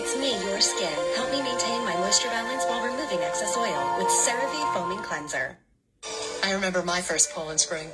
It's me, your skin. Help me maintain my moisture balance while removing excess oil with CeraVe Foaming Cleanser. I remember my first Poland Spring.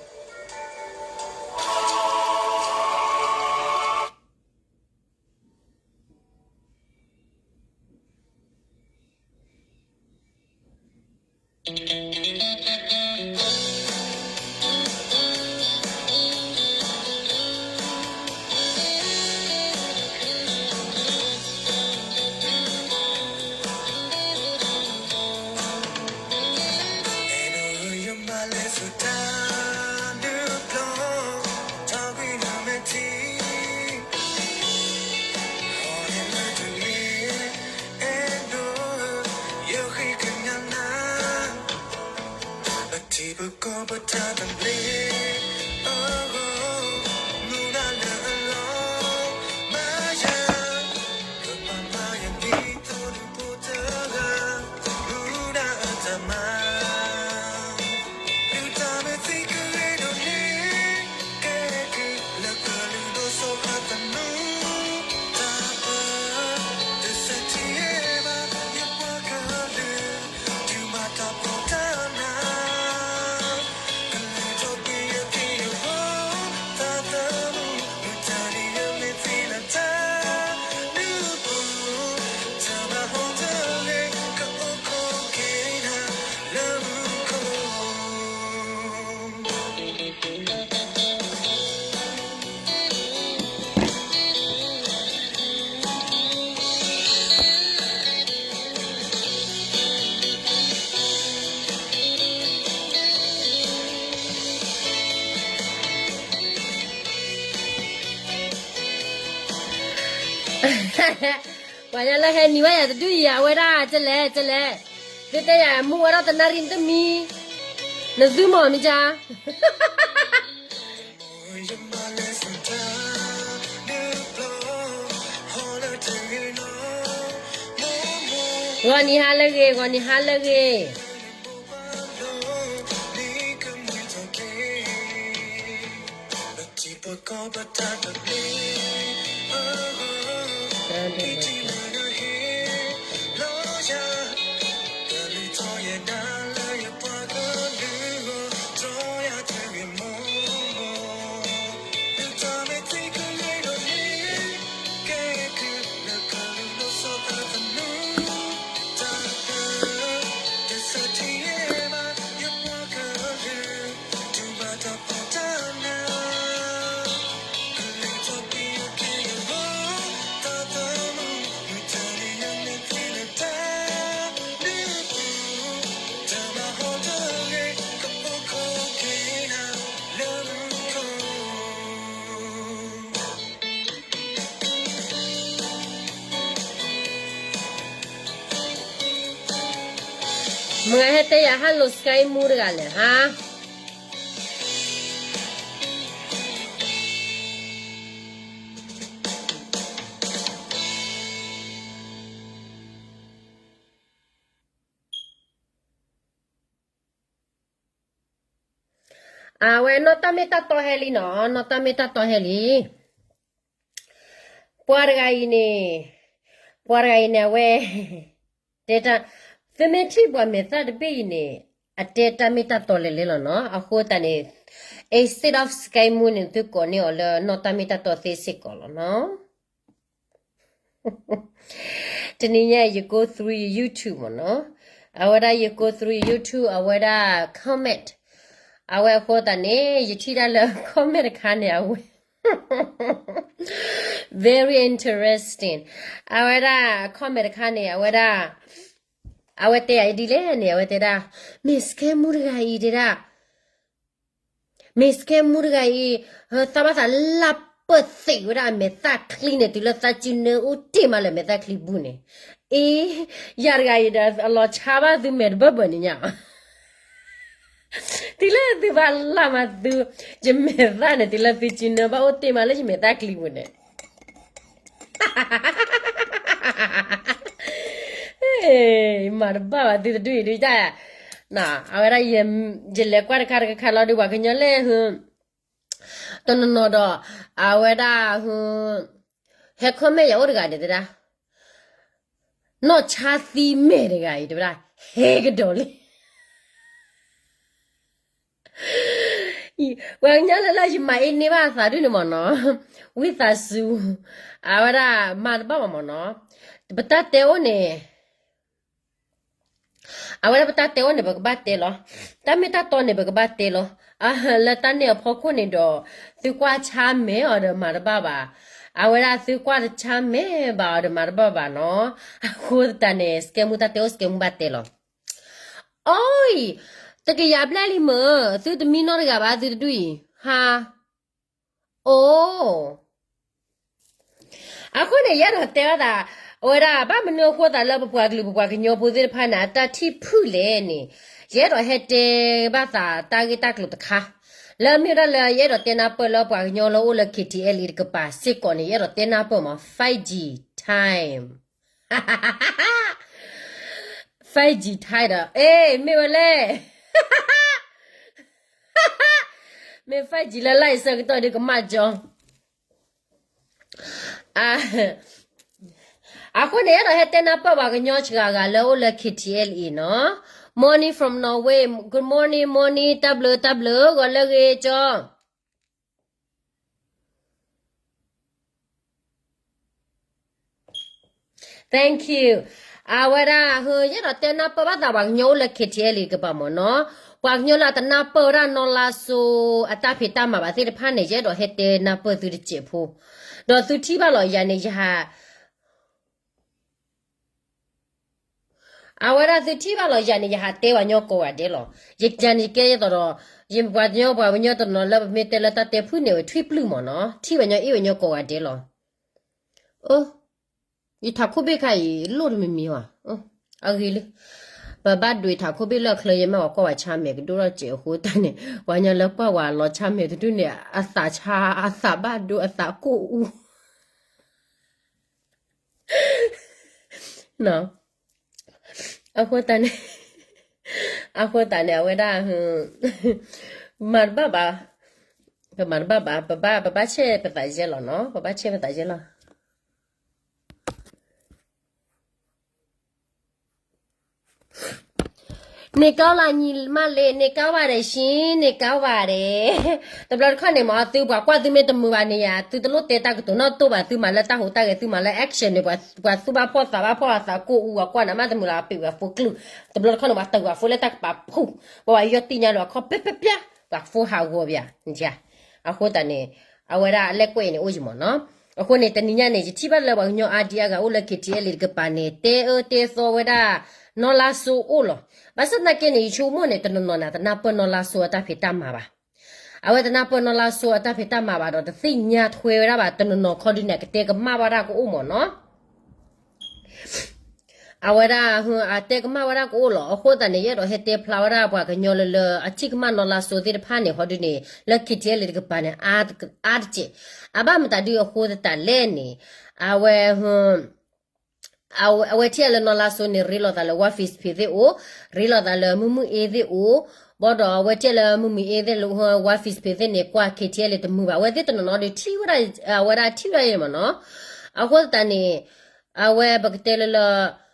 ပထံပကီၢ်ပတၢ်သဘျ့အဂီၢ်, မူဒါလၢအလီၤမၢ်ယၤ, ပပာ်မၤယၤဒ်သိးဒူဖိတဂၤ, မူဒါအတၢ်မၤ, ဒုးတၢ်မ့ၢ်သ့ကရ့ဒိၣ်န့ၣ်, ကဲကုၢ်လၢကလုာ်ဒိၣ်စိအသနူ, တၢ်ပၢ, တစဲးထံယဲဘၣ် ယပှၤကလုာ် ပှၤညါလၢဟဲနံၤဝဲယၤတဒုအံၤ အဝဲဒၣ်ကလဲၣ်ကလဲၣ်, သုတဲယၤမူဝဲဒၣ်တနၣ်ရံၣ်တမံၤ, နသုမီၢ်မ့ၢ်ကါ ဂီၤနံၤဟါလၢအဂ့ၤ, ဂီၤနံၤဟါလၢအဂ့ၤ. မုၢ်ဂၤဟဲတဲယၤ hello Sky မူတဂၤလဲၣ်ဟါ. အဝဲနီၢ်တၢ်မ့ၢ်တၢ်တီဟဲလံနီၤ, နီၢ်တၢ်မ့ၢ်တၢ်တီဟဲလံ. ပှၤတဂၤအံၤန့ၣ်, ပှၤတဂၤအံၤန့ၣ် အဝဲ တဲတၢ်, သုမ့ၢ်ထံၣ်ပှၤမဲာ်သၣ်တဘ့ၣ်အံၤန့ၣ် အတဲတၢ်မ့ၢ်တၢ်တီလဲၤလဲၤလီၤနီၤ. အဃိသတးန့ၣ် instead of Sky မူန့ၣ် သုကိးန့ၢ်အီၤလၢနီၢ်တၢ်မ့ၢ်တၢ်တီသ့စ့ၢ်ကီးလီၤနီၤ. တနံၤညါ ယ go through ယ YouTube မ့ၢ်နီၤ, အဝဲဒၣ်ယ go through ယ YouTube အဝဲဒၣ် comment, အဝဲအဃိသတးန့ၣ် ယထံၣ်ဒၣ်လၢ comment တခါန့ၣ် အဝဲ very interesting, အဝဲဒၣ် comment တခါန့ၣ် အဝဲဒၣ်, အဝဲတဲယၤဒ်လဲၣ်န့ၣ် အဝဲတဲဒၣ်, မ့ၢ် Sky မူတဂၤအံၤတဲဒၣ် မ့ၢ် Sky မူတဂၤအံၤ, သးဘၣ်သးလၢပၢၢ်သံးဝဲဒၣ်အမဲာ်သၣ်ချံန့ၣ် တုၤလၢသးစူၤနၢအိၣ်တ့ၢ်မးလၢ မဲာ်သၣ်ချံပူၤန့ၣ်, အ့, ယၤတဂၤအံၤဒီး အလီၤဆါဘၣ်သုမဲာ်တဘၢၣ်ဘၢၣ်န့ၣ်ညါ, တုၤလၢသုဘၣ်လၢ်မးသု, ယမဲာ်သၣ်န့ၣ် တုၤလၢသုစူၤနၢဘၣ်အိၣ်တ့ၢ်မးလၢယမဲာ်သၣ်ချံပူၤန့ၣ် မၤတဘၣ်ဘၣ်သုတဒုအံၤဒုတၢ်, အဝဲဒၣ်, ယလဲၤကွၢ်တခါတခါခါလီၤဒီး ပှၤကညီလဲၣ်, တနီၤနီၤဒီး, အဝဲဒၣ်, ဟဲ comment ယၤအိၣ်တဂၤန့ၣ်တဲဒၣ်, နီၢ်ဆါသံမဲာ်တဂၤအံၤ တဲဝဲဒၣ် ဟဲကဒီးလံ. ပှၤကညီလၢလၢယမၤအ့န့ၢ်ဘၣ်အသးဒုန့ၣ်မ့ၢ်နီၤ, ဝံသးစူၤ, အဝဲဒၣ်မၤတဘၣ်ဘၣ်မ့ၢ်နီၤ, ပတၢ်တဲအိၣ်န့ၣ် အဝဲဒၣ်ပတၢ်တဲအိၣ်န့ၣ် ပကဘၣ်တဲလီၤ. တၢ်မ့ၢ်တၢ်တီန့ၣ် ပကဘၣ်တဲလီၤ. လၢတၢ်န့ၣ်အဖီခိၣ်န့ၣ်ဒီး သုကွၢ်ဆါမဲာ်အီၤဒီးမၤတဘၣ်ဘၣ်. အဝဲဒၣ်သုကွၢ်တဆါမဲာ်ဘၣ်အီၤဒီးမၤတဘၣ်ဘၣ်နီၤ. အဃိသတးန့ၣ် စကဲမူတၢ်တဲအိၣ် စကဲမူဘၣ်တဲလီၤ. အီ, တကယၤဘျဲၣ်လံမ့ၢ်, သုတမံနီတဂၤဘၣ် သုတဒူၣ်အံၤ, ဟါ, အိၣ် အဃိန့ၣ် ယအဲၣ်ဒိးတဲဘၣ်သး, အဝဲဒၣ်ဘၣ်မနုၤအဃိသးလၢပပှၤကလုာ် ပပှၤကညီဖိသ့ၣ်တဖၣ်န့ၣ် အတၢ်ထံၣ်ဖုၣ်လဲၣ်န့ၣ်, ယအဲၣ်ဒိးဟဲတဲဘၣ်သးတၢ်ဂ့ၢ်တၢ်ကျိၤတခါ, လၢမ့ၢ်ဝဲဒၣ်လၢယအဲၣ်ဒိးတဲနၢ်ပၢၢ်လၢပှၤကညီလၢအိၣ်လၢ K T L A တကပၤစ့ၢ်ကီးန့ၣ် ယအဲၣ်ဒိးတဲနၢ်ပၢၢ်မး five G time, five G time ဒီး အဲ မ့ၢ်ဝဲလဲၣ် မ့ၢ် five G လၢလၢအဆၢကတီၢ်ဒုးကမၣ်ကၠီ အဃိန့ၣ် အဲၣ်ဒိးဟဲတဲနၢ်ပၢၢ်ပှၤကညီစှၤဂၤလၢအိၣ်လၢ K T L A နီၤ. Morning from Norway, good morning, morning, တၢ်ဘျုး တၢ်ဘျုး ဂီၤလၢအဂ့ၤကၠီ Thank you. အဝဲဒၣ် ယအဲၣ်ဒိးတဲနၢ်ပၢၢ်ဘၣ်သးပှၤကညီအိၣ်လၢ K T L A တကပၤမ့ၢ်နီၤ, ပှၤကညီလၢအတနၢ်ပၢၢ်ဝဲဒၣ်နီၢ်လါစိအတၢ်ဖံးတၢ်မၤဘၣ်သ့ၣ်တဖၣ်န့ၣ် ယအဲၣ်ဒိးဟဲတဲနၢ်ပၢၢ်သုတစဲးဖိ, ဒီးသုထံၣ်ဘၣ်လီၤယၤန့ၣ် ယဟး အဝဲဒၣ်သုထံၣ်ဘၣ်လီၤယၤန့ၣ် ယဟးတဲပှၤကညီကိးဂၤဒဲးလီၤ. ယကန့ၣ်ကဲယသိးဒီး ယပှၤကညီပှၤကညီတနီၤလၢပမ့ၢ်တဲလၢတၢ်တဲဖုၣ်န့ၣ် ဝဲထွံၣ်ပျုၢ်မ့ၢ်နီၤ, ထံၣ်ပှၤကညီအ့ၣ်ပှၤကညီကိးဂၤဒဲးလီၤ. အိ, ယထးခိၣ်ဘ့ၣ်ခါအံၤ လိၣ်တမံၤမံၤဘၣ်, အဂ့ၤလံ. ပဘၣ်ဒွးထးခိၣ်ဘ့ၣ်လၢအချၢ ယမ့ၢ်ပှၤကွၢ်ဝဲဆါမဲာ်ကဒိၣ်ထီၣ်စဲးအဃိတၢ်န့ၣ် ပှၤကညီလၢကွၢ်ဝဲလီၤဆါမဲာ်တဒူၣ်န့ၣ် အသးဆါ အသးဘၣ်ဒိ အသးကိၢ်အူ အဃိသတးန့ၣ် အဃိသတးန့ၣ် အဝဲဒၣ် မၤတဘၣ်ဘၣ်, ပမၤတဘၣ်ဘၣ်, ပဘၣ် ပဘၣ်ဆဲးပသးယဲလီၤနီၤ, ပဘၣ်ဆဲးပသးယဲလီၤ. န့ၣ်ကီလၢနံၤမးလ့, န့ၣ်ကီဝဲဒၣ်ရှ့, န့ၣ်ကီဝဲဒၣ်. တဘျီတခီၣ်န့ၣ်မ့ၢ် သုပှၤကွၢ်သုမ့ၢ်တမုာ်ဘၣ်န့ၣ်ယါ, သုတလိၣ်တဲတၢ်ကတိၤနီတတိၢ်ဘၣ်, သုမၤလၢတၢ်ဟူးတၢ်ဂဲၤ, သုမၤလၢ action န့ၣ် ပှၤသူၣ်ဘၣ်ဖှီၣ်သးဘၣ်ဖှီၣ် အသးကိၢ်အူ ပှၤကွၢ်နၤမးတမုာ်လၢၤ ပှၤပ့ၤပှၤဖိကလုၢ်, တဘျီတခီၣ်န့ၣ် ပှၤတၢ်ဂၤဖိလၢတၢ်ကပၤဖှူၣ်, ပှၤယီၢ်တံၢ်ညါလၢၤအခီၣ် ပျၢ်ပျၢ်ပျၢ်, ပှၤဖိဟးဂီၤပယါ, အဃိသတးန့ၣ် အဝဲဒၣ်အလဲၢ်ကွဲးအံၤန့ၣ်အိၣ်ယံၤမ့ၢ်နီၤ. အဃိန့ၣ် တနံၤညါန့ၣ် ယထံၣ်ဘၣ်လၢပှၤကညီအါဒံအါဂၤအိၣ်လၢ K T L A တကပၤန့ၣ် တဲအၢတဲသီဝဲဒၣ် နီၢ်လါစိအိၣ်လီၤ. ဘၣ်ဆၣ်သနာ်က့န့ၣ် ယဆိကမိၣ်န့ၣ် တနီၤနီၤန့ၣ် တနၢ်ပၢၢ်နီၢ်လါစိအတၢ်ဖံးတၢ်မၤဘၣ်. အဝဲတနၢ်ပၢၢ်နီၢ်လါစိအတၢ်ဖံးတၢ်မၤဘၣ်ဒီး တသ့ၣ်ညါထွဲဝဲဒၣ်ဘၣ်, တနီၤနီၤခီဒုးန့ၣ် ကတဲကမၣ်ဝဲဒၣ်ကအိၣ်မ့ၢ်နီၤ. အဝဲဒၣ် အတဲကမၣ်ဝဲဒၣ်ကအိၣ်လီၤ. အဃိသတးန့ၣ် ယအဲၣ်ဒိးဟဲတဲဖျါဝဲဒၣ်ပှၤကညီလၢလၢအထံၣ်ကမၣ်နီၢ်လါစိသ့ၣ်တဖၣ်န့ၣ် ဟီဒုးန့ၣ် လၢ K T L A တကပၤန့ၣ် အါတစဲး. အဘၣ်မတၤဒုးအဃိသတးလဲၣ်န့ၣ် အဝဲ အဝဲထံၣ်လၢနီၢ်လါစိန့ၣ် ရ့လိာ်သးလၢ ဝါ Facebook သ့ၣ်အိၣ်, ရ့လိာ်သးလၢမုၢ်မုၢ်အ့သ့ၣ်အိၣ်, ဘၣ်ဒီးအဝဲထံၣ်လၢမုၢ်မုၢ်အ့သ့ၣ်လၢ ဝါ Facebook သ့ၣ်န့ၣ် ကွၢ် K T L A တမုာ်ဘၣ်. အဝဲသ့ၣ်တနီၤနီၤဒုးထံၣ်ဝဲဒၣ်, အဝဲဒၣ်ထံၣ်ဝဲဒၣ်ယဲမ့ၢ်နီၤ. အဃိသတးန့ၣ် အဝဲပကတဲလၢလၢ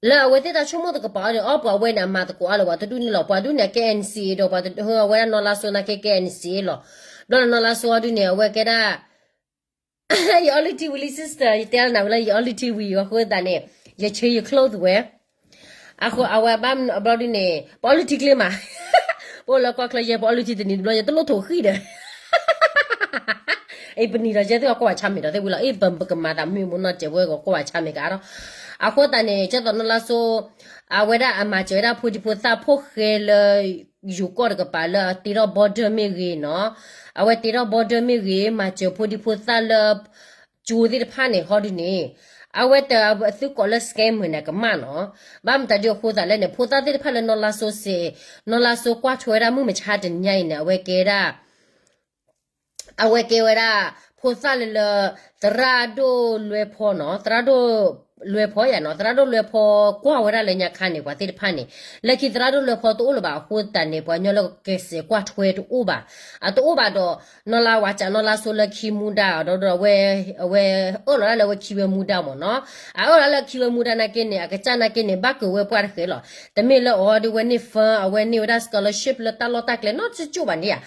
လၢအဝဲသ့ၣ်တၢ်ဆိကမိၣ်တကပၤအီၤန့ၣ် အီပှၤဝဲန့ၣ် အမၤသကိးအါလၢၤပှၤတဒူၣ်န့ၣ်လီၤ. ပှၤဒူၣ်န့ၣ် K N C ဒီးပှၤတဒူၣ် အဝဲဒၣ်နီၢ်လါစိနာ်က့ K N C လီၤ. ဘျီလၢနီၢ်လါစိအီၤဒုးန့ၣ် အဝဲကဲဒၣ် ယအီလုၢ်ထံဝံၤလံ sister, ယတဲလၢနၤဝံၤလၢ ယအီလုၢ်ထံဝံၤ အဃိသတးန့ၣ် ယဆ့ယ clothes ဝဲ. အဃိအဝဲဘၣ်ဘျီဒုးန့ၣ် ပအီလုၢ်ထံကျ့မး, ပအိၣ်လၢကီၢ်ချၢယဲ ပအီလုၢ်ထံတနံၤတဘျီ ယတလိၣ်ထိၣ်ဃံဒီး အံၤပနံၤဒီးယဲသ့ၣ်အီၤကွၢ်ဝဲဆါမဲာ်ဒီးသ့ၣ်ဝံၤလီၤ. အ့ၣ် ပကမၤသးမုာ်မနီၤ တဲဝဲကီးကွၢ်ဝဲဆါမဲာ်ကဒီး. အဃိသတးန့ၣ် ကၠီသီးနီၢ်လါစိ အဝဲဒၣ်အမၤစၢၤဝဲဒၣ်ဖိဒံဖိသၣ်ဖိၣ်ဃဲလၢ ယိၤကီၢ်တကပၤလၢအတ့ထီၣ် border မ့ၢ်ဂ့ၤနီၤ, အဝဲတ့ထီၣ် border မ့ၢ်ဂ့ၤ မၤစၢၤဖိဒံဖိသၣ်လၢ ကၠိသ့ၣ်တဖၣ်န့ၣ် ဟီဒုးန့ၣ် အဝဲတၢ်သုးကိးလၢ scammer န့ၣ် ကမၣ်နီၤ. ဘၣ်မတၤဒုးအဃိသးလဲၣ်န့ၣ် ဖိသၣ်သ့ၣ်တဖၣ်လၢနီၢ်လါစိစ့ၢ်, နီၢ်လါစိကွၢ်ထွဲဝဲဒၣ်မုၢ်မဆါတနံၤညါအံၤန့ၣ် အဝဲကဲဒၣ် အဝဲကဲဝဲဒၣ် ဖိသၣ်လၢလၢ သရၣ်ဒိၣ်လွဲဖီနီၤ, သရၣ်ဒိၣ် လွဲၤဖီယၤနီၤ, သရၣ်ဒိၣ်လွဲၤဖီကွၢ်ဝဲဒၣ်လၢညါခါန့ၣ် ပှၤသ့ၣ်တဖၣ်န့ၣ် လၢခံသရၣ်ဒိၣ်လွဲၤဖီတအိၣ်လၢၤဘၣ်အဃိသတးန့ၣ် ပှၤကညီလၢကဲးစဲးကွၢ်ထွဲတအိၣ်ဘၣ်, အတအိၣ်ဘၣ်ဒီး နီၢ်လါဝၤစးနီၢ်လါစိလၢခံမူဒါဒီး ဒီးအဝဲ အဝဲအၢၣ်လီၤဒၣ်လၢအဝဲခံဝဲမူဒါမ့ၢ်နီၤ, အအၢၣ်လီၤလၢခံဝဲမူဒါနာ်က့န့ၣ် အကစၢ်နာ်က့န့ၣ် ဘၣ်ကၢၤဝဲပှၢ်တဃဲလီၤ, တမ့ၢ်လၢအီၤဒ်ဝဲန့ၣ် fund အဝဲန့ၢ်ဝဲဒၣ် scholarship လၢတၢ်လီၢ်တၢ်ကျဲနီတကၠိၢ်ဘၣ်န့ၣ်ဧါ,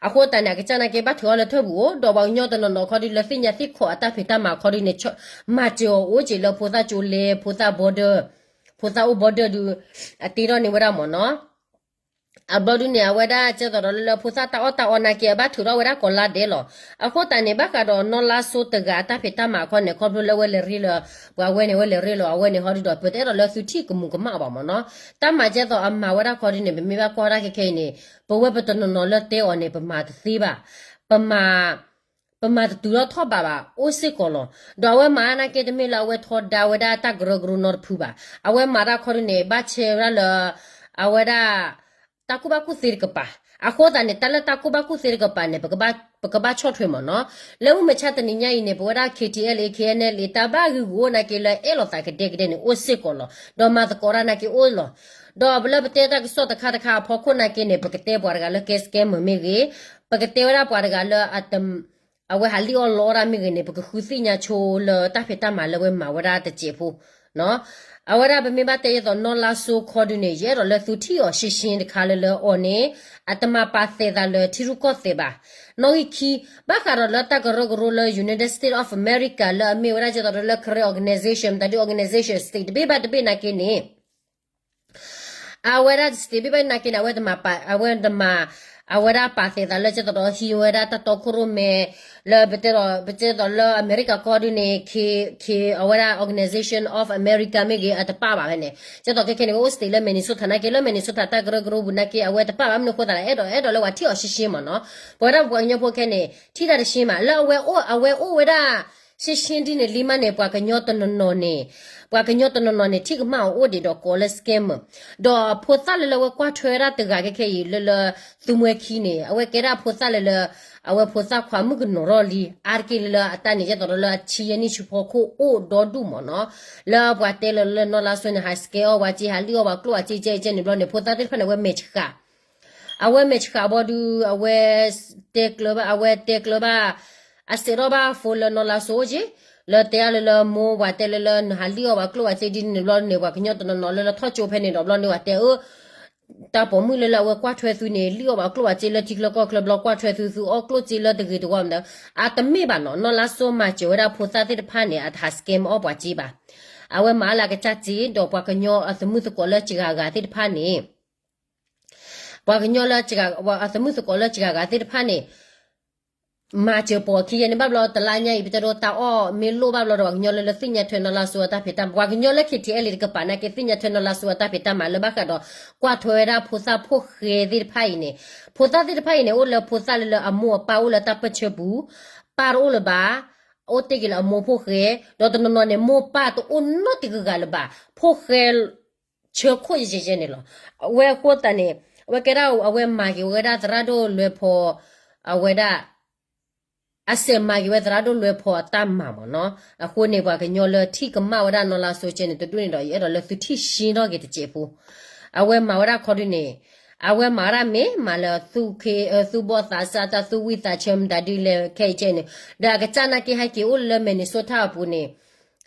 အဃိသတးန့ၣ် အကစၢ်နာ်က့ဘၣ်ထုးအီၤလၢထၢၣ်ပူၤအိၣ် ဒီးပှၤကညီတနီၤနီၤခီဒုးလၢသ့ၣ်ညါသ့ၣ်ခိးအတၢ်ဖံးတၢ်မၤခီဒုးန့ၣ် မၤစၢၤအီၤအိၣ်က့ၤလၢဖိသၣ်ကၠိလဲ ဖိသၣ် border ဖိသၣ်အိၣ် border ဒုး အတ့ထီၣ်န့ၢ်ဝဲဒၣ်မ့ၢ်နီၤ အဘျီဒုန့ၣ် အဝဲဒၣ်ကဲသိးဒီးလၢလၢဖိသၣ်တၢ်အီၣ်တၢ်အီနာ်က့ အဘၣ်ထုးထီၣ်ဝဲဒၣ်ကိးလါဒဲးလီၤ. အဃိသတးန့ၣ် ဘၣ်ဃးဒီးနီၢ်လါစိတဂၤအတၢ်ဖံးတၢ်မၤခီန့ၣ် ခီဖျိလၢဝဲလဲၤရ့လၢၤ ပှၤဝဲန့ၣ် ဝဲလဲၤရ့လၢၤ အဝဲန့ၣ်ဟီဒုဒီး ပတအဲၣ်ဒိးလၢသုထံၣ်ကမူးကမၣ်အီၤဘၣ်မ့ၢ်နီၤ. တၢ်မၤကဲသိးအမၤဝဲဒၣ်ခီဒုန့ၣ် ပမ့ၢ်ဘၣ်ကွၢ်ဝဲဒၣ်ခဲခဲအံၤန့ၣ် ပဝဲပတနီၤနီၤလၢတဲအီၤန့ၣ် ပမၤတသ့ဘၣ်. ပမၤ ပမၤတတုၤထီၣ်ထီၣ်ဘးဘၣ် အိၣ်စ့ၢ်ကီးလီၤ. ဒီးအဝဲမၤနာ်က့တမ့ၢ်လၢအဝဲထီဒါဝဲဒၣ်တၢ်ကရၢကရိနီတဖုဘၣ်. အဝဲမၤတၢ်ခီဒုန့ၣ် ဘၣ်ဆဲးဝဲဒၣ်လၢ အဝဲဒၣ် တၢ်ကူၣ်ဘၣ်ကူၣ်သ့တကပၤ. အဃိသတးန့ၣ် တၢ်လၢတၢ်ကူၣ်ဘၣ်ကူၣ်သ့တကပၤန့ၣ် ပကဘၣ်ဆီၣ်ထွဲမ့ၢ်နီၤ. လၢမုၢ်မဆါတနံၤညါအံၤန့ၣ် ပဝဲဒၣ် K T L A K N L A တၢ်ဘၣ်ဂ့ၢ်ဂူာ်အိၣ်နာ်က့လၢအဲၣ်လိာ်သးကဒဲကဒဲန့ၣ် အိၣ်စ့ၢ်ကီးလီၤ. ဒီးမၤသကိးတၢ်နာ်က့အိၣ်လီၤ. ဒီးပလၢပတဲတၢ်ကစီၣ်တခါတခါအဖီခိၣ်နာ်က့န့ၣ် ပကတဲပှၤတဂၤလၢကဲ scammer မ့ၢ်ဂ့ၤ, ပကတဲဝဲဒၣ်ပှၤတဂၤလၢ အဝဲဟးလံၣ်အီၣ်လီအီၣ်တၢ်မ့ၢ်ဂ့ၤန့ၣ် ပကဃုသ့ၣ်ညါဆိလၢတၢ်ဖံးတၢ်မၤလၢဝဲမၤဝဲဒၣ်တစဲးဖိ အဝဲဒၣ်ပမ့ၢ်ဘၣ်တဲဒ်သိးနီၢ်လါစိခီဒုန့ၣ် ယအဲၣ်ဒိးလၢသုထံၣ်အီၤရှင်းရှင်းတခါလၢလၢအီၤန့ၣ် အတမၤပာ်သဲးသးလၢထံရူၢ်ကီၢ်သဲးဘၣ်. နီၣ်ဂံၢ်ခံ ဘၣ်ဃးဒီးလၢတၢ်ကရၢကရိလၢ United States of America လၢအမ့ၢ်ဝဲဒၣ်ဒ်သိးဒီးလၢ Karen organization မတၤဒု organization state တဘ့ၣ်ဘၣ်တဘ့ၣ်နာ်က့န့ၣ် အဝဲဒၣ် state တဘ့ၣ်ဘၣ်နာ်က့န့ၣ် အဝဲတမၤပာ် အဝဲတမၤ အဝဲဒၣ်ပာ်သဲးသးလၢကဲသိးဒီးဟံးဝဲဒၣ်တၢ်တီခိၣ်ရိၣ်မဲ လၢပတဲဒီး ပတဲသိးလၢအမဲရကၤကီၢ်ဒုန့ၣ် K K အဝဲဒၣ် Organization of America မ့ၢ်ဂ့ၤ အတပာ်ဘၣ်ဖဲန့ၣ် ကဲသိးခဲခဲန့ၣ် ဝဲအိၣ် state လၢ Minnesota နာ်က့ လၢ Minnesota တၢ်ကရၢကရိပူၤနာ်က့ အဝဲတပာ်ဘၣ်မနုၤအဃိသတးလဲၣ် အဲၣ်ဒိးအဲၣ်ဒိးလၢပှၤထံၣ်အီၤရှင်းရှင်းမ့ၢ်နီၤ. ပဝဲဒၣ်ပှၤကညီဖိခဲန့ၣ် ထံၣ်တၢ်တရှင်းမး လၢအဝဲအိၣ် အဝဲအိၣ်ဝဲဒၣ် ရှင်းရှင်းဒ်န့ၣ်လံမးန့ၣ် ပှၤကညီတနီၤနီၤန့ၣ် ပှၤကညီတနီၤနီၤန့ၣ် ထံၣ်ကမၣ်အီၤအိၣ်ဒံးဒီးကိးလၢ scammer ဒီးဖိသၣ်လၢလၢအဝဲကွၢ်ထွဲဝဲဒၣ်တဂၤခဲခဲအံၤလၢလၢ သုမှဲခံန့ၣ် အဝဲကဲဒၣ်ဖိသၣ်လၢလၢ အဝဲဖိသၣ်ခွါမုၣ်ကနီၤထီၣ်လံ အါတက့ၢ်လၢလၢအတၢ်န့ၣ် ကဲသိးဒီးလၢအဆံယဲၢ်နံၣ်ဆူဖီခိၣ်အိၣ်ဒီဒူၣ်မ့ၢ်နီၤ. လၢပှၤတဲလၢလၢနီၢ်လါစိန့ၣ် ဟး scam အီၣ်ပှၤစ့ ဟးလံၣ်အီၣ်ပှၤကျိၣ်ပှၤစ့ ကဲကဲန့ၣ်ဘျီန့ၣ် ဖိသၣ်သ့ၣ်တဖၣ်န့ၣ် အဝဲမဲာ်ဆှး အဝဲမဲာ်ဆှးဘီဒု အဝဲတဲကျၢၤဘၣ် အဝဲတဲကျၢၤဘၣ် အစဲးထီၣ်ဘၣ် phone လၢနီၢ်လါစိက့ လၢတဲအါလၢလၢမိၢ်ပှၤတဲလၢလၢနဟးလံၣ်အီၣ်ပှၤကျိၣ်ပှၤစ့ဒ်န့ၣ်ဘျီန့ၣ် ပှၤကညီတနီၤနီၤလၢလၢထီၣ်ကၠိဖဲန့ၣ်ဒီးဘျီန့ၣ် ပှၤတဲအၢ တၢ်ပိာ်မုၣ်လၢလၢအဝဲကွၢ်ထွဲသုန့ၣ် လံၣ်အီၣ်ပှၤကျိၣ်ပှၤစ့လၢထံချၢကီၢ်ချၢဘျီကွၢ်ထွဲသု သုအီၣ်ကျိၣ်စ့လၢတဂ့ၤတဝါမတၤ အတမ့ၢ်ဘၣ်နီၤ နီၢ်လါစိမၤစၢၤဝဲဒၣ်ဖိသၣ်သ့ၣ်တဖၣ်န့ၣ် အတဟး scam အီၣ်ပှၤစ့ဘၣ်. အဝဲမၤလၢအကစၢ်စ့ ဒီးပှၤကညီအသမုၣ်သကိးလၢစှၤဂၤသ့ၣ်တဖၣ်န့ၣ် ပှၤကညီလၢ အသမုၣ်သကိးလၢစှၤဂၤသ့ၣ်တဖၣ်န့ၣ် မၤစၢၤပိာ်အခံယဲန့ၣ် ဘၣ်ဘျီတလါညါအံၤ ပတဲဒိတၢ်အီၣ်မ့ၢ်လိၣ်ဘၣ်ဘျီဒီး ပှၤကညီလၢလၢသ့ၣ်ညါထွဲနီၢ်လါစိအတၢ်ဖံးတၢ်မၤ ပှၤကညီလၢ K T L A တကပၤနာ်က့ သ့ၣ်ညါထွဲနီၢ်လါစိအတၢ်ဖံးတၢ်မၤလၢဘၣ်ဃးဒီး ကွၢ်ထွဲဝဲဒၣ်ဖိသၣ်ဖိၣ်ဃဲသ့ၣ်တဖၣ်အံၤန့ၣ် ဖိသၣ်သ့ၣ်တဖၣ်အံၤန့ၣ် အိၣ်လၢဖိသၣ်လၢလၢအမိၢ်အပၢ်အိၣ်လၢတၢ်ပၢၢ်ဆၢပူၤ ပၢ်တအိၣ်လၢၤဘၣ် အိၣ်တ့ၢ်က့ၤလၢအမိၢ်ဖိၣ်ဃဲ ဒီးတနီၤနီၤန့ၣ် မိၢ်ပၢ်တအိၣ်နီတဂၤဂၤလၢၤဘၣ် ဖိၣ်ဃဲ ဆၢခိၣ်ယဲၢ်ယဲၢ်န့ၣ်လီၤ. အဝဲအဃိသတးန့ၣ် အဝဲကဲဒၣ်အဝဲမၤက့ၤဝဲဒၣ်သရၣ်ဒိၣ်လွဲၤဖီ အဝဲဒၣ် အစဲးမၤက့ၤဝဲသရၣ်ဒိၣ်လွဲၤဖီအတၢ်မၤမ့ၢ်နီၤ. အဃိန့ၣ် ပှၤကညီလၢထံၣ်ကမၣ်ဝဲဒၣ်နီၢ်လါစိကဲန့ၣ် တဒူၣ်န့ၣ်ဒီး ယအဲၣ်ဒိးလၢသုထံၣ်ရှင်းထီၣ်က့ၤတစဲးဖိ အဝဲမၤဝဲဒၣ်ခီဒုန့ၣ် အဝဲမၤဝဲဒၣ်မ့ၢ်မၤလၢသူၣ်ခ့ သူၣ်ဘီၣ်သးစၢ်တၢ်သူၣ်ဝံၣ်သးဆၢမတၤဒ်လဲၣ်ခဲအံၤကဲန့ၣ် ဒီးအကစၢ်နာ်က့ဟဲက့ၤအိၣ်လၢ Minnesota အပူၤန့ၣ်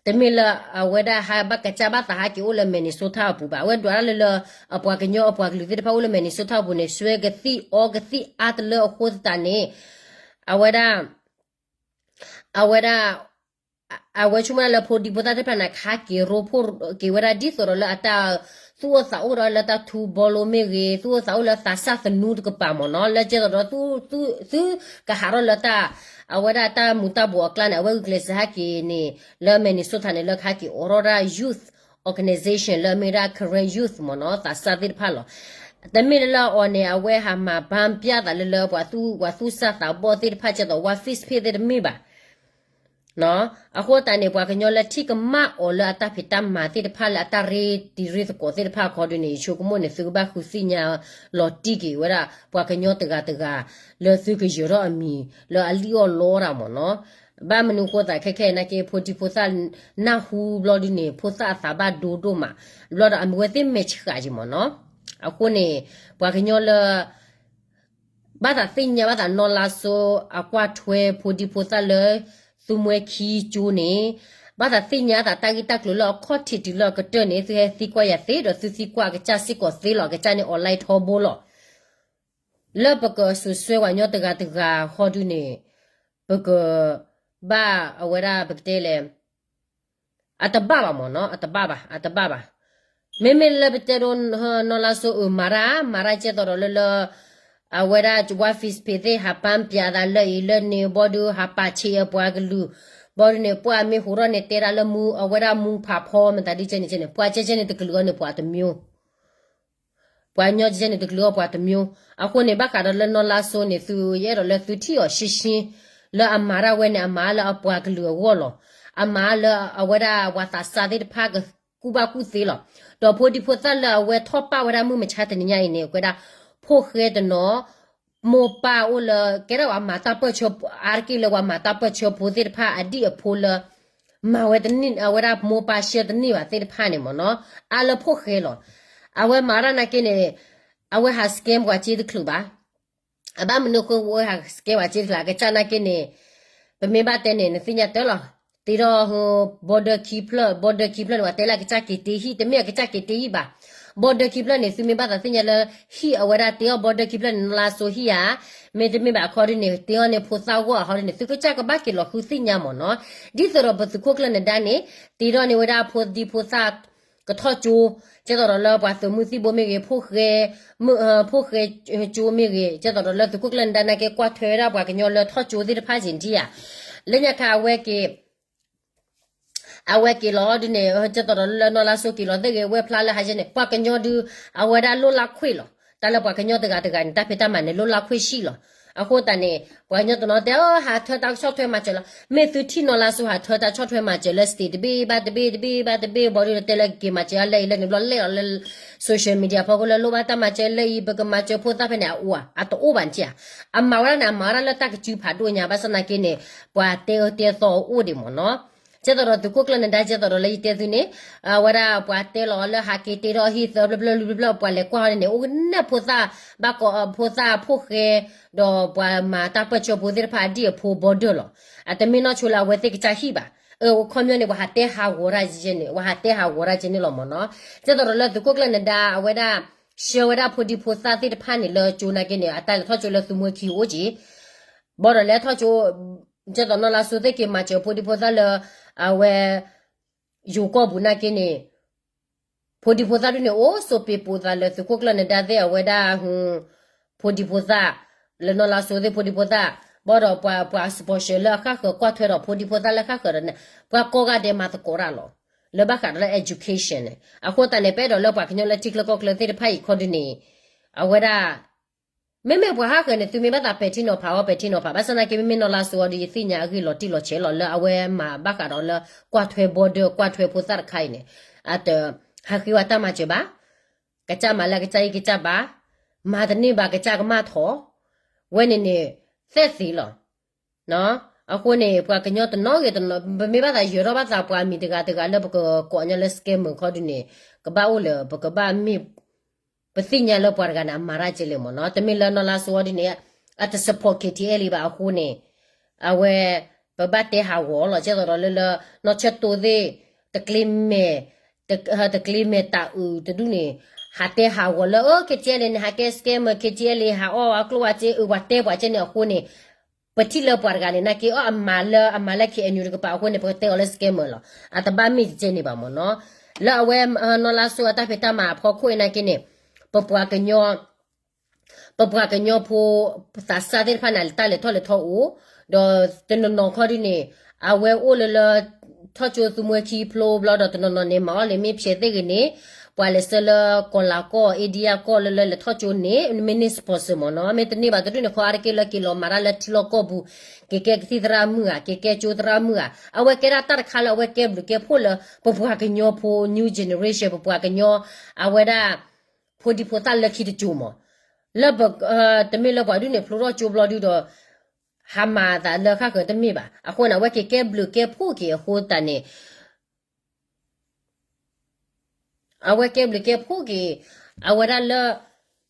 တမ့ၢ်လၢအဝဲဒၣ်ဟးဘၣ်ကစၢ်ဘၣ်သးဟဲက့ၤအိၣ်လၢ Minnesota အပူၤဘၣ်. အဝဲဒွးတၢ်လၢလၢ အပှၤကညီအပှၤကလုာ်သ့ၣ်တဖၣ်အိၣ်လၢ Minnesota အပူၤန့ၣ် ဆွဲကသံၣ်အီကသံၣ်အါတလၢအဃိသတးန့ၣ် အဝဲဒၣ် အဝဲဒၣ် အဝဲဆိကမိၣ်ဒၣ်လၢဖိဒံဖိသၣ်သ့ၣ်တဖၣ်န့ၣ် ကဟးက့ၤရိဖှိၣ်က့ၤဝဲဒၣ်ဒ်သိးဒီးလၢအတၢ် သူၣ်အိၣ်သးအိၣ်ဒီးလၢတၢ်ထူဘီလိမ့ၢ်ဂ့ၤ သူၣ်အိၣ်သးအိၣ်လၢသးစၢ်သနူတကပၤမ့ၢ်နီၤ လၢကဲသိးဒီး သုကဟးထီၣ်လၢတၢ် အဝဲဒၣ်တၢ်မူၤတၢ်ဘှီးအကျါန့ၣ် အဝဲဂုာ်ကျဲးစၢးဟဲက့ၤန့ၣ် လၢ Minnesota န့ၣ် လၢကဟဲက့ၤအိးထီၣ်ဒၣ် youth organization လၢအမ့ၢ်ဒၣ် Karen youth မ့ၢ်နီၤ သးစၢ်သ့ၣ်တဖၣ်လီၤ. တမ့ၢ်လၢလၢအီၤန့ၣ် အဝဲဟးမၤဘၣ်ပျၢ်သးလၢလၢပှၤသူၣ် ပှၤသူၣ်စၢ်သးဘီၣ်သ့ၣ်တဖၣ် ကဲသိးဝါ face ဖ့သ့ၣ်တမ့ၢ်ဘၣ် အဃိသတးန့ၣ် ပှၤကညီလၢထံၣ်ကမၣ်အီၤလၢအတၢ်ဖံးတၢ်မၤသ့ၣ်တဖၣ်လၢအတၢ်ရ့တံၤရ့သကိးသ့ၣ်တဖၣ်အခီဒုန့ၣ် ယဆိကမိၣ်န့ၣ် သုကဘၣ်ဃုသ့ၣ်ညါလီၤတံၢ်က့ၤဝဲဒၣ် ပှၤကညီတဂၤတဂၤ လၢသုကယၢၤထီၣ်အမံၤ လၢအလံၣ်အီၣ်လီအီၣ်တၢ်မ့ၢ်နီၤ. ဘၣ်မနုၤဃိသးခဲခဲနာ်က့ ဖိဒံဖိသၣ်နၢ်ဟူဘျီဒုန့ၣ် ဖိသၣ်အသးဘၣ်ဒိဒိၣ်မး, ဘျီဒီးအမ့ၢ်ဝဲသ့ၣ်မဲာ်ဆှးက့မ့ၢ်နီၤ. အဃိန့ၣ် ပှၤကညီလၢ ဘၣ်သးသ့ၣ်ညါဘၣ်သးနီၢ်လါစိအကွၢ်ထွဲဖိဒံဖိသၣ်လၢ သူမွဲခံကၠိန့ၣ်, ဘၣ်သးသ့ၣ်ညါသးတၢ်ဂ့ၢ်တၢ်ကျိၤလၢအခီၣ်ထံး တုၤလၢအကတၢၢ်န့ၣ် သုဟဲသံကွၢ်ယၤသ့ဒီး သုသံကွၢ်အကစၢ်စ့ၢ်ကီးသ့လီၤ. အကစၢ်န့ၣ် online ထီဘိလီၤ. လၢပကစိာ်ဆှၢပှၤကညီတဂၤတဂၤဃီဒုန့ၣ် ပက ဘၣ်အဝဲဒၣ်ပကတဲလဲၣ် အတဘၣ်ဘၣ်မ့ၢ်နီၤ, အတဘၣ်ဘၣ်, အတဘၣ်ဘၣ်. မ့မ့ၢ်လၢပတဲဒိ နီၢ်လါစိအမၤတၢ် မၤတၢ်ကဲသိးဒီးလၢလၢ အဝဲဒၣ် ဝါ Facebook သ့ၣ် ဟးပၢပၠးသးလၢအံၤလၢန့ၣ် ဘီဒု ဟးပာ်ဆံးအပှၤကလုာ်, ဘီဒုန့ၣ် ပှၤမ့ၢ်ဟူးထီၣ်န့ၣ် တဲဒၣ်လၢမူ အဝဲဒၣ်မူဖးဖီ မတၤဒ်ကဲန့ၣ်ကဲန့ၣ် ပှၤကဲကဲန့ၣ် တကလုာ်အီၤန့ၣ် ပှၤတမျိုး ပှၤကညီကဲန့ၣ် တကလုာ်အီၤပှၤတမျိုး. အဃိန့ၣ် ဘၣ်ဃးဒီးလၢနီၢ်လါစိန့ၣ် သုယအဲၣ်ဒိးလၢသုထံၣ်အီၤရှင်းရှင်း လၢအမၤတၢ်ဝဲန့ၣ် အမၤလၢအပှၤကလုာ်အဂီၢ်လီၤ. အမၤလၢအဝဲဒၣ်ပှၤသးစၢ်သ့ၣ်တဖၣ်ကကူၣ်ဘၣ်ကူၣ်သ့လီၤ. ဒီးဖိဒံဖိသၣ်လၢအဝဲထီၣ်ပာ်ဝဲဒၣ်မုၢ်မဆါတနံၤညါအံၤန့ၣ် အဝဲဒၣ် ဖိၣ်ဃဲတနီၤ မိၢ်ပၢ်အိၣ်လၢ ကဲထီၣ်ပှၤမၤတၢ်ပၢၢ်ဆၢ အါတက့ၢ်လၢပှၤမၤတၢ်ပၢၢ်ဆၢဖိသ့ၣ်တဖၣ်အဒံၣ်အဖိလၢ မၤဝဲတန့ၢ် အဝဲဒၣ်မိၢ်ပၢ်ရှၢတန့ၢ်ဘၣ်သ့ၣ်တဖၣ်န့ၣ်မ့ၢ်နီၤ, အါလၢဖိၣ်ဃဲလီၤ. အဝဲမၤတၢ်နာ်က့န့ၣ် အဝဲဟး scam ပှၤစ့တချုးဘၣ်. အဘၣ်မနုၤအဃိအဝဲဟး scam ပှၤစ့တချုး အကစၢ်နာ်က့န့ၣ် ပမ့ၢ်ဘၣ်တဲန့ၣ် နသ့ၣ်ညါတၢ်လီၤ. တ့ထီၣ် border ခံဖျၢၣ် border ခံဖျၢၣ်န့ၣ် ပှၤတဲလၢအကစၢ်က့ၤတ့ဟံၣ် တမ့ၢ်အကစၢ်က့ၤတ့ဟံၣ်ဘၣ်. border ခံဖျၢၣ်န့ၣ် သုမ့ၢ်ဘၣ်သးသ့ၣ်ညါလၢ ဟံၣ်အဝဲဒၣ်တ့အီၣ် border ခံဖျၢၣ်န့ၣ် နီၢ်လါစိဟံၣ်ဧါ, မ့တမ့ၢ်ဘၣ်အခီဒုန့ၣ် တ့အီၣ်န့ၢ်ဖိသၣ်ဂီၢ်အခီဒုန့ၣ် သုကစၢ်ကဘၣ်က့ၤလီၤဃုသ့ၣ်ညါမ့ၢ်နီၤ. ဒ်သိးဒီးပသုးခိၣ်ကျၢၢ်နဒါန့ၣ် တ့ထီၣ်န့ၢ်ဝဲဒၣ်ဖိဒံဖိသၣ် ကထီၣ်ကၠိ, ကဲသိးဒီးလၢပှၤသုးမုၢ်သံၣ်ဘိမ့ၢ်ဂ့ၤ, ဖိၣ်ဃဲ, ဖိၣ်ဃဲကၠိမ့ၢ်ဂ့ၤ, ကဲသိးဒီးလၢသုးခိၣ်ကျၢၢ်နဒါနာ်က့ကွၢ်ထွဲဝဲဒၣ်ပှၤကညီလၢထီၣ်ကၠိသ့ၣ်တဖၣ်စ့ၢ်ဒံဧါ. လၢညါခါအဝဲက့ၤ အဝဲက့ၤလီၤဒုန့ၣ် ကဲသိးဒီးလၢနီၢ်လါစိက့ၤလီၤသ့ၣ်ဂ့ၤ ဝဲဖျါလၢဟးယဲန့ၣ် ပှၤကညီဒု အဝဲဒၣ်လိၣ်လၢခွ့ၣ်လီၤ. တၢ်လၢပှၤကညီတဂၤတဂၤန့ၣ် တၢ်ဖံးတၢ်မၤန့ၣ် လိၣ်လၢခွ့ၣ်ဆံၣ်လီၤ. အဃိသတးန့ၣ် ပှၤကညီတနီၤတဲ အဟးထၢတၢ်ဆီၣ်ထွဲမၤစၢၤလီၤ. မ့ၢ်သုထံၣ်နီၢ်လါစိဟးထၢတၢ်ဆီၣ်ထွဲမၤစၢၤလၢ state တဘ့ၣ်ဘၣ်တဘ့ၣ် တဘ့ၣ်ဘၣ်တဘ့ၣ် ဘီဒုတဲလၢကက့ၤမၤစၢၤအလၢအံၤလၢန့ၣ်ဘျီလဲၣ်လီၤလၢ social media ဖီခိၣ်လၢလိၣ်ဘၣ်တၢ်မၤစၢၤလၢအံၤ ပကမၤစၢၤဖိသၣ်ဖဲန့ၣ် အအိၣ်ဧါ, အတအိၣ်ဘၣ်န့ၣ်ဧါ. အမၤဝဲဒၣ်န့ၣ် အမၤဝဲဒၣ်လၢတၢ်ကစုဖးဒိၣ်ညါ ဘၣ်ဆၣ်သနာ်က့န့ၣ် ပှၤတဲအၢတဲသီအအိၣ်ဒံးမ့ၢ်နီၤ. ကဲသိးဒီးသုးခိၣ်ကျၢၢ်နဒါ ကဲသိးဒီးလၢယတဲသုန့ၣ် အဝဲဒၣ်ပှၤတဲလီၤလၢဟးက့ၤတ့ထီၣ်ဟံၣ်သၢဖျၢၣ်ဖျၢၣ်လွံၢ်ဖျၢၣ်ဖျၢၣ် ပှၤလဲၤကွၢ်ဟီန့ၣ် အိၣ်ကနဲၣ်ဖိသၣ် ဘၣ်ကိးဖိသၣ်ဖိၣ်ဃဲ ဒီးပှၤမၤတၢ်ပၢၢ်ဆၢဖိသ့ၣ်တဖၣ်အဒံၣ်အဖိ border လီၤ. အတမ့ၢ်နီၢ်ဆိလၢအဝဲသ့ၣ်ကစၢ်ဟံၣ်ဘၣ်. အခီပညီန့ၣ် ပှၤဟးတဲဟးဂီၤတၢ်ကဲန့ၣ် ပှၤဟးတဲဟးဂီၤတၢ်ကဲန့ၣ်လီၤမ့ၢ်နီၤ. ကဲသိးဒီးလၢသုးခိၣ်ကျၢၢ်နဒါ အဝဲဒၣ် ဆှၢဝဲဒၣ်ဖိဒံဖိသၣ်သ့ၣ်တဖၣ်န့ၣ်လၢကၠိနာ်က့န့ၣ် အတၢ်လဲၤထီၣ်ကၠိလၢသူမွဲခံအိၣ်က့ၤ ဘၣ်ဒီးလဲၤထီၣ်ကၠိ ကဲသိးနီၢ်လါစိသ့ၣ်က့ၤမၤစၢၤဖိဒံဖိသၣ်လၢ အဝဲ ယိၤကီၢ်ပူၤနာ်က့န့ၣ် ဖိဒံဖိသၣ်ဒုန့ၣ် အိၣ်ဆိးပ့းပိးသးလၢသုးခိၣ်ကျၢၢ်နဒါသ့ၣ် အဝဲဒၣ် ဖိဒံဖိသၣ် လၢနီၢ်လါစိသ့ၣ်ဖိဒံဖိသၣ် ဘၣ်ဒီးပှၤ ပှၤ sponsor လၢအဃၣ်ဃၢၤကွၢ်ထွဲဒီးဖိဒံဖိသၣ်လၢအဃၣ်ဃၢၤဒီးန့ၣ် ပှၤကိးဂၤဒဲးမၤသကိးတၢ်လီၤ. လၢဘၣ်ဃးဒီးလၢ education န့ၣ် အဃိသတးန့ၣ် ပအဲၣ်ဒိးလၢပှၤကညီလၢထံချၢကီၢ်ချၢသ့ၣ်တဖၣ်အံၤခီဒုန့ၣ် အဝဲဒၣ် မ့မ့ၢ်ပှၤဟးဃၢၤန့ၣ် သုမ့ၢ်ဘၣ်သးပဲာ်ထံနီၤဖးအီၤ ပဲာ်ထံနီၤဖး ဘၣ်ဆၣ်သနာ်က့ မ့မ့ၢ်နီၢ်လါစိအီၤဒီး ယသ့ၣ်ညါအဂ့ၢ်လီၤတံၢ်လီၤဆဲးလီၤ လၢအဝဲမၤဘၣ်ဃးဒီးလၢ ကွၢ်ထွဲ border ကွၢ်ထွဲဖိသၣ်တခါအံၤန့ၣ် အတဟးဃ့ဝဲတၢ်မၤစၢၤဘၣ်. ကစၢ်မၤလၢအကစၢ်ဟံၣ်ကစၢ်ဘါ, မၤတန့ၢ်ဘၣ်ကစၢ်ကမၣ်ထီၣ်, ဝဲန့ၣ်န့ၣ် သဲသ့လီၤ. အဃိန့ၣ် ပှၤကညီတနီၤဂ့ၤတနီၤ ပမ့ၢ်ဘၣ်သးယၢၤထီၣ်ဘၣ်သးပှၤမံၤတဂၤတဂၤလၢပကကိးညီလၢ scammer ခီဒုန့ၣ် ကဘၣ်အိၣ်လၢ ပကဘၣ်မ့ၢ် ပသ့ၣ်ညါလၢပှၤတဂၤန့ၣ် အမၤတၢ်ကဲလဲၣ်မ့ၢ်နီၤ. တမ့ၢ်လၢနီၢ်လါစိအီၤဒ်န့ၣ် အတ support KTLA ဘၣ်အဃိန့ၣ် အဝဲ ပဘၣ်တဲဟးဂီၤလီၤ ကဲသိးဒီးလၢလၢ နီၢ်ဆၢတိသ့ၣ် တကျ့မဲာ် တကျ့မဲာ်တၢ်အုးတဒူၣ်န့ၣ် ဟးတဲဟးဂီၤလၢ အၢ KTLA န့ၣ် ဟးကဲ scammer KTLA ဟးအီၣ်အကျိၣ်ဝဲကဲ အၢ ပှၤတဲပှၤကဲန့ၣ်အဃိန့ၣ် ပထံၣ်လၢပှၤတဂၤန့ၣ် နာ်က့အီၤ အမၤလၢ အမၤလၢ KNU တကပၤအဃိန့ၣ် ပကတဲအီၤလၢ scammer လီၤ. အတဘၣ်မ့ၢ်တကဲန့ၣ်ဘၣ်မ့ၢ်နီၤ. လၢအဝဲ နီၢ်လါစိအတၢ်ဖံးတၢ်မၤအဖီခိၣ်အံၤနာ်က့န့ၣ် ပပှၤကညီ ပပှၤကညီဖိ သးစၢ်သ့ၣ်တဖၣ်န့ၣ် တၢ်လဲၤထီၣ်လဲၤထီအိၣ်, ဒီးတနီၤနီၤခီဒုန့ၣ် အဝဲအိၣ်လၢလၢ ထီၣ်ကၠိသူမွဲခံဖျိဘျီဒီး တနီၤနီၤန့ၣ် မၤအီၣ်လၢမ့ၢ်ဖျဲးသ့ၣ်ဂ့ၤန့ၣ် ပှၤလဲၤဆှၢလၢကီၤလၤကီၢ် India ကီၢ်လၢလၢလဲၤထီၣ်ကၠိန့ၣ် မ့ၢ်န့ၢ် sponsor မ့ၢ်နီၤ. မ့ၢ်တန့ၢ်ဘၣ်တဒူၣ်န့ၣ် ခီအါတက့ၢ်လၢက့ၤလီၤမၤတၢ်လၢထံလီၢ်ကီၢ်ပူၤ က့ၤကဲကသံၣ်သရၣ်မုၣ်ဧါ က့ၤကဲကၠိသရၣ်မုၣ်ဧါ အဝဲကဲဒၣ်တၢ်တခါလၢအဝဲကဲဘျုးကဲဖှိၣ်လၢ ပပှၤကညီဖိ new generation ပပှၤကညီ အဝဲဒၣ် ဖိဒံဖိသၣ်လၢခံတကၠိမး, လၢပ တမ့ၢ်လၢပှၤဒုးန့ၣ် ဖျိထီၣ်ကၠိဘျီဒုးဒီး ဟးမၤအသးလၢဃၣ်ဃၢၤတမ့ၢ်ဘၣ်. အဃိန့ၣ် အဝဲက့ၤကဲဘျုးကဲဖှိၣ်က့ၤအဃိသတးန့ၣ် အဝဲကဲဘျုးကဲဖှိၣ်က့ၤ အဝဲဒၣ်လၢ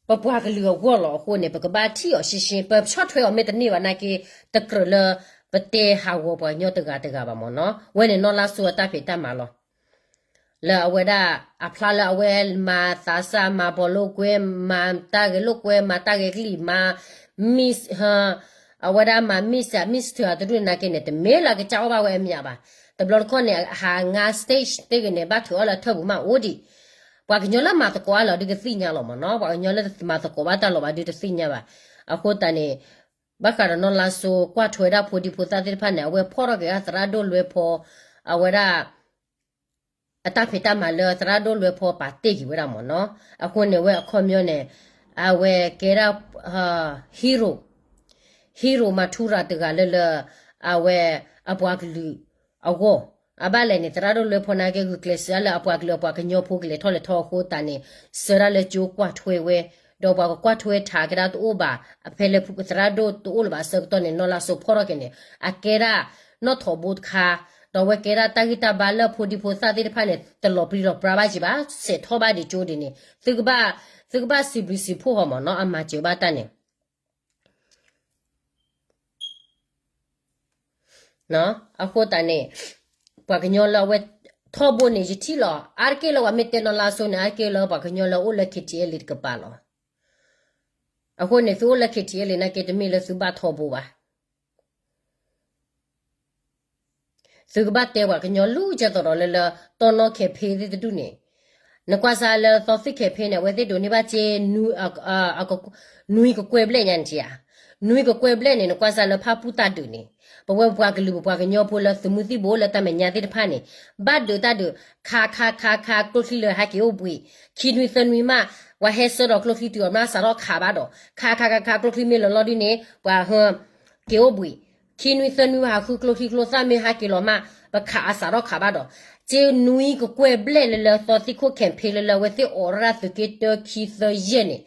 ပပှၤကလုာ်အဂီၢ်လီၤ. အဃိန့ၣ် ပကဘၣ်ထံၣ်အီၤရှင်းရှင်း, ပဆီၣ်ထွဲအီၤမ့ၢ်တန့ၢ်ဘၣ်နာ်က့ တကြၢးလၢ ပတဲဟးဂီၤပှၤကညီတဂၤတဂၤဘၣ်မ့ၢ်နီၤ. ဝဲန့ၣ်နီၢ်လါစိအတၢ်ဖံးတၢ်မၤလီၤ. လၢအဝဲဒၣ်အဖျါလၢအဝဲမၤသးစၢ် မၤဘီလိာ်ကွဲ, မၤတၢ်ဂဲၤလိာ်ကွဲ, မၤတၢ်ဂဲၤကလံၣ်, မၤ miss အဝဲဒၣ်မၤ miss အ miss ထုးအတဒူၣ်နာ်က့န့ၣ် တမ့ၢ်လၢအကစၢ်အီၣ်ဘၣ်ဝဲအမၠးဘၣ်. တဘျီတခီၣ်န့ၣ် ဟးငါ stage တဂ့ၤန့ၣ် ဘၣ်ထုးအီၣ်လၢထၢၣ်ပူၤမးအိၣ်ဒံး. ပှၤကညီလၢမၤသကိးအါလီၤဒုးကသ့ၣ်ညါလီၤမ့ၢ်နီၤ. ပှၤကညီလၢမၤသကိးဘၣ်တၢ်လီၤဘၣ်ဒုးတသ့ၣ်ညါဘၣ်. အဃိသတးန့ၣ် ဘၣ်ဃးဒီးနီၢ်လါစိကွၢ်ထွဲဝဲဒၣ်ဖိဒံဖိသၣ်သ့ၣ်တဖၣ်န့ၣ် အဝဲဖီၣ်ထီၣ်က့ၤအသရၣ်ဒိၣ်လွဲဖီ အဝဲဒၣ် အတၢ်ဖံးတၢ်မၤလၢသရၣ်ဒိၣ်လွဲဖီပာ်တ့ၢ်က့ၤဝဲဒၣ်မ့ၢ်နီၤ. အဃိန့ၣ် ဝဲအခီပညီန့ၣ် အဝဲကဲဒၣ် hero, hero မၤထူရၤတဂၤလၢလၢ အဝဲအပှၤကလုာ်အဂီၢ်. အဘၣ်လဲၣ်န့ၣ် သရၣ်ဒိၣ်လွဲဖီနာ်က့ ဂုာ်ကျဲးစၢးလၢအပှၤကလုာ်အပှၤကညီဖိကလဲၤထီၣ်လဲၤထီအဃိသတးန့ၣ် စၢၤဒၣ်လၢကၠိကွၢ်ထွဲဝဲ, ဒီးပှၤကကွၢ်ထွဲထးကဒါတအိၣ်ဘၣ်, အဖဲလၢသရၣ်ဒိၣ်တအိၣ်လၢၤဘၣ်အဆၢကတီၢ်န့ၣ် နီၢ်လါစိဖီၣ်ထီၣ်က့ၤန့ၣ် အကဲဒၣ်နီၣ်ထိးဘိတခါ, ဒီးအဝဲကဲဒၣ်တၢ်ဂံၢ်တၢ်ဘါလၢဖိဒံဖိသၣ်သ့ၣ်တဖၣ်န့ၣ် တလီၤပြံလီၤပြါဘၣ်က့ၤဘၣ်, ဆဲးထီၣ်ဘၣ်ဒံးကၠိဒံးန့ၣ် သုကဘၣ်, သုကဘၣ်စံးဘျုးစံးဖှိၣ်အီၤမ့ၢ်နီၤ, အမၤစၢၤဘၣ်တၢ်န့ၣ် အဃိသတးန့ၣ် ပှၤကညီလၢအဝဲထီဘိန့ၣ် ယထံၣ်လီၤ. အါတက့ၢ်လၢပှၤမ့ၢ်တဲနီၢ်လါစိန့ၣ် အါတက့ၢ်လၢပှၤကညီလၢအအိၣ်လၢ KTLA တကပၤလီၤ. အဃိန့ၣ် သုအိၣ်လၢ KTLA နာ်က့ တမ့ၢ်လၢသုဘၣ်ထီဘိဘၣ်. သုကဘၣ်တဲပှၤကညီလူၤကဲသိးဒီးလၢလၢ တီနီၣ်ခဲဖ့သ့ၣ်တဒူၣ်န့ၣ်, နကွၢ်စၢ်လၢသီသံၣ်ခဲဖ့န့ၣ် အဝဲသ့ၣ်ဒိးန့ၢ်ဘၣ်စ့ နွံကကွဲၢ်ဘျဲၣ်ညါန့ၣ်ဧါ, နွံကကွဲၢ်ဘျဲၣ်န့ၣ် နကွၢ်စၢ်လၢဖၣ်ပူၣ်တၢ်ဒုးန့ၣ်, ပဝဲပှၤကလုာ်ပပှၤကညီဖိလၢသုးမုၢ်သံၣ်ဘိလၢတၢ်မဲာ်ညါသ့ၣ်တဖၣ်န့ၣ်, ဘၣ်ဒုးတၢ်ဒုး, ခးခးခးခး ကျိချံလၢဟဲက့ၤအိၣ်ဘှံး, ခံနွံသၢနွံမး, ပှၤဟဲဆှၢဒီးကျိချံတုၤအီၤမး စးထီၣ်ခးဘၣ်ဒီး, ခးခးခးခး ကျိချံမ့ၢ်လီၤလီၤဒုန့ၣ် ပှၤဟၢ က့ၤအိၣ်ဘှံး, ခံနွံသၢနွံဟးဃုကျိချံကျိသၣ်မ့ၢ်ဟဲက့ၤလီၤမး, ပခးအစးထီၣ်ခးဘၣ်ဒီး, စ့နွံကကွဲၢ်ဘျဲၣ်လၢလၢသီသံၣ်ခိၣ်ခဲဖ့လၢလၢအဝဲသ့ၣ်အိးထီၣ်ဒၣ်သုးက့တၢခံသၢယဲၢ်န့ၣ်,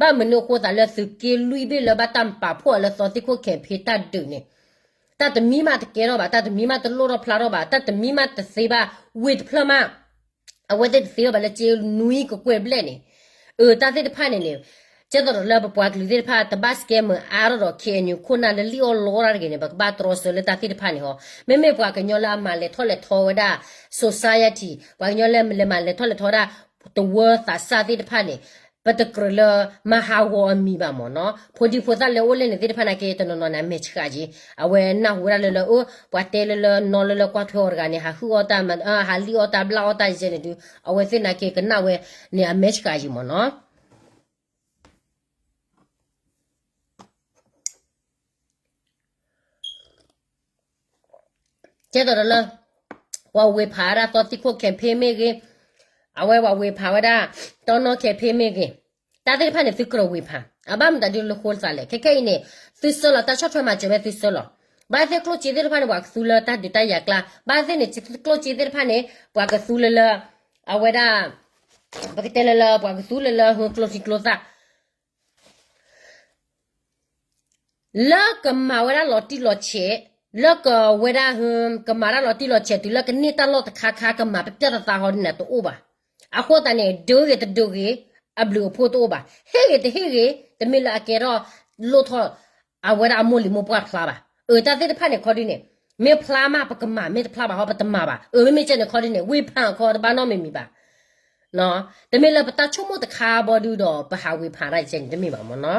ဘၣ်မနုၤအဃိသးလၢသုးက့လွံၢ်ဘ့ၣ်လၢဘၣ်တၢ်ပာ်ဖှိၣ်အီၤလၢသီသံၣ်ခိၣ်ခဲဖ့ တၢ်ဒုးန့ၣ်, တၢ်တမံၤမးတကဲထီၣ်ဘၣ်, တၢ်တမံၤမးတလိၣ်ထီၣ်ဖျါထီၣ်ဘၣ်, တၢ်တမံၤမးတသ့ဘၣ်, ဝ့ၢ်တဖျၢၣ်မး အဝဲသ့ၣ်တသ့ဘၣ်လၢစ့နွံကကွဲၢ်ဘျဲၣ်န့ၣ်, အၢ တၢ်သ့ၣ်တဖၣ်န့ၣ်န့ၣ်, ကဲသိးဒီးလၢပပှၤကလုာ်သ့ၣ်တဖၣ် တဘၣ် scammer အါထီၣ်ဒီး KNU ခိၣ်နၢ်လၢလံၣ်အီၣ်လီတၢ်တဂ့ၤန့ၣ် ပကဘၣ်တြီဆၢလၢတၢ်သ့ၣ်တဖၣ်န့ၣ်ဟီ, မ့မ့ၢ်ပှၤကညီလၢအမၤလဲၤထီၣ်လဲၤထီဝဲဒၣ် society, ပှၤကညီလၢလဲၤမၤလဲၤထီၣ်လဲၤထီဝဲဒၣ် တဝၢသးစၢ်သ့ၣ်တဖၣ်န့ၣ်, ပတကြၢးလၢမၤဟးဂီၤအမံၤဘၣ်မ့ၢ်နီၤ, ဖိဒံဖိသၣ်လၢအိၣ်လဲၣ်န့ၣ်သ့ၣ်တဖၣ်နာ်က့ တနီၤနီၤန့ၣ် အမဲာ်ဆှးက့ၤ, အဝဲနၢ်ဟူဝဲဒၣ်လၢလၢ အၢ ပှၤတဲလၢလၢနီၢ်လၢလၢကွၢ်ထွဲအီၤတဂၤန့ၣ် ဟးဟုၣ်အီၣ်တၢ်, ဟးလံၣ်အီၣ်တၢ်ဘျၣ်အီၣ်တၢ်ယဲန့ၣ်ဒုး အဝဲသ့ၣ်နာ်က့ကနၣ်ဝဲန့ၣ် အမဲာ်ဆှးက့ၤမ့ၢ်နီၤ. ကဲသိးဒီးလၢ ပှၤဝ့ၤဖးဝဲဒၣ်သီသံၣ်ခိၣ်ခဲဖ့မ့ၢ်ဂ့ၤ, အဝဲပှၤဝ့ၤဖးဝဲဒၣ် တီနီၣ်ခဲဖ့မ့ၢ်ဂ့ၤ, တၢ်သ့ၣ်တဖၣ်န့ၣ် သုကြၢးဝ့ၤဖး, အဘၣ်မတၤဒုးလၢဃိသးလဲၣ်, ခဲခဲအံၤန့ၣ် သုဆၢလီၤတၢ်ဆီၣ်ထွဲမၤစၢၤဝဲသုဆၢလီၤ, ဘၣ်သ့ၣ်ကျိၣ်စ့သ့ၣ်တဖၣ်န့ၣ် ပှၤကသူလၢတၢ်ဒုးတၢ်ယၤကျါ, ဘၣ်သ့ၣ်န့ၣ် ကျိၣ်စ့သ့ၣ်တဖၣ်န့ၣ် ပှၤကသူလၢလၢ အဝဲဒၣ် ပကတဲလၢလၢ ပှၤကသူလၢလၢဟူကျိချံကျိသၣ် လၢကမၤဝဲဒၣ်လီၤတံၢ်လီၤဆဲး, လၢကဝဲဒၣ် ကမၤတၢ်လီၤတံၢ်လီၤဆဲး တုၤလၢကန့ၢ်တၢ်လီၢ်တခါခါ ကမၤပျၢ်ပျၢ်သးသးဟီဒ်န့ၣ်တအိၣ်ဘၣ်. အဃိသတးန့ၣ် ဒုးဂ့ၤတဒုးဂ့ၤ အဘျုးအဖှိၣ်တအိၣ်ဘၣ်. ဟ့ၣ်ဂ့ၤတဟ့ၣ်ဂ့ၤ တမ့ၢ်လၢအကဲထီၣ်လိၣ်ထီၣ် အဝဲဒၣ်အမိၢ်လံၤမိၢ်ပှၢ်ဖျါဘၣ်. အၢ တၢ်သ့ၣ်တဖၣ်န့ၣ်ခီဒ်န့ၣ် မ့ၢ်ဖျါမး ပကမၤ, မ့ၢ်တဖျါဘၣ်ဟီ ပတမၤဘၣ်. အၢ မ့မ့ၢ်ကဲန့ၣ်ခီဒ်န့ၣ် ဝ့ၤဖးခီတဘၣ်နီတမံၤမံၤဘၣ်. တမ့ၢ်လၢပတၢ်ဆိကမိၣ်တခါဘီဒုးဒီး ပဟးဝ့ၤဖးတၢ်ကဲန့ၣ် တမ့ၢ်ဘၣ်မ့ၢ်နီၤ.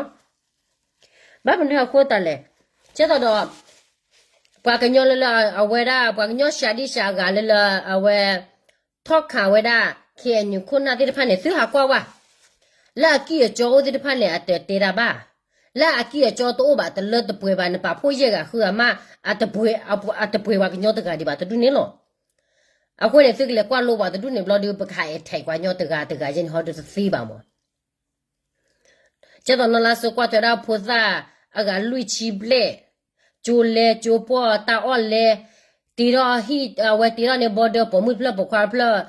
ဘၣ်မနုၤအဃိသတးလဲၣ်, ကဲသိးဒီး ပှၤကညီလၢလၢအဝဲဒၣ် ပှၤကညီစှၤဒံစှၤဂၤလၢလၢ အဝဲ ထီၣ်ခးဝဲဒၣ် KNU ခိၣ်နၢ်သ့ၣ်တဖၣ်န့ၣ် သုဟးကွၢ်ဝဲ လၢအကံၢ်အကီအိၣ်သ့ၣ်တဖၣ်န့ၣ် အတတဲတၢ်ဘၣ်. လၢအကံၢ်အကီတအိၣ်ဘၣ် တလၢတပှဲၤဘၣ် နပာ်ဖှိၣ်ယဲၢ်ဂၤဃုဂၤမး အတပှဲၤပှၤကညီတဂၤဒံးဘၣ်တဒူၣ်န့ၣ်လီၤ. အဃိန့ၣ် သုကလဲၤကွၢ်လိပှၤတဒူၣ်န့ၣ်ဘျီဒုး ပကဟးအဲၣ်ထဲးပှၤကညီတဂၤတဂၤယဲန့ၣ် ဟီဒုးတသ့ဘၣ်မး. ကဲသိးနီၢ်လါစိကွၢ်ထွဲဒၣ်ဖိသၣ်အဂၤလွံၢ်ဆံဘျဲၣ်, ကၠိလဲကၠိပှီၢ်တၢ်အီၣ်လဲ, တ့ထီၣ်ဟံၣ် အဝဲတ့ထီၣ်န့ၣ် border ပိာ်မုၣ်တဖျၢၣ်ပိာ်ခွါတဖျၢၣ်,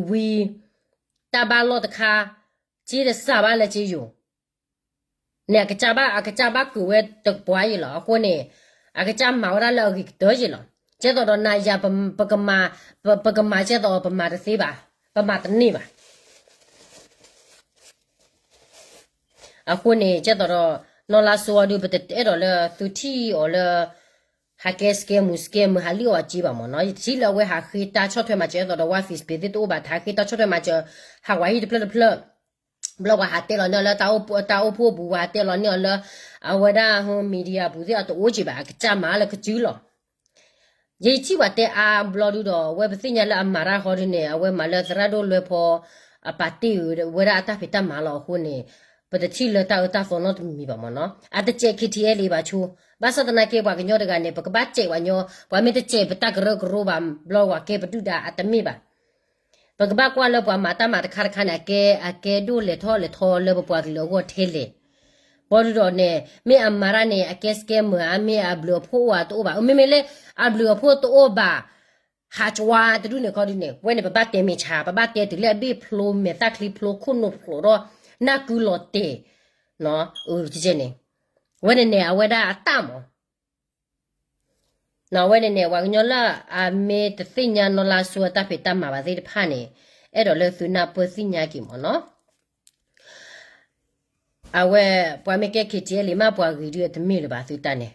ဝံၤ တၢ်ဘၣ်လိာ်တခါ, စ့တစၢ်ဘၣ်လၢစ့ယိၤ န့ၣ် အကစၢ်ဘၣ် အကစၢ်ဘၣ်ကုာ်ဝဲတပှၢ်ယံၤလီၤ. အဃိန့ၣ် အကစၢ်မၤဝဲဒၣ်လၢအဂ့ၤကတၢၢ်ယံၤလီၤ. ကဲသိးဒီးနၤယၤ ပကမၤ ပ ပကမၤကဲသိးပမၤတသ့ဘၣ်, ပမၤတန့ၢ်ဘၣ်. အဃိန့ၣ် ကဲသိးဒီး နီၢ်လါစိအီၤဒုး ပတအဲၣ်ဒိးလၢသုထံၣ်အီၤလၢ ဟးကဲ scam မုာ် scam မုာ် ဟးလံၣ်အီၣ်အစ့ဘၣ်မ့ၢ်နီၤ. ယထံၣ်လၢအဝဲဟးဃ့တၢ်ဆီၣ်ထွဲမၤစၢၤ အဲၣ်သိးဒီး ဝါ Facebook သ့ၣ်တအိၣ်ဘၣ် ဟးဃ့တၢ်ဆီၣ်ထွဲမၤစၢၤ ဟးဝးဟံၣ်တဖျၢၣ်တဖျၢၣ် ဘျီပှၤဟးတဲလီၤန့ၢ်အီၤလၢ တၢ်အိၣ်ဖှိၣ်အပူၤ ပှၤဟးတဲလီၤန့ၢ်အီၤလၢ အဝဲဒၣ် media အပူၤသ့ၣ်အတအိၣ်က့ၤဘၣ် အကစၢ်မၤလၢကစုလီၤ. ယထံၣ်ပှၤတဲအါဘျီဒုဒီး အဝဲပသ့ၣ်ညါလၢအမၤတၢ်ဃီဒုန့ၣ် အဝဲမၤလၢသရၣ်ဒိၣ်လွဲဖီ အပာ်တ့ၢ်ဝဲဒၣ်အတၢ်ဖံးတၢ်မၤလီၤ. အဃိန့ၣ် ပတထံၣ်လၢတၢ်အၢတၢ်သီနီတမံၤဘၣ်မ့ၢ်နီၤ. အတစဲး K T L A ဘၣ်ဆိ, ဘၣ်ဆၣ်သနာ်က့ပှၤကညီတဂၤန့ၣ် ပကဘၣ်စဲးပှၤညီ, ပှၤမ့ၢ်တစဲးပတၢ်ကရၢကရိဘၣ် ဘျီပှၤကဲပဒုၣ်ဒါအတမ့ၢ်ဘၣ်. ပကဘၣ်ကွၢ်လၢပှၤမၤတၢ်မၤတခါတခါန့ၣ် အကဲ အကဲဒိၣ်လဲၤထီၣ်လဲၤထီလၢပပှၤကလုာ်အဂီၢ်ထဲလဲၣ်. ဘျီဒုဒီးန့ၣ် မ့ၢ်အမၤတၢ်န့ၣ် အကဲ scam မုာ်ဧါ မ့ၢ်အဘျုးအဖှိၣ်အိၣ်ဧါတအိၣ်ဘၣ်. မ့မ့ၢ်လၢအဘျုးအဖှိၣ်တအိၣ်ဘၣ် ဟးကွၢ်တဒူၣ်န့ၣ်ခီဒုန့ၣ် ဝဲန့ၣ် ပဘၣ်တဲမ့ၢ်ဆါ, ပဘၣ်တဲတုၤလၢအဘ့ၣ်ဖျိ မဲာ်သၣ်ချံဖျိ ခိၣ်နူာ်ဖျိးဒီး နၢ်ကုလီၤတဲာ်, န့ၣ်, ဝဲန့ၣ်န့ၣ် အဝဲဒၣ်အတၢ်မး ဝဲန့ၣ်န့ၣ် ပှၤကညီလၢအမ့ၢ်တသ့ၣ်ညါနီၢ်လါစိအတၢ်ဖံးတၢ်မၤဘၣ်သ့ၣ်တဖၣ်န့ၣ် အဲၣ်ဒိးလၢသုနၢ်ပၢၢ်သ့ၣ်ညါက့ၤမ့ၢ်နီၤ. အဝဲ ပှၤမ့ၢ်ကဲ K T L A မး ပှၤဂ့ၤဒုအတမ့ၢ်လၢၤဘၣ်သုတၢ်န့ၣ်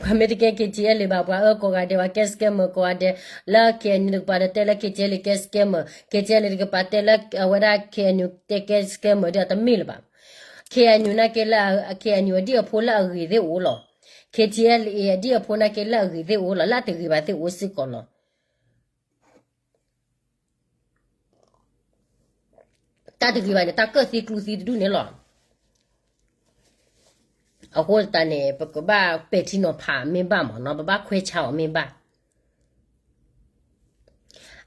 ပှၤမ့ၢ်တကဲ K T L A ဘၣ် ပှၤအၢကိးဂၤဒဲး ပှၤကဲ scammer ကိးဂၤဒဲး လၢ K N U တကပၤဒီးတဲလၢ K T L A ကဲ scammer, K T L A တကပၤတဲလၢအဝဲဒၣ် K N U တဲကဲ scammer ဒုအတမ့ၢ်လၢၤဘၣ်. K N U နာ်က့လၢ K N U အဒံၣ်အဖိလၢအဂ့ၤသ့ၣ်အိၣ်လီၤ. K T L A အဒံၣ်အဖိနာ်က့လၢအဂ့ၤသ့ၣ်အိၣ်လီၤ လၢအတဂ့ၤဘၣ်သ့ၣ်အိၣ်စ့ၢ်ကီးလီၤ. တၢ်တဂ့ၤဘၣ်န့ၣ် တၢ်ကၢၣ်သံကျူသံတဒူၣ်န့ၣ်လီၤ. အဃိသတးန့ၣ် ပကဘၣ်ပဲာ်ထံနီၤဖးမ့ၢ်ဘၣ်မ့ၢ်နီၤ, ပဘၣ်ခွဲးဆါအီၤမ့ၢ်ဘၣ်.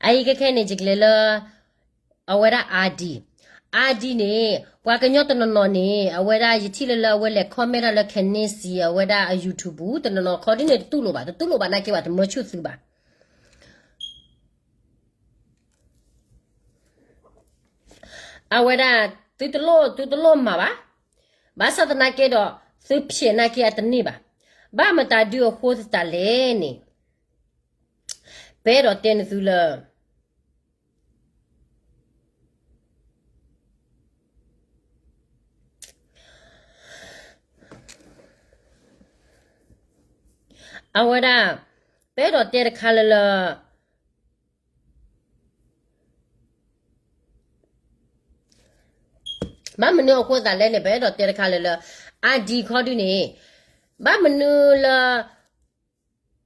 အအံၤခဲခဲန့ၣ် ယကလဲၤလၢ အဝဲဒၣ် R D, R D န့ၣ် ပှၤကညီတနီၤနီၤန့ၣ် အဝဲဒၣ်ယထံၣ်လၢလၢအဝဲလဲၤ comment တၢ်လၢ Canisi အဝဲဒၣ်အ YouTube တနီၤနီၤခီဒ်န့ၣ် တတူၢ်လိာ်ဘၣ်, တတူၢ်လိာ်ဘၣ်နာ်က့ ပှၤတမၢဆူၣ်သုဘၣ်. အဝဲဒၣ် သုတလိၣ် သုတလိၣ်မၤဘၣ်. ဘၣ်ဆၣ်သနာ်က့ဒီး သုဖျဲးနာ်က့အတန့ၢ်ဘၣ်. ဘၣ်မတၤဒုအဃိသတးလဲၣ်န့ၣ် ပအဲၣ်ဒိးတဲနသုလၢ အဝဲဒၣ် ပအဲၣ်ဒိးတဲတခါလၢလၢ ဘၣ်မနုၤအဃိသတးလဲၣ်န့ၣ် ပအဲၣ်ဒိးတဲတခါလၢလၢ အဒံခီဒုန့ၣ် ဘၣ်မနုၤလၢ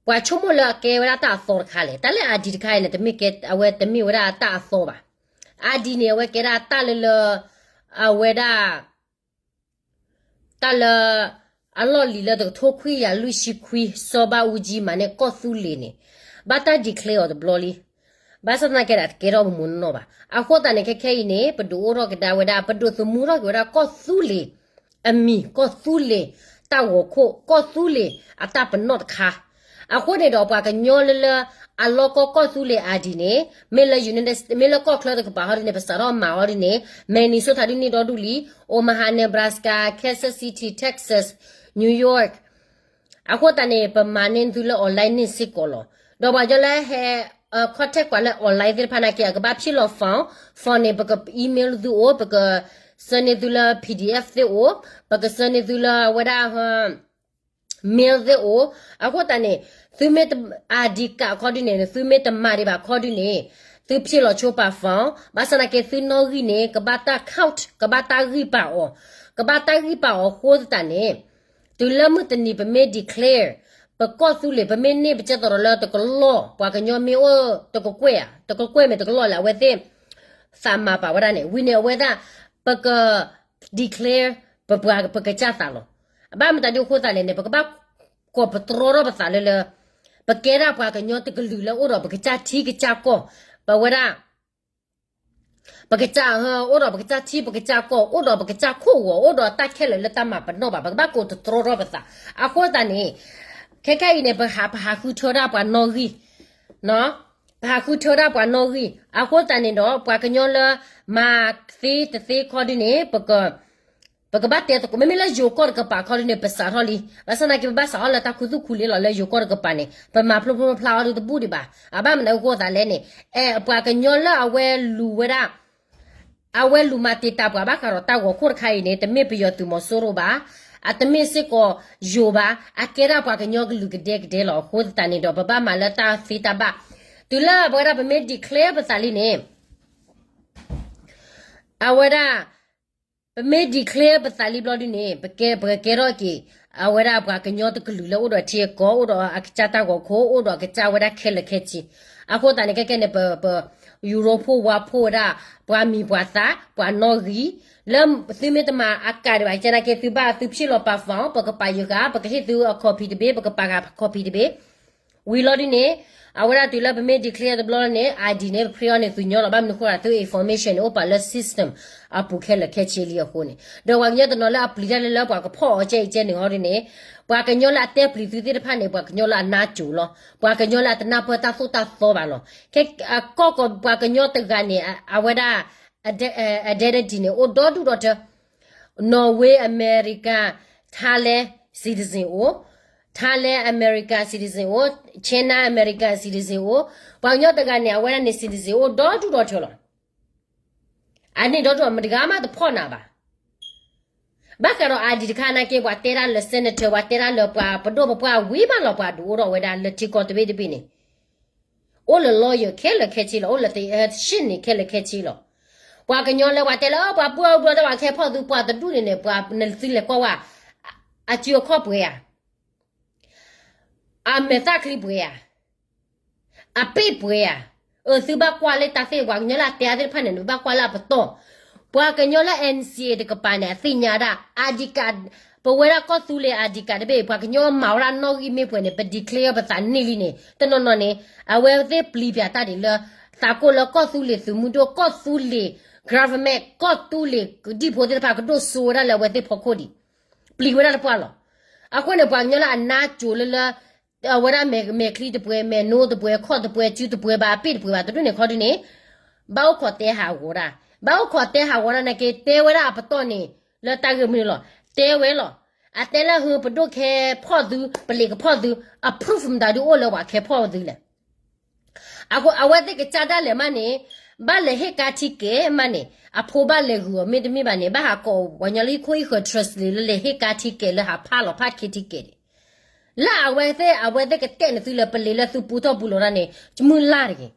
ပှၤဆိကမိၣ်လၢအကဲဝဲဒၣ်တၢ်အသီတခါလဲၣ်. တၢ်လၢအဒံတခါအံၤန့ၣ် တမ့ၢ်ကဲ အဝဲတမ့ၢ်ဝဲဒၣ်တၢ်အသီဘၣ်. အဒံန့ၣ် အဝဲကဲဒၣ်တၢ်လၢလၢ အဝဲဒၣ် တၢ်လၢ အလီၢ်လံၤလၢတကထိခွံကယၤလွံၢ်ဆံခွံ စီၤဘၣ်အူကၠံမၤန့ၢ်ကီၢ်သူလ့ၤန့ၣ် ဘၣ်တၢ် declare အီၤတဘျီလံ. ဘၣ်ဆၣ်သနာ်က့ဒီး တကဲထီၣ်ပမုၢ်နီၢ်ဘၣ်. အဃိသတးန့ၣ် ခဲခဲအံၤန့ၣ် ပဒုးအိၣ်ထီၣ်ကဒါဝဲဒၣ် ပဒုးသမူထီၣ်က့ၤဝဲဒၣ်ကီၢ်သူလ့ၤအမံၤ, ကီၢ်သူလ့ၤတၢ်ဂီၤခိၣ်, ကီၢ်သူလ့ၤအတၢ်ပနီၣ်တခါ. အဃိန့ၣ်ဒီး ပှၤကညီလၢလၢ အလီၢ်ကီၢ်ကီၢ်သူလ့ၤအဒံန့ၣ် မ့ၢ်လၢ United States မ့ၢ်လၢကီၢ်ချၢတကပၤဟီဒ်န့ၣ် ပစးထီၣ်မၤဟီဒ်န့ၣ် Minnesota ဒ်န့ၣ်ဒီဒူၣ်လံ, Omaha, Nebraska, Kansas City, Texas, New York. အဃိသတးန့ၣ် ပမၤန့ၢ်သုလၢ online န့ၣ်စ့ၢ်ကီးလီၤ. ဒီးပှၤကညီလၢဟဲ contact ပှၤလၢ online သ့ၣ်တဖၣ်နာ်က့ အကဘၣ်ဖျါလီၤ form, form န့ၣ် ပက email သုအိၣ်, ပက send န့ၢ်သုလၢ PDF သ့ၣ်အိၣ်, ပက send န့ၢ်သုလၢအဝဲဒၣ် mail သ့ၣ်အိၣ်. အဃိသတးန့ၣ် သုမ့ၢ် ID card အခီဒ်န့ၣ် သုမ့ၢ်တမၤဒံးဘၣ်အခီဒ်န့ၣ် သုဖျါလီၤဆိပာ် form, ဘၣ်ဆၣ်သနာ်က့ သုနီၣ်ဂံၢ်န့ၣ် ကဘၣ်တၢ် count, ကဘၣ်တၢ်ဂံၢ်ပာ်အီၤ, ကဘၣ်တၢ်ဂံၢ်ပာ်အီၤအဃိသတးန့ၣ် တုၤလၢမုၢ်တနံၤ ပမ့ၢ် declare ပကီၢ်သူလ့ၤ ပမ့ၢ်န့ၢ်ပကဲသိးဒီးလၢတကလီၢ် ပှၤကညီမ့ၢ်အိၣ်တကကွဲၢ်ဧါ, တကကွဲၢ်မ့ၢ်တကလီၢ်လဲၣ် အဝဲသ့ၣ် သးမၤပာ်ဝဲဒၣ်န့ၣ် ဝံၤန့ၣ်အဝဲဒၣ် ပက declare ပပှၤ ပကစၢ်သးလီၤ. အဘၣ်မတၤဒ်အဃိသတးလဲၣ်န့ၣ် ပကဘၣ်ကိးပတြီထီၣ်ပသးလၢလၢ ပကဲဒၣ်ပှၤကညီတကလုာ်လၢအိၣ်ဒီးပကစၢ်ထံကစၢ်ကီၢ်, ပဝဲဒၣ် ပကစၢ် အိၣ်ဒီးပကစၢ်ထံပကစၢ်ကီၢ် အိၣ်ဒီးပကစၢ်ခိၣ်ဂီၤ အိၣ်ဒီးတၢ်ခဲလၢာ်လၢတၢ်မၤပနီၣ်ဘၣ် ပကဘၣ်ကိးတတြီထီၣ်ပသး. အဃိသတးန့ၣ် ခဲခဲအံၤန့ၣ် ပဟး ပဟးဃုထၢဒၣ်ပှၤနီၣ်ဂံၢ်, န့ၣ်, ပဟးဃုထၢဒၣ်ပှၤနီၣ်ဂံၢ် အဃိသတးန့ၣ်ဒီး ပှၤကညီလၢ မၤသ့တသ့ခီဒုန့ၣ် ပကဘၣ်တဲသကိး မ့မ့ၢ်လၢယိၤကီၢ်တကပၤခီဒုန့ၣ် ပစးထီၣ်လံ. ဘၣ်ဆၣ်သနာ်က့ ပဘၣ်စးထီၣ်လၢတၢ်ခူသူၣ်ခူလ့လီၤ လၢယိၤကီၢ်တကပၤန့ၣ် ပမၤဖျိဖျိဖျါအီၤဒုတဘူၣ်ဒံးဘၣ်. အဘၣ်မနုၤအဃိသးလဲၣ်န့ၣ် အဲ ပှၤကညီလၢအဝဲလူၤဝဲဒၣ် အဝဲလူၤမၤတံာ်တာ်ပှၤဘၣ်ဃးဒီးတၢ်ဂီၤခိၣ်တခါအံၤန့ၣ် တမ့ၢ်ပယီၤသုးမီၤစိရိၤဘၣ်, အတမ့ၢ်စ့ၢ်ကီးယိၤဘၣ်, အကဲဒၣ်ပှၤကညီကလုာ်ကဒဲကဒဲလီၤ. အဃိသတးန့ၣ်ဒီး ပဘၣ်မၤလၢတၢ်သ့တၢ်ဘၣ်. တုၤလၢအဝဲဒၣ်ပမ့ၢ် declare ပသးလံန့ၣ် အဝဲဒၣ် ပမ့ၢ် declare ပသးလံဘျီဒုန့ၣ် ပကဲ ပကကဲထီၣ်က့ၤ အဝဲဒၣ်ပှၤကညီတကလုာ်လၢအိၣ်ဒီးထံအကီၢ် အိၣ်ဒီးအကစၢ်တၢ်ဂီၤခိၣ် အိၣ်ဒီးအကစၢ်ဝဲဒၣ်ခဲလၢာ်ခဲဆ့. အဃိသတးန့ၣ် ခဲကဲန့ၣ် ပ ပ ယူၤရိဖိဝါဖိဝဲဒၣ် ပှၤမံၤပှၤသၣ် ပှၤနီၣ်ဂံၢ် လၢသုမ့ၢ်တမၤအကးဒံးဘၣ် ကဲနာ်က့ သုဘၣ်သုဖျ့ၣ်လီၤပာ်ဖီၣ် ပကပာ်ယဂၤ ပကဟ့ၣ်သုအ copy တဘ့ၣ် ပကပာ်ဂၤ copy တဘ့ၣ် ဝံၤလီၤဒုန့ၣ် အဝဲဒၣ်တုၤလၢပမ့ၢ် declare တဘျီလီၤန့ၣ် ID န့ၣ် ပ print အီၤန့ၣ် သုညီလီၤ. ဘၣ်မနုၤဃိဒၣ် သု information န့ၣ် အိၣ်ပာ်လၢ system အပူၤခဲလၢာ်ခဲဆ့လံအဃိန့ၣ် ဒီးပှၤကညီတနီၤလၢအပျံၤတၢ်လၢလၢပှၤကဖီၣ်အီၤကဲအံၤကဲန့ၣ်ဟီဒုန့ၣ် ပှၤကညီလၢအတဲပျံၤသုသ့ၣ်တဖၣ်န့ၣ် ပှၤကညီလၢအနါစိၤလီၤ. ပှၤကညီလၢအတနၢ်ပၢၢ်တၢ်သိၣ်တၢ်သီဘၣ်လီၤ. ခဲ အကီၢ်ကီၢ်ပှၤကညီတဂၤန့ၣ် အဝဲဒၣ် identity န့ၣ် အိၣ်ဒီဒူၣ်ဒီထၢ Norway American Thailand citizen အိၣ်, Thailand American citizen အိၣ်, China American citizen အိၣ်, ပှၤကညီတဂၤန့ၣ် အဝဲဒၣ်န့ၣ် citizen အိၣ်ဒီဒူၣ်ဒီထၢလီၤ. အန့ၣ်ဒီဒူၣ်မတဂၤမးတဖီၣ်နၤဘၣ်. ဘၣ်ဃးဒီး ID တခါနာ်က့ ပှၤတဲဒၣ်လၢ senator ပှၤတဲဒၣ်လၢပှၤပဒိၣ်ပပှၢ်ဝံၤမးလီၤ ပှၤဒုးအိၣ်ထီၣ်ဝဲဒၣ်လၢထံကီၢ်တဘ့ၣ်တဘ့ၣ်န့ၣ် အိၣ်လၢ lawyer ခဲလၢာ်ခဲဆ့လီၤ အိၣ်လၢ ရှ့ၣ်န့ၣ် ခဲလၢာ်ခဲဆ့လီၤ. ပှၤကညီလၢပှၤတဲလၢ ပှၤပှၢ်အိၣ်ဘျီတၢ်ပှၤခဲဖီၣ်သုပှၤတဒူၣ်န့ၣ်န့ၣ် ပှၤနသုလဲၤကွၢ်ဝဲ အစုအခီၣ်ပှဲၤဧါ, အမဲာ်သၣ်ချံပှဲၤဧါ, အပ့ၢ်ပှဲၤဧါ. အၢ သုဘၣ်ကွၢ်လၢတၢ်သ့ၣ် ပှၤကညီလၢအတဲအါသ့ၣ်တဖၣ်န့ၣ် နဘၣ်ကွၢ်လၢအပတီၢ်. ပှၤကညီလၢ NCA တကပၤန့ၣ် အသ့ၣ်ညါဒၣ် ID card ပဝဲဒၣ်ကီၢ်သူလ့ၤ ID card တဘ့ၣ် ပှၤကညီမၤဝဲဒၣ်နီၣ်ဂံၢ်မ့ၢ်ပှဲၤန့ၣ် ပ declare ပသးန့ၢ်လံန့ၣ် တနီၤနီၤန့ၣ် အဝဲသ့ၣ်ပျံၤပၠးတၢ်ဒ်လၢ သးကိၢ်လၢကီၢ်သူလ့ၤသုးမုၢ်ဒိၣ် ကီၢ်သူလ့ၤ government ကီၢ်သူလ့ၤဒံၣ်ဖိသ့ၣ်တဖၣ်ကဒိၣ်စိဝဲဒၣ်လၢအဝဲသ့ၣ်ဖီခိၣ်ဒံး ပျံၤဝဲဒၣ်တပှၢ်လီၤ. အဃိန့ၣ် ပှၤကညီလၢအနါစိၤလၢလၢ အဝဲဒၣ်မဲာ်ချံတပှဲၤ မဲာ်နိတပှဲၤ ခီၣ်တပှဲၤ စုတပှဲၤဘၣ် အပ့ၢ်တပှဲၤဘၣ် တဒူၣ်န့ၣ်ခီဒုန့ၣ် ဘၣ်အိၣ်ခိးတဲဟးဂီၤဒၣ် ဘၣ်အိၣ်ခိးတဲဟးဂီၤဒၣ်နာ်က့ တဲဝဲဒၣ်အပတီၢ်န့ၣ် လၢတၢ်ဂ့ၢ်မနုၤလီၤ တဲဝဲလီၤ. အတဲလၢဟုပဒိၣ်ခဲဖီၣ်သု ပလံၤကဖီၣ်သု အ proof မတၤဒုအိၣ်လၢပှၤခဲဖီၣ်သုလဲၣ်. အဃိ အဝဲသ့ၣ်ကစၢ်ဒၣ်လဲာ်မးန့ၣ် ဘၣ်လဲၤဟ့ၣ်ကါထံကဲးမးန့ၣ် အဖိဘၣ်လဲၤဂုာ်အီၤ မ့တမ့ၢ်ဘၣ်န့ၣ် ဘၣ်ဟးကိးပှၤကညီလၢဟံၣ်ခိၣ်ဟံၣ်ဃၢၤ translate လၢလဲၤဟ့ၣ်ကါထံကဲးလၢဟးဖးလီၤဖးခ့ထံကဲးန့ၣ် လၢအဝဲသ့ၣ် အဝဲသ့ၣ်ကတဲာ်န့ၢ်သုလၢပလံၤလၢသုပူထီၣ်ပူလီၤတၢ်န့ၣ် မုၢ်လၢ်တဂ့ၤ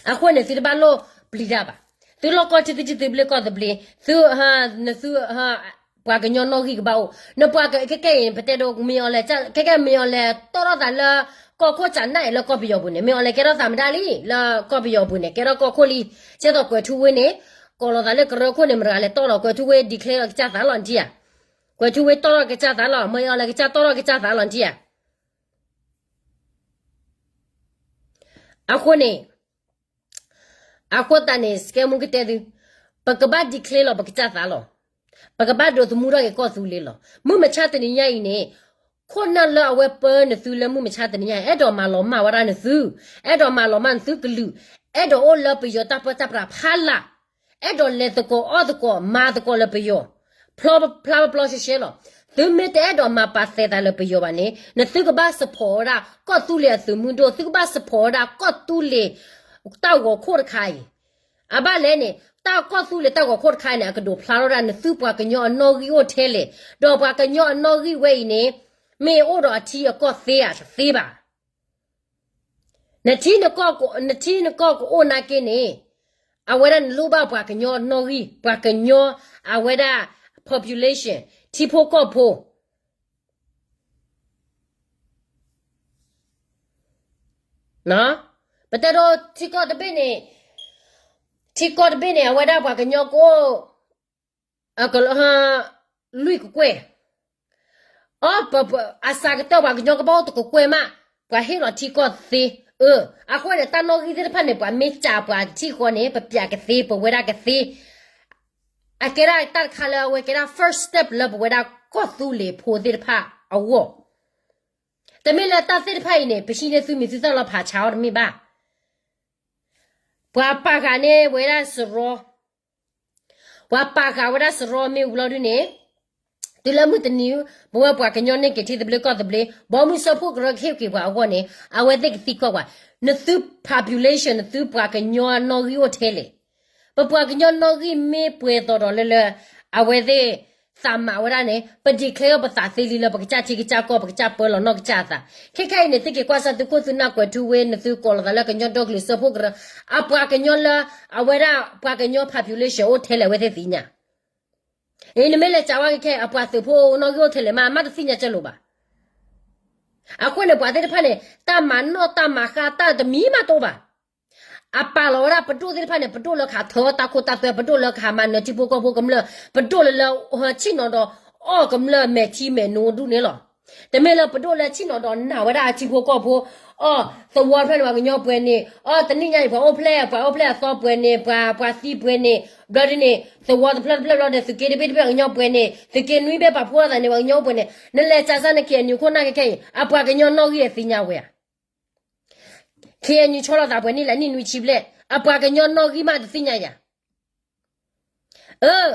အဃိန့ၣ် သုတဘၣ်လိၣ်ပျံၤတၢ်ဘၣ်. သုလီၢ်ကီၢ်ထံသုထံသုဘျ့ကီၢ်သဘျ့ သု နသု ပှၤကညီနီၣ်ဂံၢ်ကဘၣ်အိၣ် နပှၤခဲကဲအံၤ ပတဲဒိးမ့ၢ်အီၤလဲၣ် ခဲကဲမ့ၢ်အီၤလဲၣ် တီၣ်ထီၣ်သးလၢ ကီၢ်ခိၣ်စးနၣ်အံၤလၢကီၢ်ပယီၤပူၤန့ၣ် မ့ၢ်အီၤလဲၣ်ကဲထီၣ်သးမတၤလံ လၢကီၢ်ပယီၤပူၤန့ၣ် ကဲထီၣ်ကီၢ်ခိၣ်လံ. ကဲသိးကွဲၤထူဝ့န့ၣ် ကိးလီၤသးလၢကရၢခိၣ်န့ၣ် မတၤတဂၤလဲၤတီၣ်လီၤ ကွဲၤထူဝ့ declare လီၤကစၢ်သးလီၤနထံၣ်ဧါ. ကွဲၤထူဝ့တီၣ်ထီၣ်ကစၢ်သးလီၤ မ့ၢ်အီၤလဲၣ်ကစၢ်တီၣ်ထီၣ်ကစၢ်သးလီၤနထံၣ်ဧါ. အဃိန့ၣ် အဃိသတးန့ၣ် စကဲမူကတဲသု, ပကဘၣ် declare လီၤပကစၢ်သးလီၤ. ပကဘၣ်ဒိးသမူထီၣ်က့ၤကီၢ်သူလ့ၤလီၤ. မုၢ်မဆါတနံၤညါအံၤန့ၣ် ခိၣ်နၢ်လၢအဝဲပၢနသုလၢမုၢ်မဆါတနံၤညါအံၤ အဲၣ်ဒိးမၤလီၤမၢ်ဝဲဒၣ်နသု, အဲၣ်ဒိးမၤလီၤမၢ်နသုကလုာ်, အဲၣ်ဒိးအိၣ်လၢပယီၤတၢ်ပၢတၢ်ပြးဖးလၢ်, အဲၣ်ဒိးလဲၤသကိးအီၣ်သကိးမၤသကိးလၢပယီၤ ဖျါပျီရှဲရှဲလီၤ. သုမ့ၢ်တအဲၣ်ဒိးမၤပာ်သဲးသးလၢပယီၤဘၣ်န့ၣ် နသုကဘၣ် support ဝဲဒၣ် ကီၢ်သူလ့ၤအသုးမုၢ်ဒိၣ်, သုကဘၣ် support ဝဲဒၣ် ကီၢ်သူလ့ၤ တၢ်ဂီၤခိၣ်တခါအံၤ. အဘၣ်လဲၣ်န့ၣ် တၢ်ကီၢ်သူလ့ၤတၢ်ဂီၤခိၣ်တခါအံၤန့ၣ် အကဒိးဖျါထီၣ်ဝဲဒၣ် နသုပှၤကညီအနီၣ်ဂံၢ်အိၣ်ထဲလဲၣ်, ဒီးပှၤကညီအနီၣ်ဂံၢ်ဝဲအံၤန့ၣ် မ့ၢ်အိၣ်ဒီးအထံအကီၢ်သ့ဧါတသ့ဘၣ်. နထံနကီၢ်ကအိၣ်နာ်က့န့ၣ် အဝဲဒၣ်နလိၣ်ဘၣ်ပှၤကညီနီၣ်ဂံၢ်, ပှၤကညီအဝဲဒၣ် population, ထံဖိကီၢ်ဖိ ပတဲဒိးထံကီၢ်တဘ့ၣ်န့ၣ်, ထံကီၢ်တဘ့ၣ်န့ၣ် အဝဲဒၣ်ပှၤကညီကအိၣ် လွံၢ်ကကွဲၢ်, အ အစှၤကတၢၢ်ပှၤကညီကဘၣ်အိၣ်တကကွဲၢ်မး, ပှၤဟ့ၣ်လီၤထံကီၢ်သ့. အၢ အဃိန့ၣ် တၢ်နီၣ်ဂံၢ်သ့ၣ်တဖၣ်န့ၣ် ပှၤမ့ၢ်စံးပှၤထံဃီန့ၣ် ပပျးကသ့ ပဝဲဒၣ်ကသ့ အကဲဒၣ်တၢ်တခါလၢအဝဲကဲဒၣ် first step လၢပဝဲဒၣ်ကီၢ်သူလ့ၤဖိသ့ၣ်တဖၣ်အဂီၢ်. တမ့ၢ်လၢတၢ်သ့ၣ်တဖၣ်အံၤန့ၣ် ပဟံးန့ၢ်သုမံၤသုသၣ်လီၤဖးဆါအီၤတမ့ၢ်ဘၣ်. ပှၤပာ်ဃာ်န့ၢ်ဝဲဒၣ်စရီ, ပှၤပာ်ဃာ်ဝဲဒၣ်စရီမ့ၢ်ဝံၤလီၤဒုန့ၣ်, တုၤလၢမုၢ်တနံၤ ပဝဲပှၤကညီန့ၣ်က့ၤထံသဘျ့ကီၢ်သဘျ့ ဘီမုၢ်စၢဖှိၣ်ကရၢကဟ့ၣ်က့ၤပှၤအဂီၢ်န့ၣ် အဝဲသ့ၣ်ကသံကွၢ်ပှၤ, နသု population နသုပှၤကညီနီၣ်ဂံၢ်အိၣ်ထဲလဲၣ်. ပပှၤကညီနီၣ်ဂံၢ်မ့ၢ်ပှဲၤသိးဒီးလၢလၢ အဝဲသ့ၣ် သးမၤဝဲဒၣ်န့ၣ် ပ declare ပသးသ့လံလၢပကစၢ်ထံကစၢ်ကီၢ် ပကစၢ်ပၢလီၤနီၢ်ကစၢ်အသး. ခဲခဲအံၤန့ၣ် သုက့ၤကွၢ်စၢ်သုခိၣ်သုနၢ်ကွဲးထူဝ့ နသုကိးလီၤသးလၢကညီဒီကလုာ်စၢဖှိၣ်ကရၢ, အပှၤကညီလၢ အဝဲဒၣ်ပှၤကညီ population အိၣ်ထဲလဲၣ် အဝဲသ့ၣ်သ့ၣ်ညါ. အံၤ နမ့ၢ်လဲၤစံးဝဲခဲခဲအံၤ အပှၤသုးဖိနီၣ်ဂံၢ်အိၣ်ထဲလဲၣ်မး မ့ၢ်တသ့ၣ်ညါကၢလိာ်ဘၣ်. အဃိန့ၣ် ပှၤသ့ၣ်တဖၣ်န့ၣ် တၢ်မၤနီၣ်တၢ်မၤဃါတၢ်တမံၤမးတအိၣ်ဘၣ်. အပာ်လီၤဝဲဒၣ်ပဒိၣ်သ့ၣ်တဖၣ်န့ၣ် ပဒိၣ်လၢကဟးထၢတၢ်ခိတၢ်သွဲ ပဒိၣ်လၢကဟးမၤနၢၤထံဖိကီၢ်ဖိကမျၢၢ် ပဒိၣ်လၢလၢဆ့ၣ်နီၤဒီး အီၣ်ကမျၢၢ်မဲာ်ထံမဲာ်နိဒူၣ်န့ၣ်လီၤ. တမ့ၢ်လၢပဒိၣ်လၢဆ့ၣ်နီၤဒီးနာ်ဝဲဒၣ်အထံဖိကီၢ်ဖိ, အီၣ်သဝီတဖျၢၣ်န့ၣ် ပှၤကညီပှဲၤန့ၣ်, အီၣ်တနံၣ်ညါအံၤ ပှၤအိၣ်ဖျဲၣ် ပှၤအိၣ်ဖျဲၣ်အသီပှဲၤန့ၣ် ပှၤ ပှၤသံပှဲၤန့ၣ်, ဘျီဒ်န့ၣ် သဝီတဖျၢၣ်တဖျၢၣ်ဘျီဒီး သုးက့တဘ့ၣ်တဘ့ၣ် ပှၤကညီပှဲၤန့ၣ် သုးက့နွံဘ့ၣ်ပာ်ဖှိၣ်အသးန့ၣ် ပှၤကညီအိၣ်ပှဲၤန့ၣ် နလဲၤစံးစၢ်န KNU ခိၣ်နၢ်ခဲခဲအံၤ အပှၤကညီနီၣ်ဂံၢ်အသ့ၣ်ညါဝဲဧါ. KNU ဆီလီၤသးပှဲၤန့ၣ်လၢနံၣ်နွံဆံဘျဲၣ် အပှၤကညီနီၣ်ဂံၢ်မးတသ့ၣ်ညါယၤ. အၢ,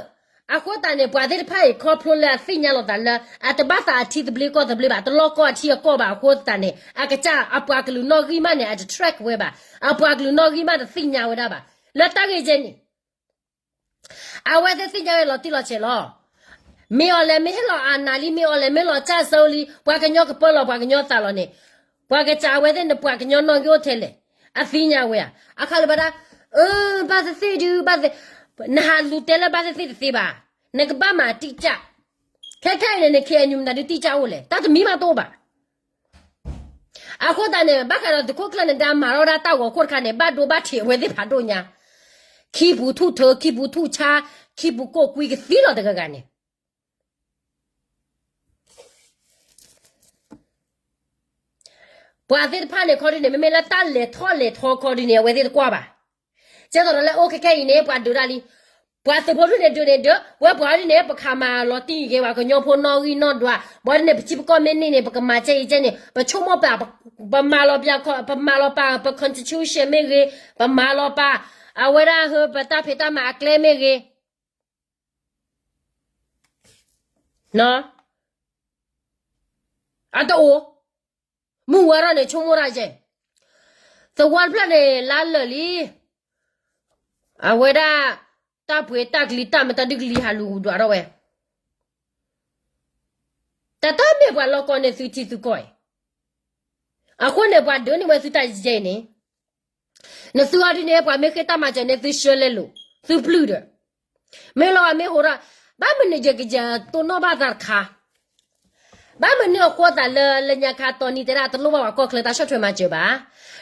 အဃိသတးန့ၣ် ပှၤသ့ၣ်တဖၣ်အံၤ ခီဖျိလၢအသ့ၣ်ညါလီၤသးလၢ အတဘၣ်သးအထံသဘျ့ကီၢ်သဘျ့ဘၣ် တလီၢ်ကီၢ်အထံအကီၢ်ဘၣ်အဃိသတးန့ၣ် အကစၢ်အပှၤကလုာ်နီၣ်ဂံၢ်မးန့ၣ် အတ track ဝဲဘၣ် အပှၤကလုာ်နီၣ်ဂံၢ်မးတသ့ၣ်ညါဝဲဒၣ်ဘၣ် လၢတၢ်ဂ့ၢ်ကဲန့ၣ် အဝဲသ့ၣ်သ့ၣ်ညါဝဲလီၤတံၢ်လီၤဆဲးလီၤ. မ့ၢ်အီၤလဲၤမ့ၢ်ဟ့ၣ်လီၤအနၢ်လံ မ့ၢ်အီၤလဲၤမ့ၢ်လီၤစၢ်ဆၢလံ ပှၤကညီကပၢလီၤပှၤကညီသးလီၤန့ၣ် ပှၤကစၢ်အဝဲသ့ၣ်န့ၣ် ပှၤကညီနီၣ်ဂံၢ်အိၣ်ထဲလဲၣ် အသ့ၣ်ညါဝဲဧါ. အခါလၢဘၣ်ဒၣ် အၢ ဘၣ်သ့ၣ်သ့ၣ်ဒုး ဘၣ်သ့ၣ် နဟးလူၤတဲလၢဘၣ်သ့ၣ်သ့ၣ်တသ့ဘၣ်. နကဘၣ်မၤတံၢ်စၢ် ခဲခဲအံၤန့ၣ် န KNU မတၤဒုးတံၢ်စၢ်အိၣ်လဲၣ် တၢ်တမံၤမးတအိၣ်ဘၣ်. အဃိသတးန့ၣ် ဘၣ်ဃးဒီးသုးခိၣ်ကျၢၢ်န့ၣ် ဒါမၤထီၣ်ဝဲဒၣ်တၢ်ဂီၤခိၣ်တခါန့ၣ် ဘၣ်ဒိဘၣ်ထံးအဝဲသ့ၣ်ဖးဒိၣ်ညါ, ခံပူၤထူၣ်ထၢ ခံပူၤထူၣ်ဆါ ခံပူၤကိၢ်ကွံကသံလီၤတဂၤဂၤန့ၣ် ပှၤသ့ၣ်တဖၣ်န့ၣ်ခီဒုန့ၣ် မ့မ့ၢ်လၢတၢ်လဲၤထီၣ်လဲၤထီခီဒုန့ၣ် အဝဲသ့ၣ်တကွၢ်ဘၣ်. ကဲသိးဒီးလၢအိၣ်ခဲခဲအံၤန့ၣ် ပှၤဒုးတၢ်လံ. ပှၤသုးဖိဒုန့ၣ်ဒုးန့ၣ်ဒုး ဝဲပှၤဒုန့ၣ် ပကမၤလီၤတံၢ်က့ၤပှၤကညီဖိနီၣ်ဂံၢ်နီၣ်ဒွး ဘၣ်ဒုန့ၣ် ပထံပကီၢ်မ့ၢ်န့ၢ်န့ၣ် ပကမၤကဲအံၤကဲန့ၣ် ပဆိကမိၣ်ပ ပမၤလီၤပ ပမၤလီၤပ ပ constitution မ့ၢ်ဂ့ၤ ပမၤလီၤပ အဝဲဒၣ်ဟၢ ပတၢ်ဖံးတၢ်မၤအကျဲမ့ၢ်ဂ့ၤ အတအိၣ် မုၢ်ဝါထီၣ်န့ၣ် ဆိကမိၣ်တၢ်ကဲ, သဝီတဖျၢၣ်န့ၣ် လါလၢာ်လံ, အဝဲဒၣ် တၢ်ပှ့ၤတၢ်ကလံၤ တၢ်မတၤဒုးကလံၤဟးလူၤဒွးထီၣ်ဝဲ, တၢ်တၢ်မ့ၢ်ပှၤလီၢ်ကီၢ်န့ၣ် သုထံသုကီၢ်အံၤ, အဃိန့ၣ် ပှၤဒုးန့ၢ်ဝဲသုတၢ်ယဲအံၤန့ၣ် နသုအီၤဒ်န့ၣ် ပှၤမ့ၢ်ဃ့တၢ်မၤစၢၤန့ၣ် သုဆှၢလဲလိာ်, သုပျုၢ်ဒီး, မ့ၢ်လီၤမ့ၢ်ဟိးထီၣ်, ဘၣ်မနုၤယကယၤတိၢ်နီၣ်ဘၣ်သးတခါ, ဘၣ်မနုၤအဃိသးလၢ လၢညါခါတီနံၤတဲဒၣ်တလိၣ်ဘၣ်ပှၤကီၢ်ချၢတၢ်ဆီၣ်ထွဲမၤစၢၤဘၣ်,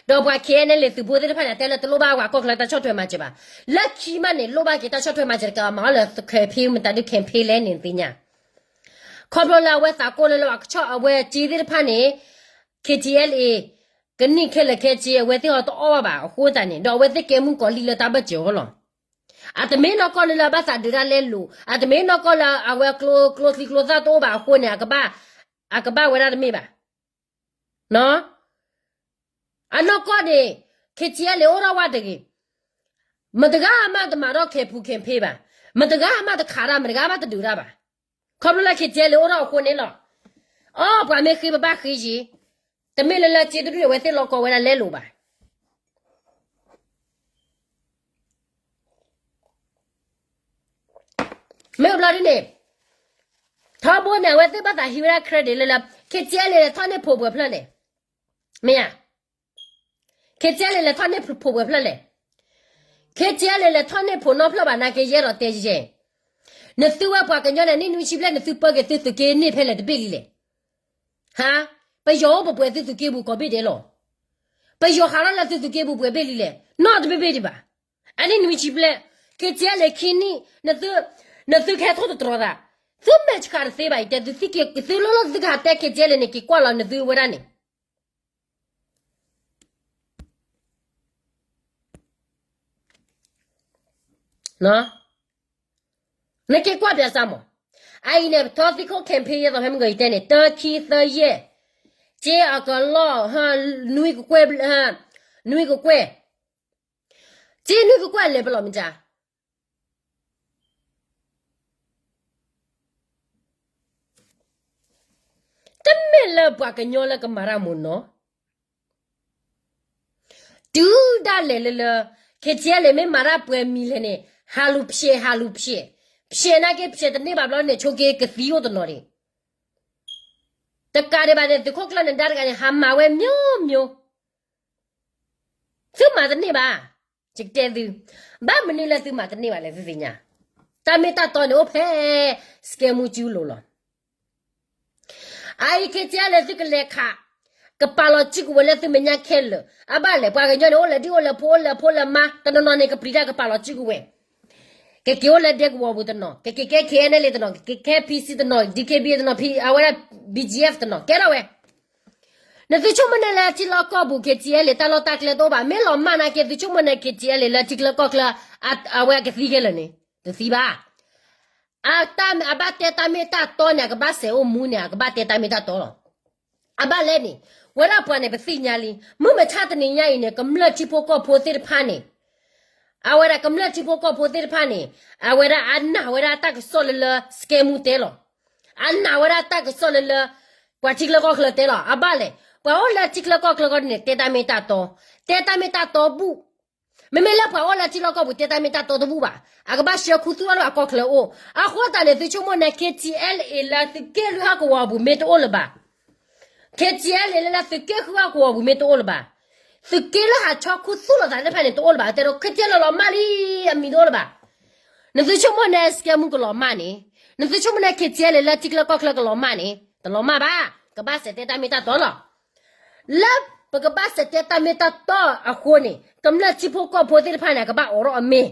ဒီးပှၤ ခဲအံၤန့ၣ် သုးဖိသ့ၣ်တဖၣ်န့ၣ် တဲလၢတလိၣ်ဘၣ်ပှၤကီၢ်ချၢတၢ်ဆီၣ်ထွဲမၤစၢၤဘၣ်, လၢခံမးန့ၣ် လိၣ်ဘၣ်က့ၤတၢ်ဆီၣ်ထွဲမၤစၢၤတကးမၤအီၤလၢ campaign မတၤဒုး campaign လဲၣ်န့ၣ်သ့ၣ်ညါ ခီဖျိလၢအဝဲသးကိၢ်လၢလၢအကဆီၣ်အဝဲစ့သ့ၣ်တဖၣ်န့ၣ် KTLA ကနံၣ်ခဲလၢာ်ခဲဆ့ အဝဲသ့ၣ်ဟီတအီၣ်ဘၣ်ဘၣ်အဃိသတးန့ၣ် ဒီးအဝဲသ့ၣ်ကဲမုၣ်ကီၤလံၢ်လၢတၢ်ဘၢၣ်စၢၤအီၤလီၤ. အတမ့ၢ်နီၢ်ကီၢ်လၢလၢအဘၣ်သးဒုးတၢ်လဲလိာ်, အတမ့ၢ်နီၢ်ကီၢ်လၢအဝဲကျိချံကျိသၣ်တအိၣ်ဘၣ်အဃိန့ၣ် အကဘၣ်ဝဲဒၣ်တမ့ၢ်ဘၣ်. အနီၢ်ကီၢ်န့ၣ် KTLA အိၣ်ထီၣ်ဝဲတဂ့ၤ, မတဂၤမးတမၤထီၣ် campaign campaign ဘၣ်, မတဂၤမးတခးတၢ် မတဂၤမးတဒုးတၢ်ဘၣ်. ခီဖျိလၢ KTLA အိၣ်ထီၣ်အဃိန့ၣ်လီၤ. အီ ပှၤမ့ၢ်ဃ့ပဘၣ်ဃ့ယံၤ, တမ့ၢ်လၢလၢစ့တဒူၣ်န့ၣ် အဝဲသ့ၣ်လီၢ်ကီၢ်ဝဲဒၣ်လဲလိာ်ဘၣ်. မ့ၢ်ဘျီဒ်န့ၣ်, ထီဘိန့ၣ် အဝဲသ့ၣ်ဘၣ်သးဟံးဝဲဒၣ် credit လၢလၢ KTLA လဲၤထီၣ်န့ၢ်ဖိပှဲၤဖျၢၣ်လဲၣ်, မ့ၢ်ဧါ. KTLA လဲၤထီၣ်န့ၢ်ဖိပှဲၤဖျၢၣ်လဲၣ်. KTLA လဲၤထီၣ်န့ၢ်ဖိနီတဖျၢၣ်ဘၣ် နာ်က့ယဲဒီးတဲယဲ, နသုဝဲပှၤကညီန့ၣ် နံၣ်နွံဆံဘျဲၣ် နသုပၢက့ၤသုသုးက့န့ၢ်ဖဲလဲၣ်တဘ့ၣ်လံလဲၣ်. ဟါ, ပယီၤအိၣ်ပပှဲၤသုသုးက့ပူၤကိးဘ့ၣ်ဒဲးလီၤ. ပယီၤဟးထီၣ်လၢသုသုးက့ပူၤပှဲၤဘ့ၣ်လံလဲၣ်, နီတဘ့ၣ်ဘ့ၣ်ဒံးဘၣ်. အနံၣ်နွံဆံဘျဲၣ် KTLA ခံနံၣ်, နသုကဟဲထီၣ်တတြီၤသး, သုမဲာ်ဆှးတသ့ဘၣ်အံၤ တဲသုသုလီၢ်လီၢ်သုကဟးတဲ KTLA န့ၣ် က့ၤကွၢ်လီၤနသုဝဲဒၣ်န့ၣ် နက့ၤကွၢ်ပၠးစၢ်မး. အအံၤန့ၣ် ပထီသံခိၣ် campaign ယဲသိးဖဲမုၢ်ဂီၤယတဲန့ၣ် တၢ ခံ သၢ ယဲၢ်, စ့အကလီၢ်, နွံကကွဲၢ်, နွံကကွဲၢ်, က့နုာ်သကွၢ်လဲၤပလီၢ်မ့ၢ်ကါ တမ့ၢ်လၢပှၤကညီလၢကမၤတၢ်မ့ၢ်နီၤ, တုၤဒၣ်လဲာ်လၢလၢ KTLA မ့ၢ်မၤတၢ်ပှဲၤမံၤလဲၣ်န့ၣ် ဟးလူၤဖျဲး ဟးလူၤဖျဲး, ဖျဲးနာ်က့ဖျဲးတန့ၢ်ဘၣ်ဘျီန့ၣ် ဆိးက့ကသံအိၣ်တနီၤဒံး, တကးဒံးဘၣ်န့ၣ် သုးခိၣ်ကျၢၢ်နဒါတဂၤန့ၣ် ဟးမၤဝဲမျိုးမျိုး, သုမၤတန့ၢ်ဘၣ်, ယကတဲသု, ဘၣ်မနုၤလၢသုမၤတန့ၢ်ဘၣ်လဲၣ် သုသ့ၣ်ညါ, တၢ်မ့ၢ်တၢ်တီန့ၣ်အိၣ်ဖဲ စကဲမူကၠူလိၤလီၤ. အအံၤ KTLA သုကလဲၤခး, ကပာ်လီၤစုကဝဲၤလၢသုမဲာ်ညါခဲလၢာ်, အဘၣ်လဲၣ် ပှၤကညီန့ၣ် အိၣ်လၢဒံၣ်အိၣ်လၢဖိ အိၣ်လၢဖိလၢမါ တနီၤနီၤန့ၣ် ကပျံၤတၢ်ကပာ်လီၤစုကဝဲၤ, ကက့ၤအိၣ်လၢဒဲကဝီၤပူၤတနီၤ, ကက့ၤကဲ KNLA တနီၤ, ကက့ၤကဲ PC တနီၤ, DKBA တနီၤ, အဝဲဒၣ် BGF တနီၤ ကဲထီၣ်ဝဲ နသုဆိကမိၣ်န့ၣ်လၢထံလီၢ်ကီၢ်ပူၤ KTLA တၢ်လီၢ်တၢ်ကျဲတအိၣ်ဘၣ်, မ့ၢ်လီၤမၢ်နာ်က့ သုဆိကမိၣ်န့ၣ် KTLA လၢထံချၢကီၢ်ချၢ အဝဲကသံခဲလၢာ်န့ၣ် တသံဘၣ်. အဘၣ်တဲတၢ်မ့ၢ်တၢ်တီန့ၣ် အကဘၣ်စဲးအိၣ်မူန့ၣ် အကဘၣ်တဲတၢ်မ့ၢ်တၢ်တီလီၤ. အဘၣ်လဲၣ်န့ၣ် ဝဲဒၣ်ပှၤန့ၣ် ပသ့ၣ်ညါလံ, မုၢ်မဆါတနံၤညါအံၤန့ၣ် ကမျၢၢ်ထံဖိကီၢ်ဖိသ့ၣ်တဖၣ်န့ၣ် အဝဲဒၣ်ကမျၢၢ်ထံဖိကီၢ်ဖိသ့ၣ်တဖၣ်န့ၣ် အဝဲဒၣ်အနာ်ဝဲဒၣ်တၢ်ကစီၣ်လၢလၢ စကဲမူတဲလီၤ. အနာ်ဝဲဒၣ်တၢ်ကစီၣ်လၢလၢ ပှၤထံချၢကီၢ်ချၢတဲလီၤ. အဘၣ်လဲၣ် ပှၤအိၣ်လၢထံချၢကီၢ်ချၢကီၢ်န့ၣ် တဲတၢ်မ့ၢ်တၢ်တီ, တဲတၢ်မ့ၢ်တၢ်တီဘူၣ်. မ့မ့ၢ်လၢပှၤအိၣ်လၢထံလီၢ်ကီၢ်ပူၤ တဲတၢ်မ့ၢ်တၢ်တီတဘူၣ်ဘၣ်, အကဘၣ်ဆှၢခူသူၣ်ထီၣ်လၢအကီၢ်ချၢအိၣ်. အဃိသတးန့ၣ် သုဆိကမိၣ်န့ၣ် KTLA လၢသုးက့လွံၢ်ဟီၣ်ကဝီၤအပူၤမ့ၢ်တအိၣ်လၢၤဘၣ်, KTLA လၢလၢသုးက့ဃုဟီၣ်ကဝီၤအပူၤမ့ၢ်တအိၣ်လၢၤဘၣ်, သုးက့လၢဟးဆီခူသူၣ်လိာ်သးသ့ၣ်တဖၣ်န့ၣ် တအိၣ်လၢၤဘၣ်, တဲဒီး KTLA လီၤမၢ်လံ အမံၤတအိၣ်လၢၤဘၣ်. နသုဆိကမိၣ်န့ၣ် စကဲမူကလီၤမၢ်န့ၣ်, နသုဆိကမိၣ်န့ၣ် KTLA လၢထံချၢကီၢ်ချၢကလီၤမၢ်န့ၣ် တလီၤမၢ်ဘၣ်, ကဘၣ်စဲးတဲတၢ်မ့ၢ်တၢ်တီလီၤ. လၢပကဘၣ်စဲးတဲတၢ်မ့ၢ်တၢ်တီအဃိန့ၣ် ကမျၢၢ်ထံဖိကီၢ်ဖိသ့ၣ်တဖၣ်န့ၣ် အကဘၣ်အိးထီၣ်အမ့ၢ်,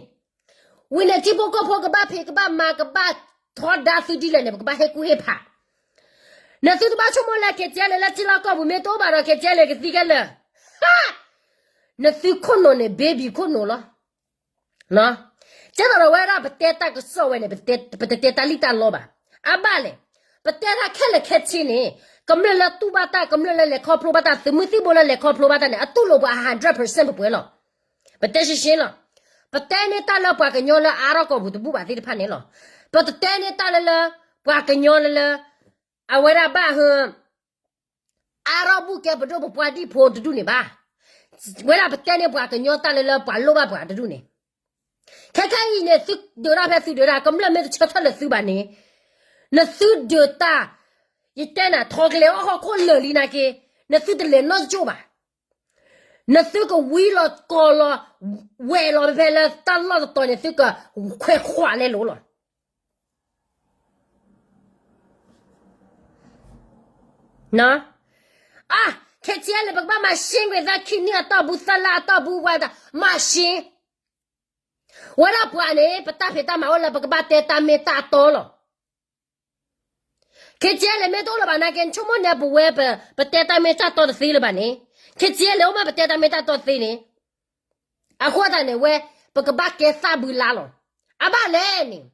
ဝံၤန့ၣ်ထံဖိကီၢ်ဖိကဘၣ်ဖံးကဘၣ်မၤ ကဘၣ်ထီဒါသုဒ်လဲၣ်န့ၣ် ပကဘၣ်ဟ့ၣ်ကူၣ်ဟ့ၣ်ဖး. နသုတဘၣ်ဆိကမိၣ်လၢ KTLA လၢထံလီၢ်ကီၢ်ပူၤမ့ၢ်တအိၣ်ဘၣ်ဒီး KTLA ကသံခဲလၢာ်, နသုခိၣ်နူာ်န့ၣ် baby ခိၣ်နူာ်လီၤ. ကဲသိးဒီးဝဲဒၣ်ပတဲတၢ်ကစီၣ်ဝဲန့ၣ် ပတတဲတၢ်လံၣ်တၢ်လီဘၣ်. အဘၣ်လဲၣ်, ပတဲတၢ်ခဲလၢာ်ခဲဆ့န့ၣ် ကမျၢၢ်လၢတူၢ်ဘၣ်တၢ် ကမျၢၢ်လၢလဲၤခီဖျိဘၣ်တၢ် သုးမုၢ်သံၣ်ဘိလၢလဲၤခီဖျိဘၣ်တၢ်န့ၣ် အတူၢ်လိာ်ပှၤ hundred percent ပှဲၤပှဲၤလီၤ. ပတဲရှင်းရှင်းလီၤ. ပတဲန့ၢ်တၢ်လၢပှၤကညီလၢအါထီၣ်ကီၢ်ပူၤတဘူၣ်ဘၣ်သ့ၣ်တဖၣ်န့ၣ်လီၤ. ပတတဲန့ၢ်တၢ်လၢလၢ ပှၤကညီလၢလၢ အဝဲဒၣ်ဘၣ်ဟ အါထီၣ်ဘူၣ်ကဲပဒိၣ်ပပှၢ်ဒံၣ်ဖိတဒူၣ်န့ၣ်ဘၣ်. ဝဲဒၣ်ပတဲန့ၢ်ပှၤကညီတၢ်လၢလၢပှၤလိၣ်ဘၣ်ပှၤတဒူၣ်န့ၣ်, ခဲခဲအံၤန့ၣ် သုဒုးတၢ်ဖဲသုဒုးတၢ် ကမျၢၢ်မ့ၢ်တဆၢထၢၣ်လၢသုဘၣ်န့ၣ်, နသုဒုးတၢ်, ယတဲနၤ ထီကလဲၤအီၣ်ဟီၣ်ခိၣ်လၢာ်လံနာ်က့, နသုတလဲၤနီၢ်ကၠိၣ်ဘၣ်. နသုကဝံလီၤကီၤလီၤ, ဝဲလီၤဖဲလၢတၢ်လီၢ်တတီၤန့ၣ် သုကခွဲးခွးလဲလိာ်လီၤ. အါ, ခဲဆ့လၢပကဘၣ်မၤရှ့ကွံာ်သးခံနံၣ်အတီၢ်ပူၤ သၢလါအတီၢ်ပူၤ ဝဲဒၣ်မၤရှ့ ဝဲဒၣ်ပှၤန့ၣ် ပတၢ်ဖံးတၢ်မၤအိၣ်လၢပကဘၣ်တဲတၢ်မ့ၢ်တၢ်တီလီၤ. ခဲဆ့လၢမ့ၢ်တအိၣ်လၢၤဘၣ်နာ်က့ ဆိကမိၣ်န့ၣ် ပဝဲပတဲတၢ်မ့ၢ်တၢ်တီတသ့လၢၤဘၣ်န့ၣ်, ခဲဆ့လၢအိၣ်မးပတဲတၢ်မ့ၢ်တၢ်တီတသ့န့ၣ်, အဃိသတးန့ၣ်ဝဲ ပကဘၣ်ကဲသၣ်ဘုလါလီၤ. အဘၣ်လဲၣ်န့ၣ်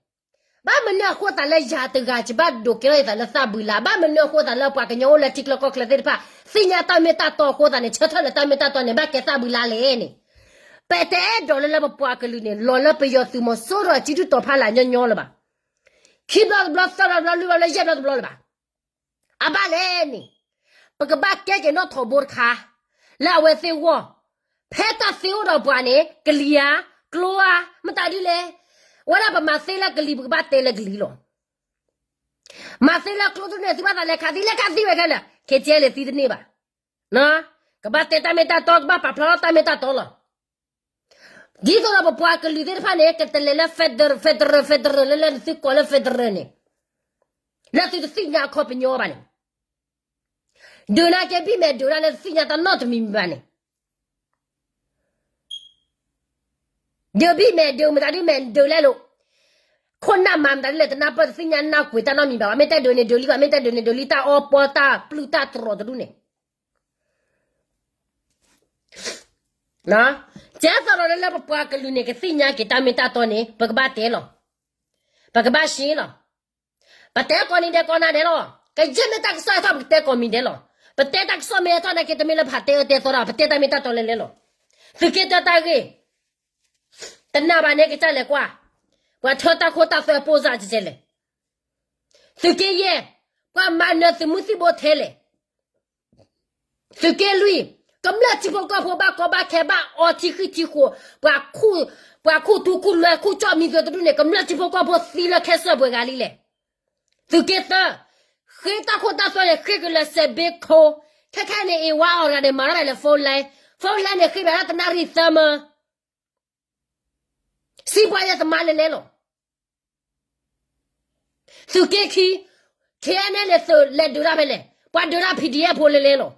ဘၣ်မနုၤအဃိသတးလၢယၤတဂၤ ယဘၣ်ဒိးကဲထီၣ်ယသးလၢသၣ်ဘုလါ, ဘၣ်မနုၤအဃိသတးလၢပှၤကညီအိၣ်လၢထံချၢကီၢ်ချၢသ့ၣ်တဖၣ် သ့ၣ်ညါတၢ်မ့ၢ်တၢ်တီအဃိသတးန့ၣ် ဆၢထၢၣ်လၢတၢ်မ့ၢ်တၢ်တီန့ၣ် ဘၣ်ကဲသၣ်ဘုလါလဲၣ်န့ၣ်, ပတအဲၣ်ဒိးလၢလၢပပှၤကလုာ်န့ၣ် လီၤလၢပယီၤသုးမီၤစိရိၤစုဒုၣ်တီၤဖးလၢ်ညီညီလၢၤဘၣ်. ခံဘျီတဘျီ သၢဘျီတဘျီ လွံၢ်ဘျီလၢယဲၢ်ဘျီတဘျီလၢၤဘၣ်. အဘၣ်လဲၣ်န့ၣ်, ပကဘၣ်ကဲက့ၤနီၣ်ထိးဘိတခါ လၢအဝဲသ့ၣ်ဂီၢ်, ဖဲတၢ်သ့အိၣ်ဒီးပှၤန့ၣ် ကလံၤဧါ, ကျိဧါ, မတၤဒ်လဲၣ်, ဝဲဒၣ်ပမၤသ့လၢကလံၤ ပကဘၣ်တဲလၢကလံၤလီၤ. မၤသ့လၢကျိတဒူၣ်န့ၣ် သုဘၣ်သးလဲၤခးသံ လဲၤခးသံဝဲခဲလၢာ်, ခဲဆ့လၢသံတန့ၢ်ဘၣ်. ကဘၣ်တဲတၢ်မ့ၢ်တၢ်တီ ကဘၣ်ပာ်ဖျါထီၣ်တၢ်မ့ၢ်တၢ်တီလီၤ. ဒ်သိးဒီးပပှၤကလုာ်သ့ၣ်တဖၣ်န့ၣ် ကတလဲၤလၢ federal federal federal လၢလၢနသုကိးလၢ federal န့ၣ်, လၢသုတသ့ၣ်ညါအခီပညီဘၣ်န့ၣ်, ဒုးနာ်က့ဘံၣ်မဲာ်ဒုးဒၣ်လၢတသ့ၣ်ညါတၢ်နီတမံၤမံၤဘၣ်န့ၣ်, ဒုးဘံၣ်မဲာ်ဒုးမတၤဒ်မဲာ်ဒုးလဲၣ်လိၤ, ခိၣ်နၢ်မၤမတၤဒ်လဲၣ် တနၢ်ပၢၢ်တသ့ၣ်ညါနၢ်ကွံာ်တၢ်နီတမံၤဘၣ်, မ့ၢ်တဲဒုးန့ၣ်ဒုးလံဘၣ်, မ့ၢ်တဲဒုးန့ၣ်ဒုးလံ တၢ်အီပီတၢ်ပျုၢ်တၢ်တြီၤတဒူၣ်န့ၣ် ကဲသိးဒီးလၢလၢပပှၤကလုာ်န့ၣ် ကသ့ၣ်ညါက့ၤတၢ်မ့ၢ်တၢ်တီန့ၣ် ပကဘၣ်တဲလီၤ. ပကဘၣ်ရှင်းလီၤ. ပတဲကိးနံၤဒဲးကိးနၤဒဲးလီၤ. ကယဲၢ်မ့ၢ်တၢ်ကစီၣ်ဟဲထီၣ် ပကတဲကိးမံၤဒဲးလီၤ. ပတဲတၢ်ကစီၣ်မ့ၢ်ဟဲထီၣ်နာ်က့ တမ့ၢ်လၢပဟးတဲအၢတဲသီဒၣ်, ပတဲတၢ်မ့ၢ်တၢ်တီလဲၤလဲၤလီၤ. သုးက့တၢတၢ်ဂ့ၢ်, တနာ်ဘၣ်န့ၣ် ကစၢ်လဲၤကွၢ်, ပှၤထၢတၢ်ခိတၢ်သွဲအပိၢ်စၢ်ကကဲလဲၣ်. သုးက့ယဲၢ်, ပှၤမၤနၢၤသုးမုၢ်သံၣ်ဘိထဲလဲၣ်. သုးက့လွံၢ်, ကမျၢၢ်ထံဖိကီၢ်ဖိဘၣ်ကီဘၣ်ခဲဘၣ်အီထံဃံထံဃိး, ပှၤခူၣ်ထူခူၣ်လွဲခူၣ်ကၠီၣ်မံၤသုးတဒူၣ်န့ၣ် ကမျၢၢ်ထံဖိကီၢ်ဖိသံလၢခဲစၢၣ်ပှဲၤဂၤလံလဲၣ်. သုးက့သၢ, ဃ့တၢ်ခိတၢ်သွဲန့ၣ် ဃ့ကလၢၤစဲးဘ့ခိ, ခဲခဲအံၤန့ၣ် အ့ၣ်ဝါအီၤတဂၤန့ၣ် မၤထီၣ်တၢ်လၢ phone line, phone line န့ၣ် ဃ့ဘၣ်တၢ်တနၣ်ရံၣ်သၢမၢ စံးပှၤယဲၢ်သမါလဲၤလဲၤလီၤ. သုးက့ခံ, ခဲအံၤန့ၣ်သုးလဲၤဒုးတၢ်ဖဲလဲၣ်, ပှၤဒုးတၢ် P D F ဖိလဲၤလဲၤလီၤ.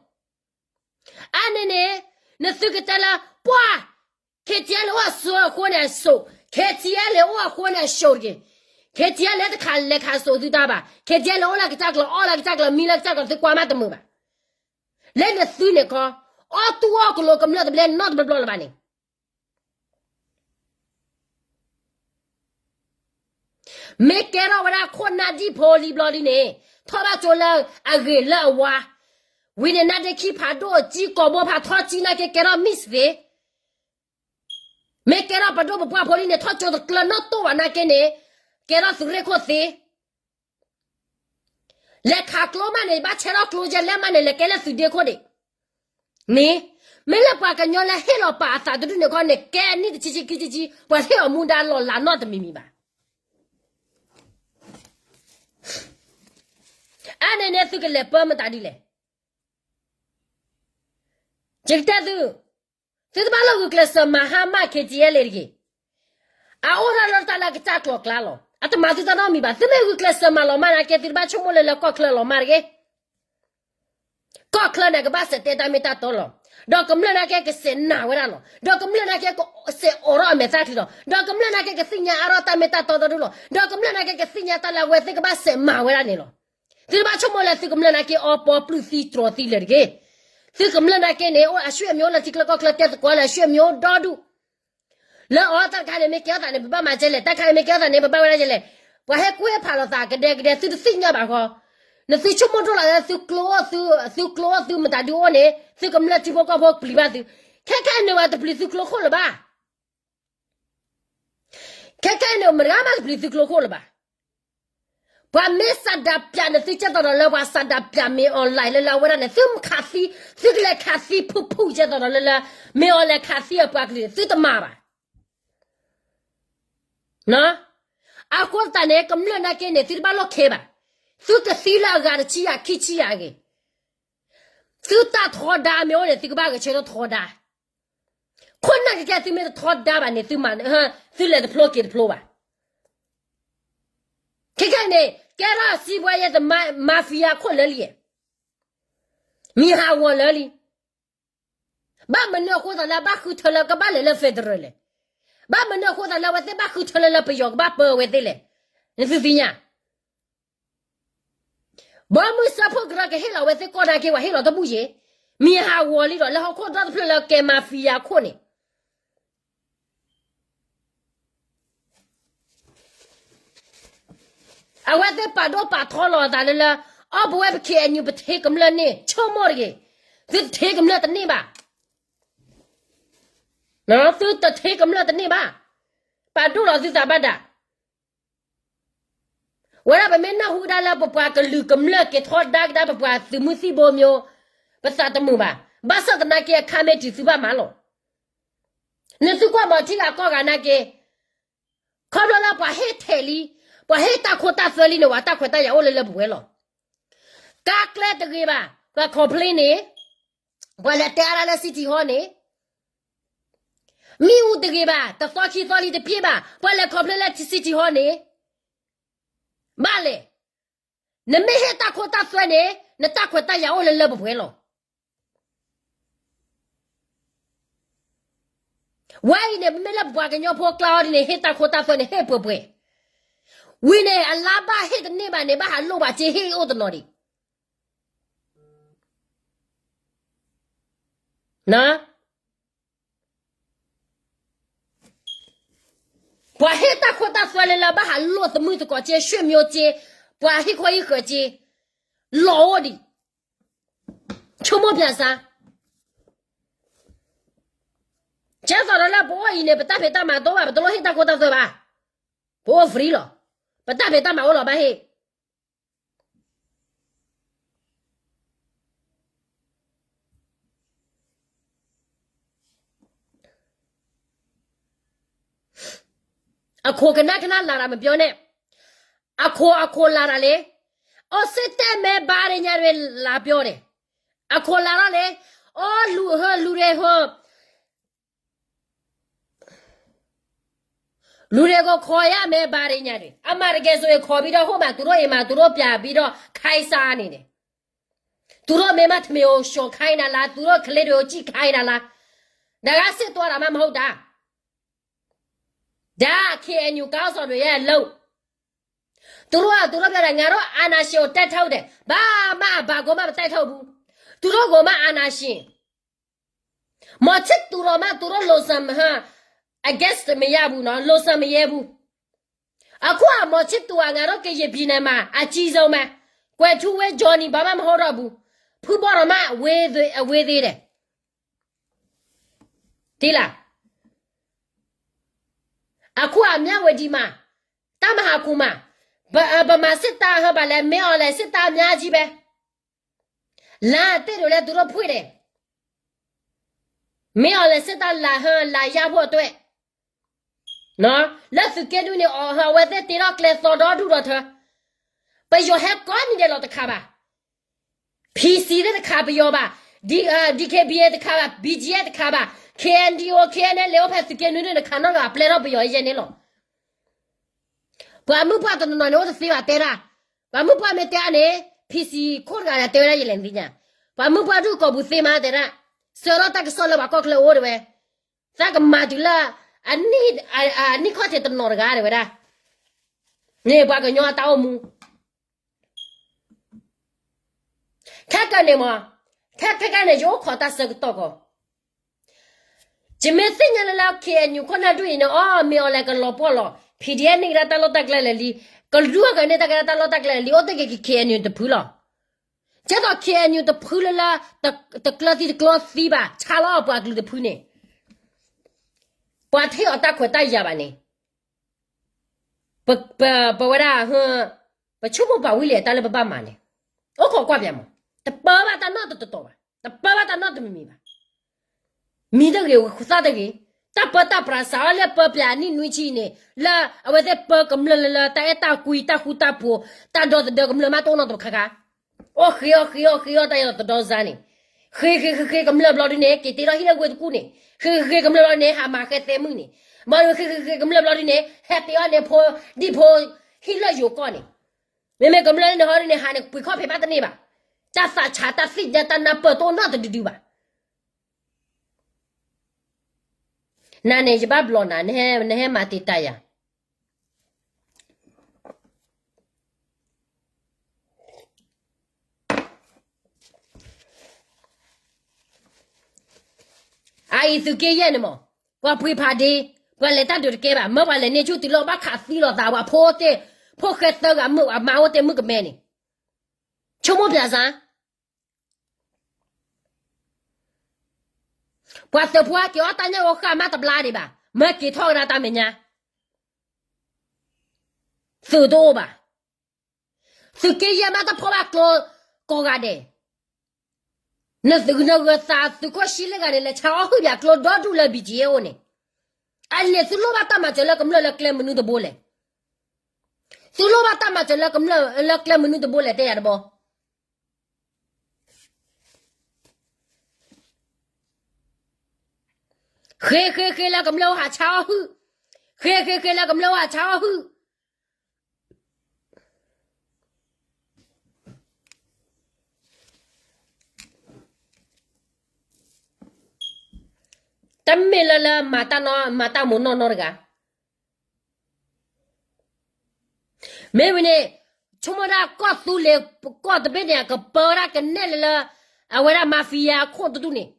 အါန့ၣ်န့ၣ်, နသုကတဲလၢ ပှၤ, K T L အိၣ်အစိၤအဃိန့ၣ်အစိၤ, K T L အိၣ်အဃိန့ၣ်အစိၤတက့ၢ်. K T L တခးလဲၤခးစိၤသုတၢ်ဘၣ်, K T L အိၣ်လၢကစၢ်ကျၢၤ အီၣ်လၢကစၢ်ကျၢၤ မံလၢကစၢ်ကျၢၤ သုကွၢ်မးတမုာ်ဘၣ်. လၢနသုန့ၣ်ခီ, အီၣ်တူၢ်အီၣ်ကလိၤကမျၢၢ်တဘျဲနီတဘျီဘျီလၢၤဘၣ်န့ၣ် မ့ၢ်ကဲထီၣ်ဝဲဒၣ်ခိၣ်နၢ်ဒံၣ်ဖိလံဘျီဒ်န့ၣ်, ထီၣ်ဘၣ်ကၠိလၢအဂ့ၤလၢအဝါ, ဝံၤန့ၣ် နါဒ့ခံဖးဒိၣ်ကၠံကိာ်ဘိဖးထီကၠံနာ်က့ ကဲထီၣ် mix သ့, မ့ၢ်ကဲထီၣ်ပဒိၣ်ပပှၢ်ဖိလံန့ၣ် ထီၣ်ကၠိတကျၢၤနီၣ်တိၢ်ဘၣ်နာ်က့န့ၣ်, ကဲထီၣ်သုးရ့ၣ်ခိၣ်သ့ လဲၤခးကျိမးန့ၣ် ဘၣ်ဆဲးထီၣ်ကျိယဲၢ်လဲၣ်မးန့ၣ် လဲၤကဲလၢသုးဒ့ခိၣ်ဒံး, န့ၣ်, မ့ၢ်လၢပှၤကညီလၢဟ့ၣ်လီၤပာ်အသးတဒူၣ်န့ၣ်ခီန့ၣ် ကဲနံၣ်တဆံဆံခံဆံဆံ ပှၤဟ့ၣ်အီၤမူဒါလီၤလးနီတမံၤမံၤဘၣ်. အါန့ၣ်န့ၣ်သုကလဲၤပၢမတၤဒ်လဲၣ်. ယကတဲသု, သုတဘၣ်လၢဂုာ်ကျဲးစၢးမၤဟါမၢ် K T L တဂ့ၤ. အအိၣ်ဒၣ်လၢတၢ်လၢကစၢ်ကျီၤကျါလီၤ. အတမၤသုတၢ်နီတမံၤဘၣ်. သုမ့ၢ်ဂုာ်ကျဲးစၢးမၤလီၤမၢ်နာ်က့ သုတဘၣ်ဆိကမိၣ်လၢလၢကီၢ်ချၢလီၤမၢ်တဂ့ၤ. ကီၢ်ချၢန့ၣ် ကဘၣ်စဲးတဲတၢ်မ့ၢ်တၢ်တီလီၤ. ဒီးကမျၢၢ်နာ်က့ကစဲးနာ်ဝဲဒၣ်လီၤ. ဒီးကမျၢၢ်နာ်က့ကစဲးအိးထီၣ်အမဲာ်သၣ်ချံလီၤ. ဒီးကမျၢၢ်နာ်က့ကသ့ၣ်ညါအါထီၣ်တၢ်မ့ၢ်တၢ်တီတဒူၣ်လီၤ. ဒီးကမျၢၢ်နာ်က့ကသ့ၣ်ညါတၢ်လၢအဝဲသ့ၣ်ကဘၣ်စဲးမၤဝဲဒၣ်န့ၣ်လီၤ. သုတဘၣ်ဆိကမိၣ်လၢသုကမျၢၢ်နာ်က့အီပီပျုၢ်သံတြီၤသံလၢာ်တဂ့ၤ. သုကမျၢၢ်နာ်က့န့ၣ် အိၣ်အဆွေမျိုးလၢထံချၢကီၢ်ချၢ တဲသကိးလၢအဆွေမျိုးဒီဒူၣ် လၢအီၤတၢ်တခါန့ၣ် မ့ၢ်ကဲထီၣ်သးန့ၣ် ပဘၣ်မၤကဲလဲၣ်, တၢ်တခါန့ၣ် မ့ၢ်ကဲထီၣ်သးန့ၣ် ပဘၣ်ဝဲဒၣ်ကဲလဲၣ်. ပှၤဟဲကွၢ်ဖးလိာ်သး ကဒဲကဒဲ သုတသ့ၣ်ညါဘၣ်ဃီ, နသုဆိကမိၣ်ဒိၣ်လီၤလၢ သုကျိအိၣ်သုမတၤဒုအိၣ်န့ၣ် သုကမျၢၢ်ထံဖိကီၢ်ဖိပျံၤဘၣ်သု, ခဲခဲအံၤန့ၣ်ဝဲတပျံၤသုကျိခိၣ်လၢၤဘၣ်. ခဲခဲအံၤန့ၣ် မတၤဂၤမးတပျံၤသုကျိခိၣ်လၢၤဘၣ်. ပှၤမ့ၢ်စးဒးပၠးန့ၣ် သုကဲသိးဒီးလၢပှၤစးဒးပၠးမ့ၢ် online လၢလၢအဝဲဒၣ်န့ၣ် သုမ့ၢ်ခးသံ, သုကလဲၤခးသံဖုၣ်ဖုၣ်ကဲသိးဒီးလၢလၢ မ့ၢ်အီၤလဲၤခးသံအပှၤကလုာ်န့ၣ် သုတမၤဘၣ်. အဃိသတးန့ၣ် ကမျၢၢ်နာ်က့န့ၣ် သုတဘၣ်လိၣ်ခဲဘၣ်. သုကသံလၢအဂၤတဆံယၤခံဆံယၤအဂ့ၢ်, သုတၢ်ထီဒါမ့ၢ်အိၣ်န့ၣ် သုကဘၣ်ဂဲၤဆၢထၢၣ်ထီဒါ. ခိၣ်နၢ်ကကဲသုမ့ၢ်တထီဒါဘၣ်န့ၣ် သုမၤ, သုလဲၤတဖျိက့ၤတဖျိဘၣ်. ခဲခဲန့ၣ် ကဲထီၣ်စံးဘှဲယဲၢ်သမါ mafia ခိၣ်လၢလံ, မံၤဟးဂီၤလၢလံ. ဘၣ်မနုၤအဃိသးလၢဘၣ်ဃုထၢလၢကဘၣ်လဲၤလၢ federal လဲၣ်. ဘၣ်မနုၤအဃိသးလၢအဝဲသ့ၣ်ဘၣ်ဃုထၢလၢလၢပယီၤကဘၣ်ပၢအဝဲသ့ၣ်လဲၣ်. နသုသ့ၣ်ညါ ဘီမုၢ်စၢဖှိၣ်ကရၢကဟ့ၣ်လီၤဝဲသ့ၣ်ကီၢ်နာ်က့ ပှၤဟ့ၣ်လီၤတဘူၣ်ယဲၢ်, မံၤဟးဂီၤလံဒီး လၢဟီၣ်ခိၣ်ဒီတဖျၢၣ်လၢကဲ mafia ခိၣ်န့ၣ် အဝဲသ့ၣ်ပာ်ဒိၣ်ပာ်ထီလီၤအသးလၢလၢ, အီၣ်ပဝဲပ K N U ပထ့ကမျၢၢ်န့ၣ် ဆိကမိၣ်တဂ့ၤ, သုတထ့ကမျၢၢ်တန့ၢ်ဘၣ်, သုတထ့ကမျၢၢ်တန့ၢ်ဘၣ်, ပာ်ဒိၣ်လီၤသုသးဘၣ်ဒၣ် ဝဲဒၣ်ပမ့ၢ်နၢ်ဟူဒၣ်လၢပပှၤကလုာ်ကမျၢၢ်က့ၤထီဒါကဒါပပှၤသုးမုၢ်သံၣ်ဘိမ့ၢ်, ပသးတမုာ်ဘၣ်, ဘၣ်ဆၣ်သနာ်က့အခါမ့ၢ်တုၤသုဘၣ်မၤလီၤ. နသုကွၢ်မီၤထံဂၤကီၢ်ဂၤနာ်က့, ခီဖျိလၢပှၤဟ့ၣ်ထဲးလံ, ပှၤဟ့ၣ်တၢ်ခိတၢ်သွဲလံန့ၣ် ပှၤတၢ်ခွဲးတၢ်ယာ်အိၣ်လၢလၢပှဲၤပှဲၤလီၤ. ကါကျဲတဂ့ၤဘၣ်, ပှၤ complain န့ၣ်, ပှၤလဲၤတဲအါဒၣ်လၢ City Hall န့ၣ် မ့ၣ်အူတဂ့ၤဘၣ်, တသီခံသီလံတပျ့ၤဘၣ်, ပှၤလဲၤ complain လၢ City Hall န့ၣ်, ဘၣ်လဲၣ်, နမ့ၢ်ဟ့ၣ်တၢ်ခိတၢ်သွဲန့ၣ် နတၢ်ခွဲးတၢ်ယာ်အိၣ်လၢလၢပှဲၤပှဲၤလီၤ. ဝဲအံၤန့ၣ် ပမ့ၢ်လၢပပှၤကညီဖိကျါအီၤဒ်န့ၣ် ဟ့ၣ်တၢ်ခိတၢ်သွဲန့ၣ် ဟ့ၣ်ပှဲၤပှဲၤ, ဝံၤန့ၣ် အလါဘၣ်ဟ့ၣ်တန့ၢ်ဘၣ်န့ၣ် ဘၣ်ဟးလိၣ်ဘၣ်စ့ဟ့ၣ်အိၣ်တနီၤဒံး ပှၤဟ့ၣ်တၢ်ခိတၢ်သွဲလၢလၢ ဘၣ်ဟးလိၣ်သမုၢ်သကိးစ့ ဆွေမျိုးစ့, ပှၤဟံၣ်ခိၣ်ဟံၣ်ဃၢၤစ့, လီၤအိၣ်ဒံး, ဆိကမိၣ်ပၠးစါ, ကဲသိးဒီးလၢပအိၣ်အံၤန့ၣ် ပတၢ်ဖံးတၢ်မၤတအိၣ်ဘၣ်, ပတလိၣ်ဟ့ၣ်တၢ်ခိတၢ်သွဲဘၣ်. ပအိၣ် free လီၤ. ပတၢ်ဖံးတၢ်မၤအိၣ်လီၤ ဘၣ်ဟ့ၣ်. အခိၣ်ကနၣ်ကနၣ်လၢ်တၢ် မပြောနဲ့. အခိၣ် အခိၣ်လၢ်တၢ်လံ. အိၣ်စ့တဲမဲဘၣ်ရညါတဝဲ လာပြောန့ၣ်. အခိၣ်လၢ်ထီၣ်လံ. အိၣ်လူၤဟၢလူၤရဲဟၢ လူၤရဲကီၢ်ခိးယါမဲဘၣ်ရညါန့ၣ်, အမၤတကဲဆိအံၤ ခိးဘံဒီးဟိၣ်မး သူတို့အိမ်မှာ သူတို့ပြန်ပြီးတော့ ခိုင်းစားနေတယ်. သူတို့မိန်းမတွေကို လျှော့ခိုင်းတာလား, သူတို့ကလေးတွေကို ကြည့်ခိုင်းတာလား. ဒါက စစ်သွားတာမှ မဟုတ်တာ. ဒါ KNU ခေါင်းဆောင်တွေရဲ့အလုပ်. သူတို့က သူတို့ပြောတယ်, ငါတို့အာဏာရှင်ကို တိုက်ထုတ်တယ်. ဘာမှ ဘာကိုမှ မတိုက်ထုတ်ဘူး. သူတို့ကိုမှ အာဏာရှင် မော်ချစ်သူတော်မှ သူတို့လိုဆန်ဟါ against မရဘူးနော်, လိုဆန်မရဲဘူး. အခုက မော်ချစ်သူက ငါတို့ကရင်ပြည်နယ်မှာ အကြီးဆုံးပဲ. ကွယ်ထူးဝင်း Johnny ဘာမှမဟုတ်တော့ဘူး. ဖုဘီတော်မှ အဝေးသေး, အဝေးသေးတယ်. သိလား? အခုက မြဝတီမှာ, တပ်မဟာခုမှာ, ဗ, ဗမာစစ်တပ်ဟဲပါလဲ, မင်းအောင်လှိုင်စစ်သားအများကြီးပဲ. လမ်းအသစ်တွေလည်း သူတို့ဖွင့်တယ်. မင်းအောင်လှိုင်စစ်သားလာဟဲ, လာရဖို့အတွက်. နော်, လၢသုးက့နွံန့ၣ် အီၤဟဲ အဝဲသ့ၣ်တ့ထီၣ်ကျဲသီဒီဒူၣ်ဒီထၢ. ပယီၤဟဲကိးနံၤဒဲးလီၤတခါဘၣ်. PC သ့ၣ်တခါပယီၤဘၣ်, D, DKBA တခါဘၣ်, BGF တခါဘၣ်, KNDO KNLA အိၣ်ဖဲသုးက့နွံန့ၣ် တခါနီတဂၤ ပျဲထီၣ်ပယီၤယဲန့ၣ်လီၤ. ပှၤမုၣ်ပှၢ်တနီၤနီၤန့ၣ် အိၣ်တသ့ဘၣ်တဲဒၣ်. ပှၤမုၣ်ပှၢ်မ့ၢ်တဲအါန့ၣ် PC ခိၣ်တဂၤဒီးတဲဝဲဒၣ်ယလဲၣ်သ့ၣ်ညါ. ပှၤမုၣ်ပှၢ်ဒုးကိာ်ပူၤသ့မးတဲဒၣ်. စၢၤထီၣ်တၢ်ကစီၣ်လၢပှၤကီၢ်ချၢအိၣ်တဲဝဲ. သးကမၤတုၤလၢ အနံၣ်ခီၣ်ထံးတနီၤတဂၤတဲဝဲဒၣ်. န့ၣ်ပှၤကညီအတၢ်အိၣ်မူ ခဲကနံၣ်မး, ခဲခဲကနံၣ် ယအိၣ်ခိးတၢ်ဆၢကတီၢ်ကီး, ယမ့ၢ်သ့ၣ်ညါလၢလၢ KNU ခိၣ်နၢ်ဒူၣ်အံၤန့ၣ် အီ မ့ၢ်အီၤလဲၣ်ကလီၤပှီၢ်လီၤ, PDF န့ၢ်ကဒါတၢ်လီၢ်တၢ်ကျဲလၢာ်လံ, ကဒူၣ်ကန့ၢ်တၢ်ကဒါတၢ်လီၢ်တၢ်ကျဲလၢာ်လံ, အိၣ်တ့ၢ်က့ၤ KNU တဖုလီၤ. ကဲသိး KNU တဖုလၢလၢ တကျၢၤသံတကျၢၤသံဘၣ်, ဆါလီၤအပှၤကလုာ်တဖုန့ၣ် ပှၤထံၣ်အီၤတၢ်ခွဲးတၢ်ယာ်ဘၣ်န့ၣ်, ပ, ပဝဲဒၣ်, ပဆိကမိၣ်ပာ်ဝံၤလံတၢ်လၢပဘၣ်မၤန့ၣ်, အိၣ်ခိးကွၢ်ပၠးမး, တပၢဘၣ်တၢ်နီတတီၤဘၣ်, တပၢဘၣ်တၢ်နီတမံၤမံၤဘၣ်. မံၤတဂ့ၤ, သၣ်တဂ့ၤ, တၢ်ပၢတၢ်ပြးစးအီၤလၢပၢပၠးအနံၣ်နွံဆံန့ၣ်, လၢအဝဲသ့ၣ်ပၢကမျၢၢ်လၢလၢ တၢ်အဲၣ်တၢ်ကွံ တၢ်ဃူတၢ်ဖိး, တၢ်ဒီသဒၢကမျၢၢ်မးတအိၣ်နီတခါခါ အိၣ်ဃ့အီၣ်ဃ့အီၣ်ဃ့အီၣ်တၢ်ယဲၢ်သဒီစါန့ၣ်, ဃ့ဃ့ဃ့ဃ့ကမျၢၢ်ဘျီဒုန့ၣ် က့ၤတ့ထီၣ်ဟံၣ်လၢဝ့ၢ်တကူၣ်န့ၣ်, ဃ့ဃ့ဃ့ကမျၢၢ်ဘျီဒုန့ၣ် ဟးမၤဃဲသဲမုၣ်န့ၣ်, ဘၣ်ဃ့ဃ့ဃ့ကမျၢၢ်ဘျီဒုန့ၣ် ဟဲတ့အီၣ်န့ၢ်ဖိဒံဖိဟံၣ်လၢယိၤကီၢ်န့ၣ်, မ့မ့ၢ်ကမျၢၢ်န့ၣ်ဟီဒုန့ၣ် ဟးန့ၣ်ပှ့ၤခီၣ်ဖံးဘၣ်တန့ၢ်ဘၣ်, တၢ်သးဆးတၢ်သံၣ်ဒၢတၢ်နၢ်ပၢၢ်တအိၣ်နီတဒုဒုဘၣ်. နၤန့ၣ် ယဘၣ်ဘျီနၤ, နဟဲမၤတံာ်တာ်ယၤ အအံၤသုးက့ယဲၢ်န့ၣ်မး, ပှၤပှ့ၤဖးဒ့, ပှၤလဲၤတၢ်ဒုးတကဲဘၣ်, မၢပှၤလဲၤန့ၢ်ဆူၣ်တုၤလီၤဘၣ်ခးသံလိာ်သး, ပှၤဖိတ့ၢ်, ဖိၣ်ဃဲသၢဂၤမုၣ်အမါအိၣ်တ့ၢ်မုၣ်ကမဲန့ၣ်, ဆိကမိၣ်ပၠးစၢ် ပှၤသုးဖိက့ၤအီၣ်တၢ်ညၣ်ဂီၤဃၣ်မးတဘျါဒံးဘၣ်, မၢက့ၤထီၣ်ကဒါတၢ်မဲာ်ညါ, သုးတအိၣ်ဘၣ်, သုးက့ယဲၢ်မးတဖီၣ်ဘၣ်ကျိကိးဂၤဒဲး, နသုးနဂၢၤသးသုးခိၣ်ဆံလၢဂၤန့ၣ် လဲၤဆါအီၣ်ဟုၣ်ပၠးကျိဒီဒူၣ်လၢ BGF အိၣ်န့ၣ်, အန့ၣ်သုလိၣ်ဘၣ်တၢ်မၤစၢၤလၢကမျၢၢ်လၢကျဲမနုၤတဘိလဲၣ်, သုလိၣ်ဘၣ်တၢ်မၤစၢၤလၢကမျၢၢ်လၢကျဲမနုၤတဘိလဲၣ် တဲယၤတဘီ ဃ့ဃ့ဃ့လၢကမျၢၢ်အိၣ်ဟးဆါအီၣ်ဟုၣ်, ဃ့ဃ့ဃ့လၢကမျၢၢ်အိၣ်ဟးဆါအီၣ်ဟုၣ်, တမ့ၢ်လၢလၢမၤတၢ်နီၢ်မၤတၢ်မိၢ်နီၢ်နီတဂၤ မ့ၢ်ဝံၤန့ၣ်, ဆိကမိၣ်ဒၣ်ကီၢ်သူလ့ၤကီၢ်တဘ့ၣ်န့ၣ် အကပၢဝဲဒၣ်ကနဲၣ်လၢလၢ အဝဲဒၣ် mafia အခိၣ်တဒူၣ်န့ၣ်,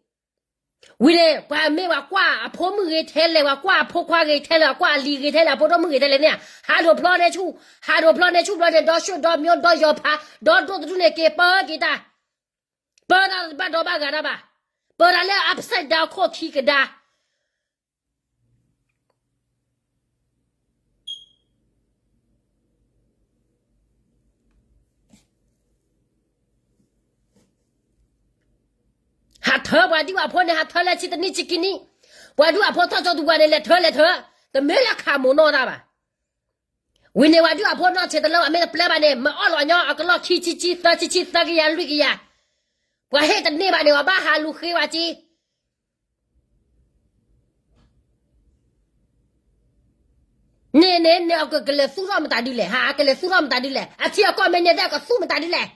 ဝံၤန့ၣ် ပှၤမ့ၢ်ပှၤကွၢ်အဖိမုၣ်ဂ့ၤထဲလဲၣ်, ပှၤကွၢ်အဖိခွါဂ့ၤထဲလဲၣ်, ပှၤကွၢ်အလံၤဂ့ၤထဲလဲၣ်, အဖိဒိၣ်မုၣ်ဂ့ၤထဲလဲၣ်န့ၣ်, ဟးဒိးဖျီန့ၢ်ဆူၣ်, ဟးဒိးဖျီန့ၢ်ဆူၣ်ဘျီန့ၣ် ဒီဆွ့ၣ်ဒီမၠိဒီယီၤဖး, ဒီဒိၣ်တဒူၣ်န့ၣ် က့ၤပၢက့ၤတၢ်, ပၢတၢ်တဘၣ်ဒီဘၣ်ဂၤတၢ်ဘၣ်, ပၢတၢ်လၢ upside down ခိၣ်ခံကဒါ အထၢပှၤဒံၣ်ဝၣ်ဖိန့ၣ် ဟးထၢလၢဆံတနံၣ်ဆံခံနံၣ်, ပှၤဒံၣ်ဝၣ်ဖိထီၣ်ကၠိသူပှၤန့ၣ် လဲၤထၢလဲၤထၢ, တမ့ၢ်လၢခးမိၢ်နီၢ်တၢ်ဘၣ်. ဝံၤန့ၣ် ပှၤဒံၣ်ဝၣ်ဖိနီၢ်ဆဲးတလၢအမ့ၢ်တပျဲဘၣ်န့ၣ် မၤအီၣ်လီၤညီအကလီၢ်ခံဆံဆံသၢဆံဆံသၢကယၤလွံၢ်ကယၤ, ပှၤဟ့ၣ်တန့ၢ်ဘၣ်န့ၣ် အဘၣ်ဟးလူၤဃ့ဝဲက့ န့ၣ်န့ၣ်န့ၣ် အကကလဲၤသူၣ်ထီၣ်မတၤဒုလဲၣ်, ဟးကလဲၤသူၣ်ထီၣ်မတၤဒုလဲၣ်, အထံအကီၢ်မ့ၢ်န့ၢ်သ့ၣ် အကသူၣ်မတၤဒုလဲၣ်.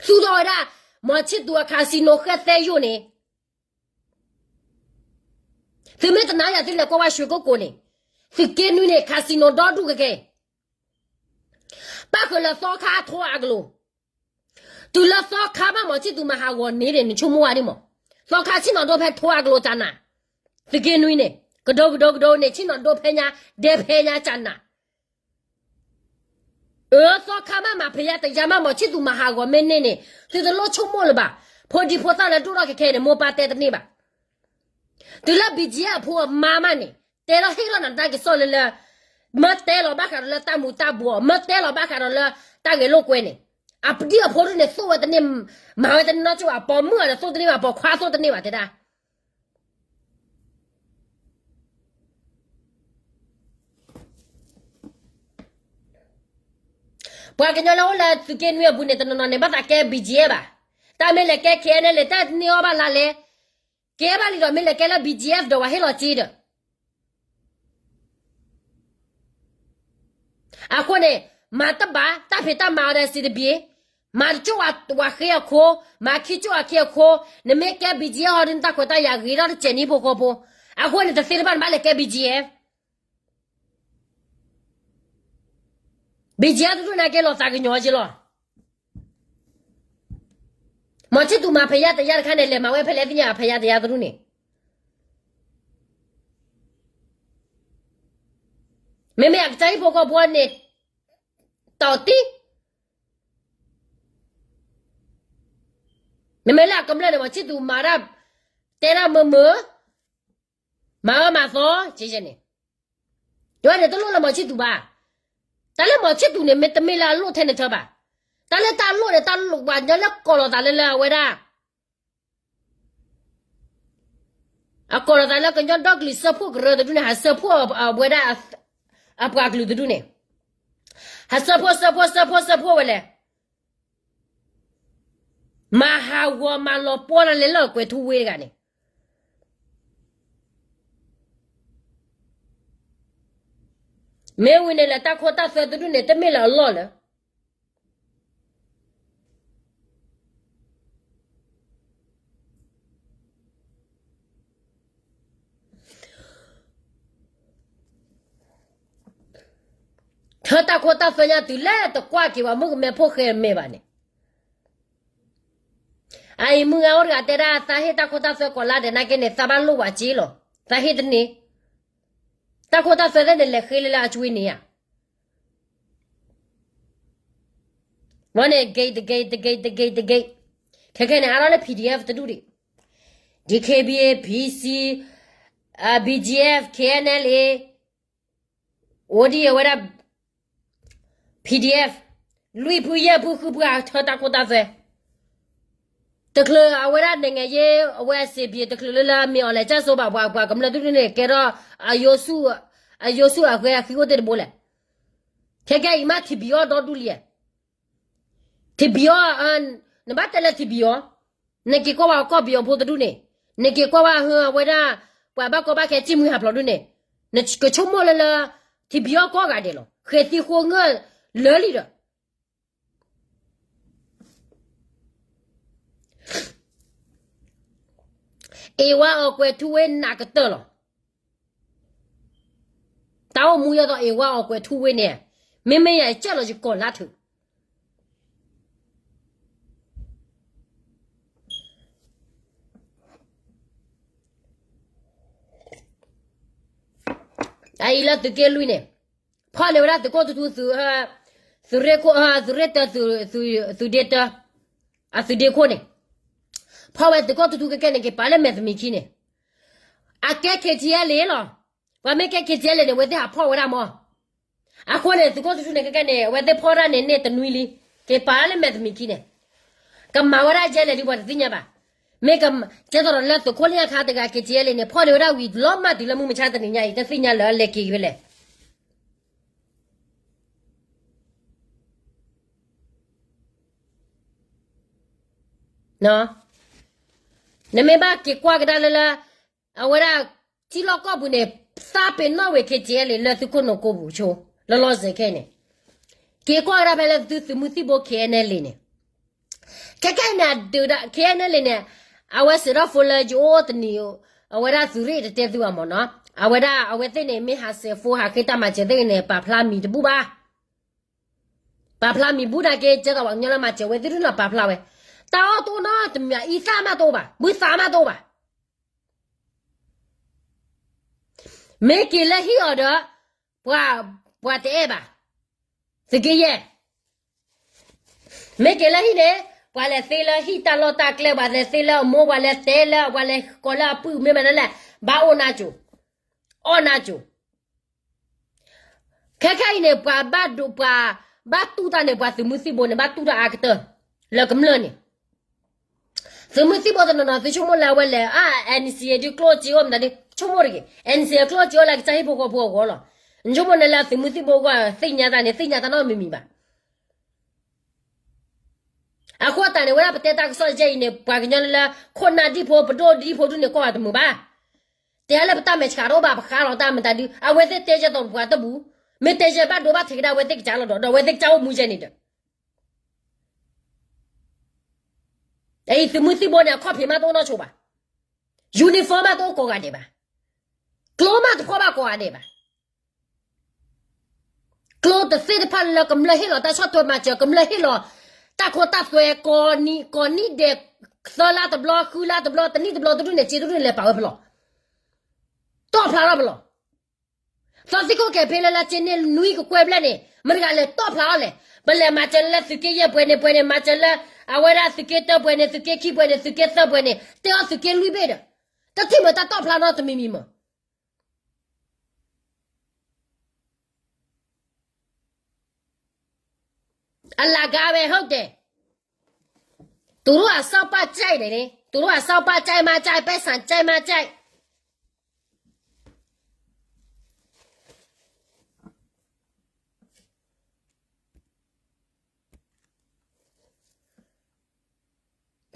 သူၣ်ထီၣ်ဝဲဒၣ် မီၤဆံၣ်သူၤအ casino ဃဲသဲယိာ်န့ၣ်, သုမ့ၢ်တနာ်ယၤသုလဲၤကွၢ်ဝဲ ရွှေကုက္ကို န့ၣ်, သုးက့နွံန့ၣ် casino ဒီဒူၣ်ကကဲ, ပၣ်ဃုာ်လၢသီခါထိအကလိၤ, တုၤလၢသီခါဘၣ်မီၤဆံၣ်သူၤမၤဟးဂီၤန့ၣ်န့ၣ် နဆိကမိၣ်ဝဲဒ်မး, သီခါဆ့ၣ်နီၤဒိဖဲထိအကလိၤကနၤ, သုးက့နွံန့ၣ် ကဒိကဒိကဒိန့ၣ် ဆ့ၣ်နီၤဒိဖဲညါ ဒဲဖဲညါကနၤ အၢ သီခါမးမၤဖဲးယါတယါမး မီၤဆံၣ်သူၤမၤဟးဂီၤမ့ၢ်န့ၢ်န့ၣ် သုတလိၣ်ဆိကမိၣ်လၢၤဘၣ်. ဖိဒံဖိသၣ်လၢဒိၣ်ထီၣ်ခဲခဲအံၤန့ၣ် မိၢ်ပၢ်တဲတန့ၢ်ဘၣ်. တုၤလၢ ဘီၣ်ကၠံအဖိအမါမးန့ၣ် တဲထီၣ်ဟ့ၣ်လီၤနၤတၢ်ကစီၣ်လၢလၢ မ့ၢ်တဲလီၤဘၣ်ဃးဒီးလၢတၢ်မူၤတၢ်ဘှီး, မ့ၢ်တဲလီၤဘၣ်ဃးဒီးလၢတၢ်ဂဲၤလိာ်ကွဲန့ၣ်, အပဒံၣ်အဖိဒ်န့ၣ် သိၣ်ဝဲတန့ၢ်, မၤဝဲတန့ၢ်နီတဘျီဘၣ်, ပိာ်မုၣ်အဒီးသိၣ်တန့ၢ်ဘၣ်, ပိာ်ခွါသိၣ်တန့ၢ်ဘၣ်တဲဒၣ် ပှၤကညီလၢအိၣ်လၢသုးက့နွံအပူၤန့ၣ် တနီၤနီၤန့ၣ် ဘၣ်သးကဲ ဘီၣ်ကၠံဘၣ်. တၢ်မ့ၢ်လဲၤကဲ ခဲအံၤန့ၣ် လဲၤတၢ်တန့ၢ်အီၤဘၣ်လၢလဲၤ, ကဲဘၣ်လံဒီး မ့ၢ်လဲၤကဲလၢ ဘီၣ်ကၠံဒီး ပှၤဟ့ၣ်လီၤစ့ဒီး အဃိန့ၣ် မၤတဘၣ် တၢ်ဖံးတၢ်မၤအီၤဒီးစံးတဘ့ၣ်, မၤတကၠိၣ်ဝဲဃ့အခိၣ်, မၤခံကၠိၣ်အခံအခိၣ်, နမ့ၢ်ကဲ ဘီၣ်ကၠံဟီဒ်နတၢ်ခွဲးတၢ်ယာ်ဂ့ၤထီၣ်တစဲးနံၣ်ဖိဃီဖိ, အဃိန့ၣ် တသ့တဘၣ်နဘၣ်လဲၤကဲ ဘီၣ်ကၠံ ဘီၣ်ကၠံတဒူၣ်န့ၣ် ကဲလီၤသးကညီၤက့လီၤ. မီၤဆံၣ်သူၤမၤဖဲးယါတယါတခါန့ၣ် လဲၤမၤဝဲဖဲလဲၣ်သ့ၣ်ညါ ဖဲးယါတယါတဒူၣ်န့ၣ် မ့မ့ၢ်အကစၢ်ဟံၣ်ဖိဃီဖိန့ၣ် တီၢ်တံၢ် မ့မ့ၢ်လၢအကမျၢၢ်န့ၣ် မီၤဆံၣ်သူၤမၤတၢ် တဲတၢ်မုာ်မုာ် မၤအၢမၤသီ ကဲန့ၣ် ယဝဲန့ၣ်တလိၣ်လၢမီၤဆံၣ်သူၤဘၣ်. တၢ်လၢမီၤဆံၣ်သူၤန့ၣ် မ့တမ့ၢ်လၢအလိၣ်ထဲန့ၣ်ထၢဘၣ်. တၢ်လၢတၢ်လိၣ်န့ၣ် တၢ်လိၣ်ပှၤကညီလၢကိးလီၤသးလၢလၢအဝဲဒၣ် အကိးလီၤသးလၢကညီဒီကလုာ်စၢဖှိၣ်ကရၢတဒူၣ်န့ၣ် ဟးစၢဖှိၣ်အဝဲဒၣ် အပှၤကလုာ်တဒူၣ်န့ၣ် ဟးစၢဖှိၣ်စၢဖှိၣ်စၢဖှိၣ်စၢဖှိၣ်ဝဲလဲၣ်. မၤဟးဂီၤမၤလီၤပှီၢ်လၢလဲၤလၢကွဲၤထူဝ့တဂၤန့ၣ် မ့ၢ်ဝံၤန့ၣ်လၢတၢ်ခိတၢ်သွဲတဒူၣ်န့ၣ် တမ့ၢ်လၢအလီၢ်လၢ ထၢတၢ်ခိတၢ်သွဲညါတုၤလၢတကွၢ်က့ၤဝဲမုၣ်ကမဲဖိဃဲမဲာ်ဘၣ်န့ၣ် အအံၤမုၢ်ဂၤအိၣ်တဂၤတဲဒၣ် သးဟ့ၣ်တၢ်ခိတၢ်သွဲကိးလါဒဲးနာ်က့န့ၣ် သးဘၣ်လိၣ်ဝဲက့လီၤ. သးဟ့ၣ်တန့ၢ် တၢ်ခိတၢ်သွဲသ့ၣ်န့ၣ် လဲၤဃ့လၢလၢအကွံန့ၣ်ဧါ. ဝဲန့ၣ် ဂ့ၤတဂ့ၤ တဂ့ၤ တဂ့ၤ တဂ့ၤ, ခဲခဲန့ၣ် အါထီၣ်လၢ ပီၣ်ဒံၣ်အဲၣ် တဒူၣ်ဒံး, ဒံၣ်ခ့ဘံၣ် ပီၣ်စံၣ်, ဘံၣ်ကၠံအဲၣ် ခ့ၣ်အဲၣ်နဲလ်အ့, အိၣ်ဒံးအဝဲဒၣ် ပီၣ်ဒံၣ်အဲၣ်, လွံၢ်ဖုယဲၢ်ဖုဃုဖုအထၢတၢ်ခိတၢ်သွဲ တချုးအဝဲဒၣ် နိုင်ငံရေး အဝဲအစ့ဘံၣ် တချုးလၢလၢမ့ၢ်အီၤလဲၤကၢ်စိဘၣ်ပှၤ ပှၤကမျၢၢ်ဒူၣ်န့ၣ် ကဲထီၣ် အယိဆူၣ်အဃဲအဃံအိၣ်သ့ၣ်တဘိလဲၣ်. ခဲကဲအံၤမး ထံၣ်ဘံၣ်အီၣ်ဒီဒူၣ်လံ. ထံၣ်ဘံၣ်အီၣ်, နဘၣ်တဲလၢထံၣ်ဘံၣ်အီၣ်, နက့ၤကွၢ်ဝဲကီၢ်ပယီၤဖိတဒူၣ်န့ၣ်, နက့ၤကွၢ်ဝဲဟၢအဝဲဒၣ် ပှၤဘၣ်ကီဘၣ်ခဲစံၣ်မှံဟးဖျိးဒူၣ်န့ၣ်, နကဆိကမိၣ်လၢလၢ ထံၣ်ဘံၣ်အီၣ်ကိးဂၤဒဲးလီၤ. ဃဲၤသံဃိငၢၢ်လၢာ်လံဒီး အ့ၣ်ဝါအီၤကွဲၤထူဝ့နးကတၢၢ်လီၤ. တၢ်အိၣ်မူယီၤဒီးအ့ၣ်ဝါအီၤကွဲၤထူဝ့န့ၣ်, မ့မ့ၢ်ယၤယကၢ်လီၤယကီၢ်လါထုး အအံၤလၢသုးက့လွံၢ်န့ၣ်, ဖီၣ်န့ၢ်ဝဲဒၣ်သုးခိၣ်ထူထူ, သုးရ့ၣ်ခိၣ်, သုးရ့ၣ်တၢ, သုးဒ့တၢ, အသုးဒ့ခိၣ်န့ၣ်, ဖီၣ်ဝဲသုးခိၣ်ထူထူခဲကဲန့ၣ် က့ၤပာ်လၢမဲာ်သမံးခံန့ၣ်, အကဲ KTLA လီၤ. ပှၤမ့ၢ်ကဲ KTLA န့ၣ် အဝဲသ့ၣ်ဟးဖီၣ်ဝဲဒၣ်မး. အဃိန့ၣ် သုးခိၣ်ထူထူန့ၣ်ခဲကဲန့ၣ် အဝဲသ့ၣ်ဖီၣ်တၢ်န့ၣ်န့ၢ်တနွံလံ. က့ၤပာ်လၢမဲာ်တမံၤခံန့ၣ်, ကမၤဝဲဒၣ်ယဲလဲၣ်ဒုးပှၤတသ့ၣ်ညါဘၣ်. မ့ၢ်ကဲသိးဒီးလၢသုးခိၣ်လၢညါခါတဂၤ ခ့ၣ်ကၠံအဲလ့ၣ်န့ၣ် ဖီၣ်န့ၢ်ဝဲဒၣ်ဝံၤလီၤမၢ်တုၤလၢမုၢ်မဆါတနံၤညါအံၤ တသ့ၣ်ညါလၢအလဲၤက့ၤဖဲလဲၣ်. နမ့ၢ်ဘၣ်က့ၤကွၢ်ကဒါလၢလၢ အဝဲဒၣ် ထံလီၢ်ကီၢ်ပူၤန့ၣ် သးပ့ၤနီၣ်ဝဲ ခ့ၣ်ကၠံအဲလ့ၣ် လၢသုးခိၣ်နူာ်ကိးပူၤဆိ လၢလီၢ်စဲၤခဲအံၤန့ၣ်, က့ၤကွၢ်ကဒါဖဲလၢသုးမုၢ်သံၣ်ဘိ ခ့ၣ်အဲၣ်အဲလ့ၣ်န့ၣ်, ခဲခဲအံၤန့ၣ် အဒုးဒၣ် ခ့ၣ်အဲၣ်အဲလ့ၣ်န့ၣ် အဝဲစဲးထီၣ်ဖိလၢယအိၣ်တနံၤ, အဝဲဒၣ်သုးရ့ၣ်တတဲသုဘၣ်မၢ်နီၤ, အဝဲဒၣ်အဝဲသ့ၣ်န့ၣ် မ့ၢ်ဟးစဲးဖိဟးဃ့တၢ်မၤစၢၤသ့ၣ်န့ၣ် ပာ်ဖျါမံၤတဘူၣ်ဘၣ်. ပာ်ဖျါမံၤဘူၣ်နာ်က့ ကဲသိးပှၤကညီလၢမၤစၢၤဝဲသ့ၣ်ဒုးနီၤ ပာ်ဖျါဝဲ, တၢ်အီၣ်တအိၣ်နီတမံၤ အံသၣ်မးတအိၣ်ဘၣ် ဘုသးမးတအိၣ်ဘၣ်. မ့ၢ်က့ၤလၢဟံၣ်အီၤဒီး ပှၤ, ပှၤတအဲၣ်ဘၣ်, သုးက့ယဲၢ်, မ့ၢ်က့ၤလၢဟံၣ်န့ၣ် ပှၤလဲၤသ့လၢဟံၣ်တၢ်လီၢ်တၢ်ကျဲ ပှၤလဲၤသ့လၢအမိၢ် ပှၤလဲၤတဲလၢ ပှၤလဲၤကိးလၢအပုၢ် မ့ၢ်မနုၤလဲၣ်, ဘၣ်အိၣ်နါစိၤ, အီၣ်နါစိၤ ခဲခဲအံၤန့ၣ် ပှၤဘၣ်ဒိ ပှၤဘၣ်တူၢ်တၢ်န့ၣ် ပှၤသုးမုၢ်သံၣ်ဘိန့ၣ် ဘၣ်တူၢ်တၢ်အါကတၢၢ် လၢကမျၢၢ်န့ၣ်, သုးမုၢ်သံၣ်ဘိတနီၤနီၤ သုဆိကမိၣ်လၢအဝဲလဲၤ အ NCA ဒုးကျိၣ်စ့အိၣ်မတၤဒုး ဆိကမိၣ်တဂ့ၤ, NCA ကျိၣ်စ့အိၣ်လၢကစၢ်ဟံၣ်ဖိဃီဖိအဂီၢ်လီၤ. နဆိကမိၣ်န့ၣ်လၢသုးမုၢ်သံၣ်ဘိအဂီၢ် သ့ၣ်ညါတၢ်န့ၣ် သ့ၣ်ညါတၢ်နီတမံၤမံၤဘၣ်. အဃိသတးန့ၣ် ဝဲဒၣ်ပတဲတၢ်ကစီၣ်ယဲၢ်အံၤန့ၣ် ပှၤကညီလၢ ခိၣ်နၢ်ဒံၣ်ဖိ ပဒိၣ်ဒံၣ်ဖိဒုးန့ၣ် ကွၢ်ဘၣ်တမုာ်ဘၣ်. တဲလၢပတၢ်မဲာ်ဆှးတအိၣ်ဘၣ် ပဃါလီၤတၢ်မတၤဒုး အဝဲသ့ၣ်တဲယဲၢ်သိးပှၤတဘူၣ်, မ့ၢ်တဲယဲၢ်ဘၣ်ဒိဘၣ်ထံးကဒါ အဝဲသ့ၣ်ကစၢ်လီၤဒီး ဒီးအဝဲသ့ၣ်ကစၢ်အိၣ်မူယဲၢ်န့ၣ်ဒီး အံၤသုးမုၢ်သံၣ်ဘိန့ၣ် အခီၣ်ဖံးမးတအိၣ်နီၢ်ဆိဘၣ်, uniform မးတအိၣ်ကိးဂၤဒဲးဘၣ်, ကျိမးတဖီၣ်ဘၣ်ကိးဂၤဒဲးဘၣ်. ကျိတသ့ၣ်တဖၣ်လၢကမျၢၢ်ဟ့ၣ်လီၤတၢ်ဆီၣ်ထွဲမၤစၢၤ ကမျၢၢ်ဟ့ၣ်လီၤ တၢ်ခိတၢ်သွဲ ကိးနံၣ်ဒဲး သၢလါတဘျီ ဃုလါတဘျီ တနံၣ်တဘျီ တဒူၣ်န့ၣ် စ့တဒူၣ်န့ၣ် လဲၤပာ်ဝဲဖဲလဲၣ်, တီၣ်ဖျါထီၣ်ဖဲလဲၣ်. သီသံခိၣ်ကဲၤဖဲလၢလၢစ့န့ၣ် နွံကကွဲၢ်ဘျဲၣ်န့ၣ် မတၤတဂၤလဲၤတီၣ်ဖျါအီၤလဲၣ်. ပလဲၤမၤစၢၤလၢသုးက့ယဲၢ်ပှဲၤန့ၣ် ပှဲၤန့ၣ် မၤစၢၤလၢ အဝဲဒၣ်သုးက့တၢပှဲၤန့ၣ် သုးက့ခံပှဲၤန့ၣ် သုးက့သၢပှဲၤန့ၣ် တဲအီၤသုးက့လွံၢ်ဘ့ၣ်ဒီး တထံၣ်မ့ၢ်တၢ်တီၣ်ဖျါနီတမံၤမံၤမး. အလၤကါဝဲ ဟုတ်တယ်, သူတို့အစောင့်ပါကြိုက်တယ်လေ, သူတို့အစောင့်ပါကြိုက်မှကြိုက် ပိုက်ဆံကြိုက်မှကြိုက်.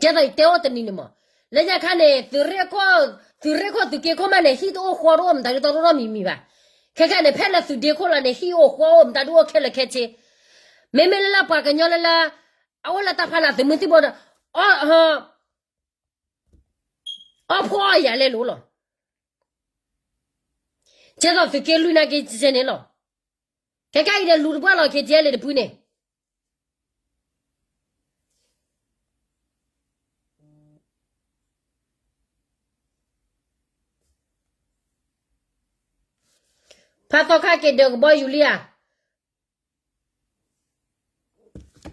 ကဲသိးယတဲအိၣ်တနံၤန့ၣ်မး, လၢညါခါန့ၣ် သုးရ့ၣ်ခိၣ် သုးက့ခိၣ်မးန့ၣ် ဟံၣ်တအိၣ်ဃီတအိၣ် မတၤဒုးတအိၣ်နီတမံၤမံၤဘၣ်. ခဲခဲန့ၣ် ဖဲလၢသုးဒ့ခိၣ်လီၤန့ၣ် ဟံၣ်အိၣ်ဃီအိၣ် မတၤဒုးအိၣ်ခဲလၢာ်ခဲဆ့. မ့မ့ၢ်လၢပှၤကညီလၢလၢ အအိၣ်လၢတၢ်ဖးလၢသုးမုၢ်သံၣ်ဘိဒီး အီၣ်ဖှီၣ်အီၣ်ယာ်လဲလိာ်လီၤ. ကဲသိးသုးက့လွံၢ်နာ်က့ၤကဲန့ၣ်လီၤ. ခဲခဲအံၤဒီးလူၤတပှၢ်လီၤ ခ့ၣ်ကၠံအဲလ့ၣ်တဖုန့ၣ် ဖးသီခါက့ၤဒၢးကဘီယူၤလံ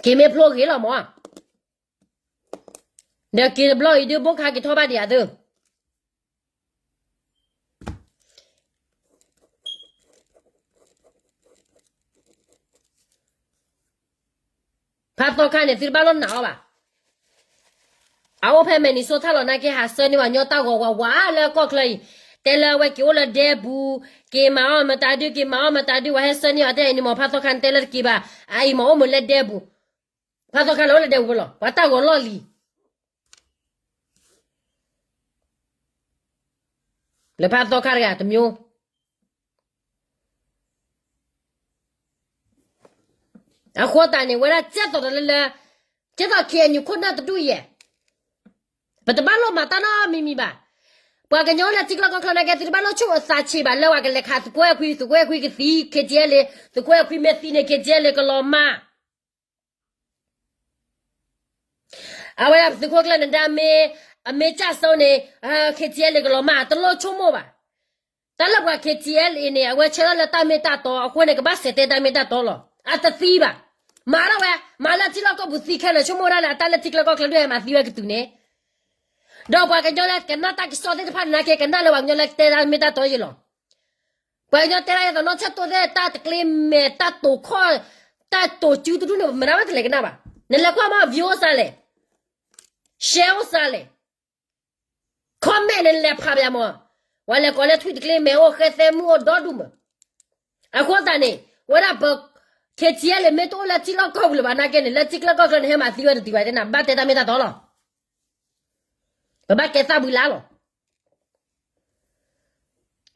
ဧါ, က့ၤမ့ၢ်ဖျိဂ့ၤလီၤမး, ဒီးက့ၤတဘျီအံၤဒုး ဘိၣ်ခါက့ၤထီၣ်ဘၣ်ဒံးဧါသု. ဖးသီခါန့ၣ် သုတဘၣ်လိၣ်နာ်အီၤဘၣ်. အအိၣ်ဖဲ Minnesota လီၤနာ်က့ ဟးဆှၢန့ၢ်ပှၤကညီတၢ်ဂီၤဝးဝးလၢကီၢ်ချၢအံၤ, တဲလၢအဝဲက့ၤအိၣ်လၢဒဲပူၤ, က့ၤမၤအီၣ်မတၤဒုး က့ၤမၤအီၣ်မတၤဒုး ပှၤဟဲဆှၢန့ၢ်အီၤတဲအံၤန့ၣ်မး ဖးသီခါန့ၣ် တဲလၢတက့ၤဘၣ်, အအံၤမးအိၣ်မးလၢဒဲပူၤ, ဖးသီခါန့ၣ်အိၣ်လၢဒဲပူၤဖဲလဲၣ် ပှၤတၢ်ဂီၤလီၢ်လံၤ လၢဖးသီခါတဂၤတမျိုး. အဃိသတးန့ၣ် ဝဲဒၣ်ကဲသိးဒီးလၢလၢ ကဲသိး KNU ခိၣ်နၢ်တဒူၣ်ယဲၢ်, ပတဘၣ်လိၣ်မၤတၢ်နီတမံၤမံၤဘၣ်. ပှၤကညီလၢထံချၢကီၢ်ချၢနာ်က့ သုတဘၣ်လိၣ်ဆိၣ်အသးဆံးဘၣ် လၢပှၤကလဲၤခးသုးခိၣ်အဲၣ်ခွံ သုးခိၣ်အဲၣ်ခွံကသံ ခ့ၣ်ကၠံအဲလ့ၣ်, သုးခိၣ်အဲၣ်ခွံမ့ၢ်သံန့ၣ် ခ့ၣ်ကၠံအဲလ့ၣ်ကလီၤမၢ် အဝဲဒၣ်ပသုးခိၣ်ကျၢၢ်နဒါမ့ၢ် အမ့ၢ်ကၢ်စိန့ၣ် ခ့ၣ်ကၠံအဲလ့ၣ်ကလီၤမၢ် တလိၣ်ဆိကမိၣ်ဘၣ်. တၢ်လၢပှၤ ခ့ၣ်ကၠံအဲလ့ၣ် န့ၣ် အဝဲဆၢထၢၣ်လၢတၢ်မ့ၢ်တၢ်တီ အဃိန့ၣ် ကဘၣ်စဲးတဲတၢ်မ့ၢ်တၢ်တီလီၤ. အတသံဘၣ်. မၤထီၣ်ဝဲ, မၤလၢထံလီၢ်ကီၢ်ပူၤသံခဲလၢာ် ဆိကမိၣ်ဒၣ်လၢအတၢ်လၢထံချၢကီၢ်ချၢဒုးဟဲမၤသံဝဲကတုၤန့ၣ် ဒီးပှၤကညီလၢကနၣ်တၢ်ကစီၣ်သ့ၣ်တဖၣ်န့ၣ်နာ်က့ ကနၣ်လၢပှၤကညီလၢတဲတၢ်မ့ၢ်တၢ်တီယဲၢ်လီၤ. ပှၤကညီတဲဒၣ်ယဲသိးနီၢ်ဆၢၣ်တိသ့ၣ် တၢ်တကျ့မဲာ်တၢ်တိာ်ခီၣ်, တၢ်တိာ်စုတဒူၣ်န့ၣ် ပမၤတၢ်ဘၣ်တလဲၤကနၣ်ဘၣ်. နလဲၤကွၢ်မး view အိၣ်စါလဲၣ်, share အိၣ်စါလဲၣ်, comment န့ၣ်နလဲၤဖးပယၤမး, ဝဲလဲၤကိးလၢထွံၣ်တကျ့မဲာ်အိၣ် ဃဲသဲမုၢ်အိၣ်ဒီဒူၣ်မး. အဃိသတးန့ၣ် ဝဲဒၣ်ပ KTLA မ့ၢ်တအိၣ်လၢထံလီၢ်ကီၢ်ပူၤလၢၤဘၣ်နာ်က့န့ၣ် လၢထံကျါကီၢ်ကျါန့ၣ် ဟဲမၤသံဝဲတတုၤဘၣ်သ့ၣ်နၤ ဘၣ်တဲတၢ်မ့ၢ်တၢ်တီလီၤ. ပဘၣ်ကဲသၣ်ဘုလါလီၤ.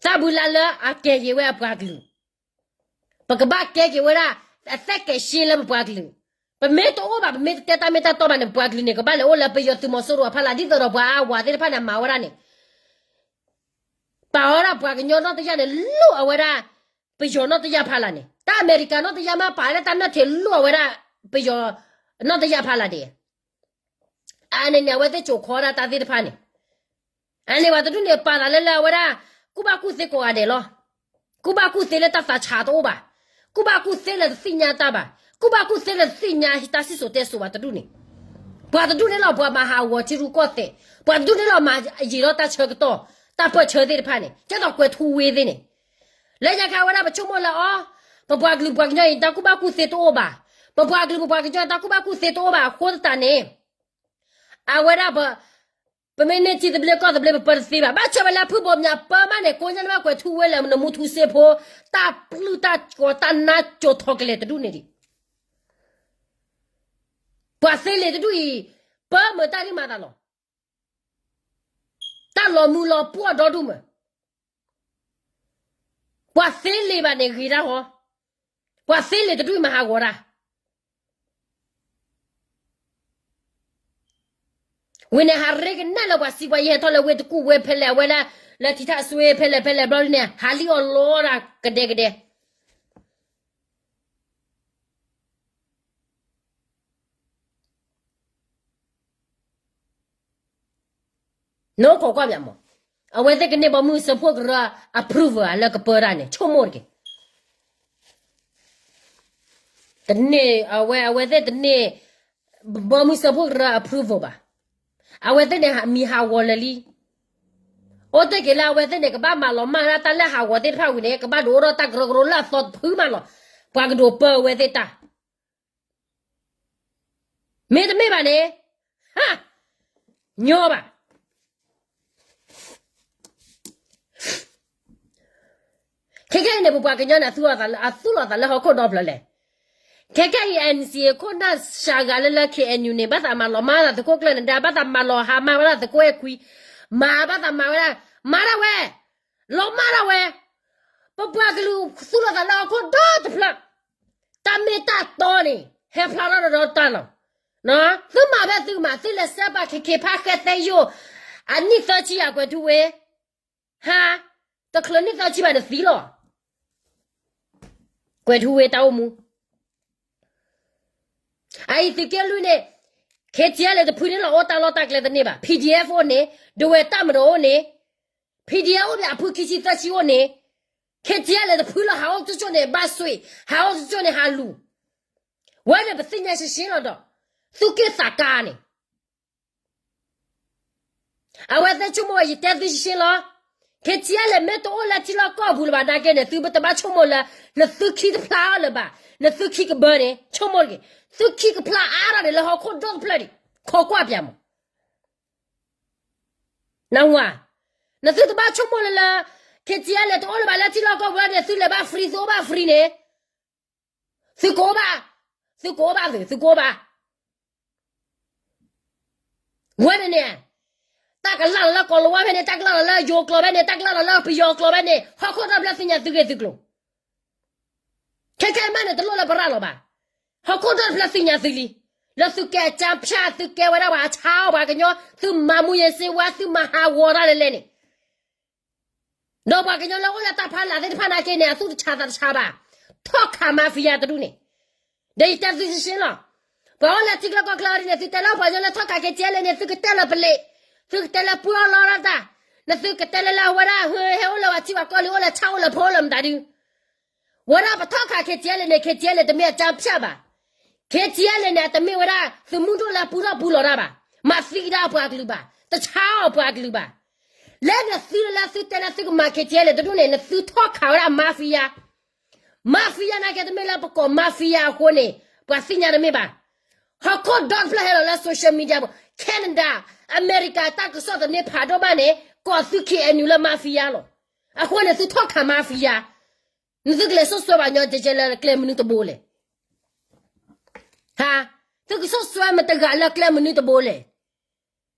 သၣ်ဘုလါလၢအကဲက့ၤဝဲအပှၤကလုာ်, ပကဘၣ်ကဲက့ၤဝဲဒၣ် အသက်ကဲၣ်ရှင်းလၢပပှၤကလုာ်, ပမ့ၢ်တအိၣ်ဘၣ် ပမ့ၢ်တတဲတၢ်မ့ၢ်တၢ်တီဘၣ်န့ၣ် ပပှၤကလုာ်န့ၣ် ကဘၣ်လဲၤအိၣ်လၢပယီၤသုးမီၤစိရိၤအဖီလာ် ဒ်သိးဒီးပှၤအဝၤသ့ၣ်တဖၣ်န့ၣ် မၤဝဲဒၣ်န့ၣ် ပာ်ဝဲဒၣ်ပှၤကညီနီၢ်တယၢ်န့ၣ် လိၣ်အဝဲဒၣ် ပယီၤနီၢ်တယၢ်ဖီလာ်န့ၣ် တၢ်အမဲရကၤနီၢ်တယၢ်မး ပာ်လၢတၢ်နၢၣ်ထံးလိၣ်အဝဲဒၣ် ပယီၤနီၢ်တယၢ်ဖီလာ်ဒံး. အန့ၣ်န့ၣ် အဝဲသ့ၣ်ကိးခီဒၣ်တၢ်သ့ၣ်တဖၣ်န့ၣ် အန့ၣ်ပှၤတဒူၣ်န့ၣ် ပာ်သးလၢလၢအဝဲဒၣ် ကူၣ်ဘၣ်ကူၣ်သ့ကိးဂၤဒဲးလီၤ. ကူၣ်ဘၣ်ကူၣ်သ့လၢတၢ်သးဆးတအိၣ်ဘၣ်. ကူၣ်ဘၣ်ကူၣ်သ့လၢတသ့ၣ်ညါတၢ်ဘၣ်. ကူၣ်ဘၣ်ကူၣ်သ့လၢတသ့ၣ်ညါတၢ်စံၣ်စိၤတဲစိၤဘၣ်တဒူၣ်န့ၣ်. ပှၤတဒူၣ်န့ၣ်လီၤ ပှၤမၤဟးဂီၤထံရူၢ်ကီၢ်သဲး, ပှၤတဒူၣ်န့ၣ်လီၤ မၤယံာ်ထီၣ်တၢ်ဆၢကတီၢ်, တၢ်ပၢၢ်ဆၢသ့ၣ်တဖၣ်န့ၣ် ကဲသိးကွဲၤထူဝ့သ့ၣ်န့ၣ်. လၢညါခါဝဲဒၣ်ပဆိကမိၣ်လၢအီၤ, ပပှၤကလုာ်ပှၤကညီအံၤ တၢ်ကူၣ်ဘၣ်ကူၣ်သ့တအိၣ်ဘၣ်. ပပှၤကလုာ်ပပှၤကညီတၢ်ကူၣ်ဘၣ်ကူၣ်သ့တအိၣ်ဘၣ်အဃိသတးန့ၣ် အဝဲဒၣ်ပ ပမ့ၢ်န့ၢ်ထံသဘျ့ကီၢ်သဘျ့ ပပၢတသ့ဘၣ်. ဘၣ်ဆၣ်ဝဲလၢဖုဘိးမၠးပၢမးန့ၣ် ကိးညါန့ၣ်ဘၣ်ကွဲၤထူဝ့လၢနမူထူစ့ဖိ, တၢ်ပျုၢ်တၢ်ကီၤတၢ်နါကၠိၤထီၣ်ကလဲာ်တဒူၣ်န့ၣ်ဒံး. ပှၤသ့လံာ်တဒူၣ်အံၤ ပၢမုာ်တၢ်ဒ်မၤသးလီၤ. တၢ်လီၤမူလီၤပှီၢ်ဒီဒူၣ်မး. ပှၤသ့လံာ်ဘၣ်န့ၣ်ဂ့ၤတၢ်ဃီ, ပှၤသ့လံာ်တဒူၣ်မၤဟးဂီၤတၢ်. ဝံၤန့ၣ် ဟးရ့ကနၣ်လၢပှၤစံးပှၤယဟဲထီၣ်လၢဝ့ၢ်တကူၣ်ဝဲဖဲလဲၣ် အဝဲဒၣ်လၢထံထၣ်စွ့ဖဲလဲၣ်ဖဲလဲၣ်ဘျီဒ်န့ၣ် ဟးလံၣ်အီၤလီၤဒၣ်ကဒဲကဒဲ နအိၣ်ခိးကွၢ်ပၠးမး, အဝဲသ့ၣ်ကန့ၢ်ဘီမုၢ်စၢဖှိၣ်ကရၢ approval လၢကပၢတၢ်န့ၣ် ဆိကမိၣ်တက့ၢ်. တန့ၢ်အဝဲ အဝဲသ့ၣ်တန့ၢ် ဘီမုၢ်စၢဖှိၣ်ကရၢ approval ဘၣ်. အဝဲသ့ၣ်န့ၣ်မံၤဟးဂီၤလၢာ်လံ. အိၣ်တ့ၢ်က့ၤလၢအဝဲသ့ၣ်န့ၣ် ကဘၣ်မၤလီၤမၢ်ဒၣ်တၢ်လၢဟးဂီၤသ့ၣ်တဖၣ်ဝံၤန့ၣ် ကဘၣ်ဒုးအိၣ်ထီၣ်တၢ်ကရၢကရိလၢအသီတဖုမးလီၤ. ပှၤကဒိးပၢအဝဲသ့ၣ်တၢ် မ့တမ့ၢ်ဘၣ်န့ၣ် ဟါ, ညီဘၣ်. ခဲကနံၣ်အံၤန့ၣ် ပပှၤကညီန့ၣ် အသူၣ်လီၤသးလၢဟီၣ်ခိၣ်ဒီဖျၢၣ်လဲၣ်. ခဲကနံၣ်အံၤ NCA ခိၣ်နၢ်စှၤဂၤလၢလၢ KNU န့ၣ် ဘၣ်သးမၤလီၤမၢ်သးသုးခိၣ်ကျၢၢ်နဒါ ဘၣ်သးမၤလီၤဟါမၢ်ဝဲဒၣ်သုးခိၣ်အဲၣ်ခွံ, မၤဘၣ်သးမၤဝဲဒၣ်, မၤဒၣ်ဝဲ လီၤမၢ်ဒၣ်ဝဲ, ပပှၤကလုာ်သူၣ်လီၤသးလၢဟီၣ်ခိၣ်ဒီတဖျၢၣ်, တၢ်မ့ၢ်တၢ်တီန့ၣ် ဟဲဖျါထီၣ်ဒီးတၢ်လီၤ. သုမၤဖဲသုကမၤ သုလဲၤစဲးပာ်ခ့ခ့ဖးဃဲသဲယိာ်, အနံၣ်သၢဆံယၤကွဲၤထူဝ့, ဟါ, တချုးနံၣ်သၢဆံဘၣ်နသံလီၤ. ကွဲၤထူဝ့တၢ်အိၣ်မူ အအံၤသုးက့လွံၢ်န့ၣ် KTLA တဖုန့ၣ်လီၤ အိၣ်တၢ်လီၢ်တၢ်ကျဲတန့ၢ်ဘၣ်. PDF အိၣ်န့ၣ်, ဒဝဲၢ်တၢ်မၤဒီးအိၣ်န့ၣ်, PDF အိၣ်ဘၣ်အဖုခံဆံသၢဆံအိၣ်န့ၣ်, KTLA တဖုလီၤ ဟးအိၣ်ကၠိကၠိန့ၣ် ဘၣ်ဆွံ, ဟးအိၣ်ကၠိကၠိန့ၣ် ဟးလူၤ, ဝဲန့ၣ်ပသ့ၣ်ညါရှဲရှဲလီၤဒီး, သူၣ်က့ၣ်သးကါန့ၣ် အဝဲသ့ၣ်ဆိကမိၣ်ဝဲ ယတဲသုရှဲရှဲလီၤ. KTLA မ့ၢ်တအိၣ်လၢထံလီၢ်ကီၢ်ပူၤလၢၤဘၣ်နာ်က့န့ၣ် သုတဘၣ်ဆိကမိၣ်လၢ နသုခံတဖျါအီၤလၢၤဘၣ်. နသုခံကဘၢန့ၣ် ဆိကမိၣ်တက့ၢ်. သုခံကဖျါအါထီၣ်န့ၣ် လၢဟီၣ်ခိၣ်ဒီတဖျၢၣ်န့ၣ် ခိးကွၢ်ပၠးမး. နၢ်ဟူဧါ, နသုတဘၣ်ဆိကမိၣ်လၢလၢ KTLA တအိၣ်လၢၤဘၣ်လၢထံလီၢ်ကီၢ်ပူၤလၢန့ၣ် သုလဲၤဘၣ် free သုအိၣ်ဘၣ် free န့ၣ် သုကအိၣ်ဘၣ်, သုကအိၣ်ဘၣ်သု, သုကအိၣ်ဘၣ်. ဝဲန့ၣ်န့ၣ်, တၢ်ကလၢ်လီၤလၢကီၤလၤဝါဖဲန့ၣ်, တၢ်ကလၢ်လီၤလၢယိၤကျိာ်ဖဲန့ၣ်, တၢ်ကလၢ်လီၤလၢပယီၤကျိာ်ဖဲန့ၣ်, ဟီၣ်ခိၣ်ဒီတဖျၢၣ်သ့ၣ်ညါသုဂ့ၢ်သုကျိၤ. ခဲခဲအံၤမးန့ၣ် တလိၣ်လၢပရၤလီၤဘၣ်. ဟီၣ်ခိၣ်ဒီတဖျၢၣ်သ့ၣ်ညါသုလံ. လၢသုကဲအကၠါဖၠၣ်, သုကဲဝဲဒၣ်ပှၤဆါအီၣ် ပှၤကညီ, သုမၤမူယ့စ့ဝါ, သုမၤဟးဂီၤတၢ်လဲၣ်လဲၣ်န့ၣ် ဒီးပှၤကညီလၢအိၣ်လၢတၢ်ဖီလာ်သ့ၣ်တဖၣ်နာ်က့န့ၣ် အသူၣ်တဆးသးတဆးဘၣ်. ထီၣ်ခး mafia တဒူၣ်န့ၣ်, ဒီးယတဲသုရှဲရှဲလီၤ. ပှၤအိၣ်လၢထံချၢကီၢ်ချၢအံၤန့ၣ် သုတဲလၢပှၤကညီလၢထီၣ်ခး KTLA န့ၣ် သုကတဲလၢပလံး, သုကတဲလၢပှၤအီလီတၢ်, နသုကတဲလၢလၢအဝဲဒၣ် ဟဲအိၣ်လၢပှၤထံပှၤကီၢ်လံ အိၣ်လၢဆၣ်အိၣ်လၢဖိအိၣ်လၢမတၤဒု ဝဲဒၣ်ပထီၣ်ခး KTLA န့ၣ် KTLA တမ့ၢ်အကၠါဖၠၣ်ဘၣ်. KTLA န့ၣ် အတမ့ၢ်ဝဲဒၣ် သုးမုၢ်ဒိၣ်လၢပူထီၣ်ပူလီၤတၢ်ဘၣ်. မၤသံကဒါပှၤကလုာ်ဘၣ်. တဆါအီၣ်ပှၤကလုာ်ဘၣ်. လၢနသုလၢသုတဲလၢသုကမၤ KTLA တဒူၣ်န့ၣ် နသုထီၣ်ခးဝဲဒၣ် mafia. Mafia နာ်က့ တမ့ၢ်လၢပကိး mafia အဃိန့ၣ် ပှၤသ့ၣ်ညါတမ့ၢ်ဘၣ်. ဟီၣ်ခိၣ်ဒီတဖျၢၣ်ဟဲလီၤလၢ social media ပူၤ Canada, အမဲရကၤ တၢ်ကစီၣ်သန့ဖးဒိၣ်မးန့ၣ် ကိးသု K N U လၢ mafia လီၤ. အဃိန့ၣ် သုထီၣ်ခး mafia, နသုကလဲၤစိာ်စွဲဘၣ်ညီကဲကဲလၢကျဲမနုၤတဘိလဲၣ်. ဟါ, သုကစိာ်စွဲမတဂၤလၢကျဲမနုၤတဘိလဲၣ်.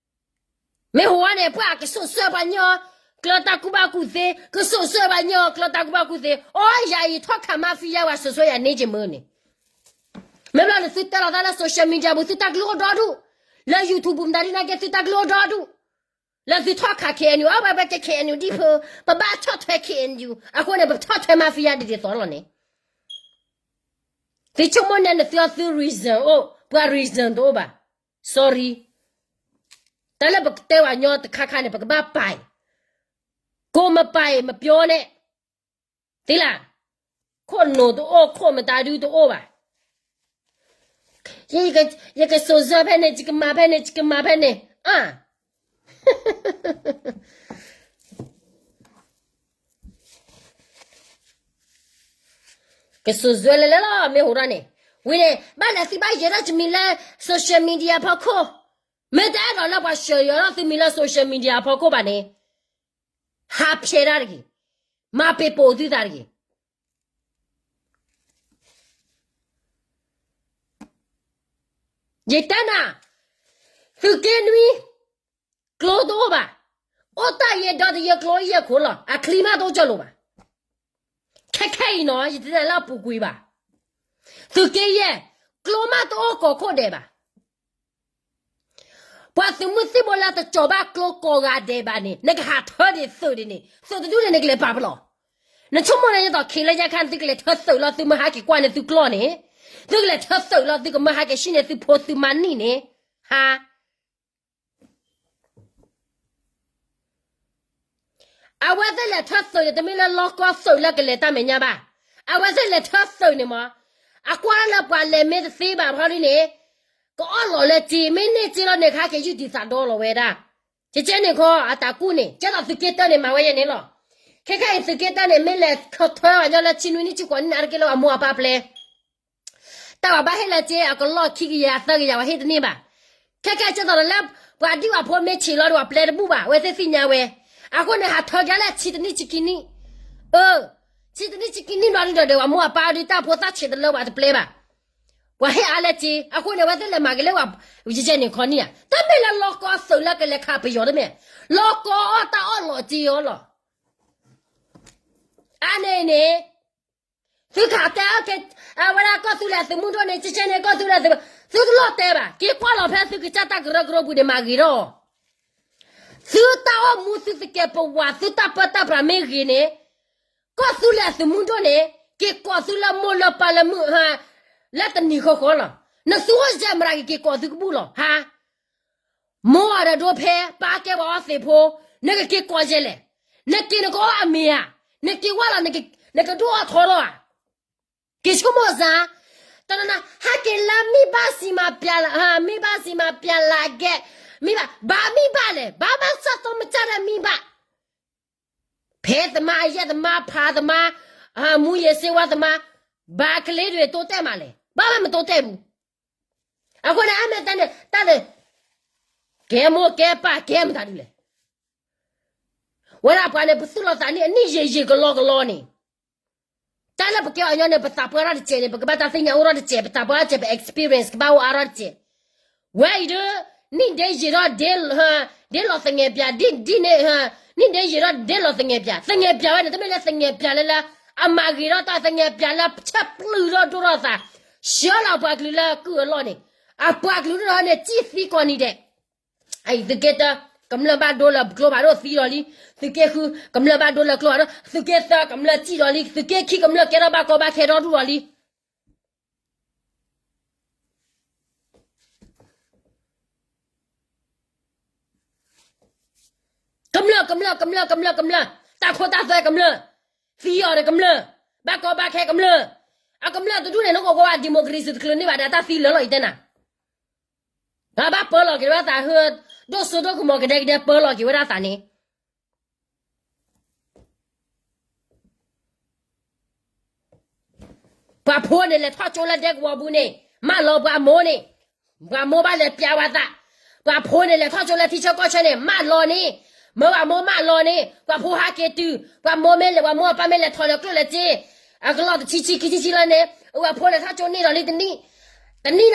မ့ၢ်ဟိဝဲန့ၣ် ပှၤကစိာ်စွဲပှၤညီ ကျၢၤတၢ်ကူၣ်ဘၣ်ကူၣ်သ့, ကစိာ်စွဲပှၤညီ ကျၢၤတၢ်ကူၣ်ဘၣ်ကူၣ်သ့, အီယၤအံၤထီၣ်ခး mafia ဝဲစိာ်စွဲယၤန့ၢ်က့ၤမုၢ်န့ၣ်. မ့ၢ်ဘျီန့ၣ်သုတဲလီၤသးလၢ social media ပူၤ သုတၢ်ကလုၢ်အိၣ်ဒီဒူၣ်, လၢ YouTube ပူၤမတၤဒ်နာ်က့ သုတၢ်ကလုၢ်အိၣ်ဒီဒူၣ်, လၢသုထီၣ်ခး K N U, အဝဲဝဲကဲ K N U ဒံၣ်ဖိ, ပဘၣ်ဆီၣ်ထွဲ K N U, အဃိန့ၣ် ပဆီၣ်ထွဲ mafia ဒ်သိးလီၤန့ၣ်. သုဆိကမိၣ်န့ၣ် နသုအီၤသု reason အိၣ်, ပှၤ reason တအိၣ်ဘၣ်. Sorry. တၢ်လၢပကတဲဝဲညီတခါခါန့ၣ် ပကဘၣ်ပာ်အံၤ, ကိးမပာ်အံၤ မပြောနဲ့, သ့လၢ, ခိၣ်နူာ်တအိၣ် ခိၣ်မတၤဒုတအိၣ်ဘၣ်. ယကစိာ်စၢဖဲန့ၣ် ယကမၤဖဲန့ၣ် ယကမၤဖဲန့ၣ်, အါ ကစိာ်စၢလဲၤလဲၤလီၤ မ့ၢ်ဟိးထီၣ်န့ၣ်, ဝံၤန့ၣ် ဘၣ်လဲၤသုဘၣ်ယဲၤထီၣ်တမံၤလၢ social media ဖီခိၣ်, မ့ၢ်တအဲၣ်ဒိးလၢပှၤဆှၢယဲၤထီၣ်သုမံၤလၢ social media ဖီခိၣ်ဘၣ်န့ၣ်, ဟးဖျဲးတၢ်တဂ့ၤ, မၤပ့ၤပိာ်သုသးတဂ့ၤ. ယတဲနၤ, သုးက့နွံ, ကျိတအိၣ်ဘၣ်, အိၣ်တၢ်ယဲဒီတယဲကျိယဲၢ်ခိၣ်လီၤ, အချံမးတအိၣ်ကၢလိာ်ဘၣ်. ခဲခဲအံၤနီၤ ယတတဲလၢအပူၤကွံာ်ဘၣ်, သုးက့ယဲၢ်, ကျိမးတအိၣ်ကိးခိၣ်ဒဲးဘၣ်. ပှၤသုးမုၢ်သံၣ်ဘိလၢတကၠီၤဘၣ်ကျိကိးဂၤဒဲးဘၣ်န့ၣ် နကဟးထၢဒံးသုးဒံးန့ၣ် သုးတဒူၣ်န့ၣ် နကလဲၤပာ်ပလီၢ်. နဆိကမိၣ်န့ၣ် ယသိးခံလၢညါခါန့ၣ် သုကလဲၤထၢသုးလီၤ သုမ့ၢ်ဟးက့ၤကွၢ်န့ၢ်သုကျိန့ၣ်, သုကလဲၤထၢသုးလီၤ သုကမ့ၢ်ဟးက့ၤဆှံန့ၢ်သုဖိသုမါနံၣ်န့ၣ်, ဟါ အဝဲသ့ၣ်လဲၤထၢသုးန့ၣ် တမ့ၢ်လၢလီၢ်ကီသုးလၢကလဲၤတၢ်မဲာ်ညါဘၣ်. အဝဲသ့ၣ်လဲၤထၢသုးန့ၣ်မး, အကွၢ်လၢပှၤလဲၤမ့ၢ်တသ့ဘၣ်ဖီဒ်န့ၣ်, ကအီၣ်လီၤလၢစ့ မ့ၢ်န့ၢ်စ့လီၤန့ၣ် ခါက့ၤယုၢ်ဒံးသးဒီလီၤဝဲဒၣ်. ကကဲန့ၣ်ခီ အတၢ်ကူၣ်န့ၣ် ကဲသိးသုးက့တၢန့ၣ် မၤဝဲယဲန့ၣ်လီၤ. ခဲခဲအံၤသုးက့တၢန့ၣ် မ့ၢ်လဲၤခီထၢအညီလၢဆံနွံနံၣ်ဆံဃိးနံၣ်န့ၣ် အါတက့ၢ်လၢအမိၢ်အပၢ်ပျဲ တၢ်ဘၣ်ဘၣ်ဟ့ၣ်လၢစ့ အကလီၢ်ခံကယၤသၢကယၤ ပှၤဟ့ၣ်တန့ၢ်ဘၣ်. ခဲခဲကဲသိးဒီးလၢ ပှၤဒံၣ်ဝဲဖိမ့ၢ်ဆံးလီၤဒီး ပှၤပျဲတဘူၣ်ဘၣ် အဝဲသ့ၣ်သ့ၣ်ညါဝဲ. အဃိန့ၣ် ဟးထၢက့ၤလၢဆံတနံၣ်ဆံခံနံၣ်, အၢ, ဆံတနံၣ်ဆံခံနံၣ်ဘျီဒ်ဒီး အမိၢ်အပၢ်ဒုးတၢ်ဖိသၣ်ဆံးတလၢပှၤတပျဲဘၣ်. ပှၤဟ့ၣ်အါလၢစ့ အဃိန့ၣ် အဝဲသ့ၣ်လဲၤမၤက့ၤလၢပှၤ ယကဲန့ၣ်ခီနံၣ်ဧါ တမ့ၢ်လၢလီၢ်ကီသုးလၢကလဲၤခးပယီၤတမ့ၢ်, လီၢ်ကီအီၣ်တၢ်အီၣ်လီၤစ့အီၤလီၤ. အါန့ၣ်န့ၣ် သုခးတဲအီၤက့ၤ အဝဲဒၣ်ကီၢ်သူလ့ၤအသုးမုၢ်ဒိၣ်န့ၣ် ကကဲန့ၣ်ကီၢ်သူလ့ၤအသုး, သုတလိၣ်တဲဘၣ် က့ၤကွၢ်လီၤဖဲသုကစၢ်တၢ်ကရၢကရိပူၤန့ၣ် မၤဂ့ၤထီၣ်အီၤ. သုတၢ်အိၣ်မူသုသကဲးပဝး သုတၢ်ပၢတၢ်ပြးမ့ၢ်ဂ့ၤန့ၣ်, ကီၢ်သူလ့ၤအသုးမုၢ်ဒိၣ်န့ၣ် က့ၤကိးသုလၢမိၢ်လၢပၢ်လၢမုၢ်ဟါ လၢတနံၤဃီဃီလီၤ. နသုအိၣ်ယဲၢ်မတၤက့ၤ က့ၤကိးသုကဘူၣ်လီၤ ဟါ. မိၢ်အဒီးဒိဖဲ ပၢ်ကဲပှၤအီသံးဖိ, နကက့ၤကိးယဲၢ်လဲၣ်. နက့ၤနကအီၣ်အမ့ၤဧါ, နက့ၤဝဲလီၤ နကဒိၣ်အီၣ်ထီလီၤဧါ. က့ၤဆိကမိၣ်စ့ၢ်, တနီၤနီၤ ဟဲက့ၤလၢမ့ၢ်ဘၣ်စံးမၤပျးလၢ, မ့ၢ်ဘၣ်စံးမၤပျးလၢကဲ, မ့ၢ်ဘၣ်, ဘၣ်မ့ၢ်ဘၣ်လဲၣ်, ဘၣ်ဘၣ်စၢ်သီမစၢ်ဒီးမ့ၢ်ဘၣ် ဖဲသမါ အယဲၢ်သမါ ဖးသမါ, မူယ့ၤစ့ဝါသမါ, ဘၣ်ကလ့ဒွဲၣ်တိတဲာ်မးလဲၣ်, ဘၣ်ဘၣ်မတိတဲာ်ဘူး. အဃိန့ၣ် အမ့ၢ်တၢ်န့ၣ် တၢ်လၢ ကဲမိၢ်ကဲပၢ်ကဲမတၤဒ်လဲၣ်. ဝဲဒၣ်ပှၤန့ၣ် ပသူၣ်လီၤသးန့ၣ် အနံၣ်ယံာ်ယံာ်ကလီကလီန့ၣ်, တၢ်လၢပကဲအီၤညီန့ၣ် ပသးပှၢ်ထီၣ်တစဲးန့ၣ် ပကဘၣ်တၢ်သ့ၣ်ညါအိၣ်ထီၣ်တစဲး, ပသးပှၢ်ထီၣ်တစဲး ပ experience ကဘၣ်အိၣ်အါထီၣ်တစဲး. ဝဲအံၤဒီး နံၣ်ဒ့ယံာ်ထီၣ် ဒ့လီၤသငဲးပၠး, ဒ်န့ၣ်, နံၣ်ဒ့ယံာ်ထီၣ်ဒ့လီၤသငဲးပၠး, သငဲးပၠးဝဲန့ၣ် တမ့ၢ်လၢသငဲးပၠးလၢလၢ အမၤဂ့ၤထီၣ်တၢ်, သငဲးပၠးလၢဆဲးပျုၢ်ထီၣ်ဒိၣ်ထီၣ်သး, ဆှၢလီၤပှၤကလုာ်လၢကုၢ်အလီၢ်န့ၣ်, အပှၤကလုာ်ဒိၣ်ထီၣ်န့ၣ် စံၣ်သံကိးနံၤဒဲး. အံၤ သုးက့တၢ ကမျၢၢ်ဘၣ်ဒိလၢကျိဖးဒိၣ်သံဒီးလံ, သုးက့ဃု ကမျၢၢ်ဘၣ်ဒိလၢကျိဖးဒိၣ်, သုးက့သၢ ကမျၢၢ်စံၣ်ဒီးလံ, သုးက့ခံ ကမျၢၢ်ကဲထီၣ်ဘၣ်ကီဘၣ်ခဲဒီဒူၣ်ဒီးလံ. ကမျၢၢ် ကမျၢၢ် ကမျၢၢ် ကမျၢၢ် ကမျၢၢ်, တၢ်ခိတၢ်သွဲကမျၢၢ်, သံအီၤဒီးကမျၢၢ်, ဘၣ်ကီဘၣ်ခဲကမျၢၢ်, အကမျၢၢ်တဒူၣ်န့ၣ် နကကွၢ်ဝဲ democracy တချုးန့ၢ်ဘၣ်ဒီး တၢ်သံလၢာ်လီၤ ယတဲနၤ. ဘၣ်ပၢလီၤက့ၤဝဲဒၣ်သးဟၢ, ဒိၣ်စိဒိၣ်ကမီၤကဒဲကဒဲပၢလီၤက့ၤဝဲဒၣ်သးန့ၣ်. ပှၤဖိန့ၣ်လဲၤထီၣ်ကၠိလၢဒဲကဝီၤပူၤန့ၣ် မၢလီၤပှၤမိၢ်န့ၣ်, ပှၤမိၢ်ဘၣ်လဲၤပျးဝဲသး, ပှၤဖိန့ၣ်လဲၤထီၣ်ကၠိလၢထံဆၢကီၢ်ဆၢန့ၣ် မၢလီၤန့ၣ်, မၢပှၤမိၢ်မၢလီၤန့ၣ်, ပှၤဖိဟးက့ၤတုၤ, ပှၤမိၢ်မ့ၢ်လဲၤ ပှၤမိၢ်အပၢ်မ့ၢ်လဲၤထီၣ်လၢကျိၣ်လဲၤစ့, အကလီၢ်တဆံဆံခံဆံဆံလီၤန့ၣ်, ပှၤဖိလဲၤထီၣ်ကၠိန့ၢ်ဒီးလံတနံၣ်, တနံၣ်ဒီး,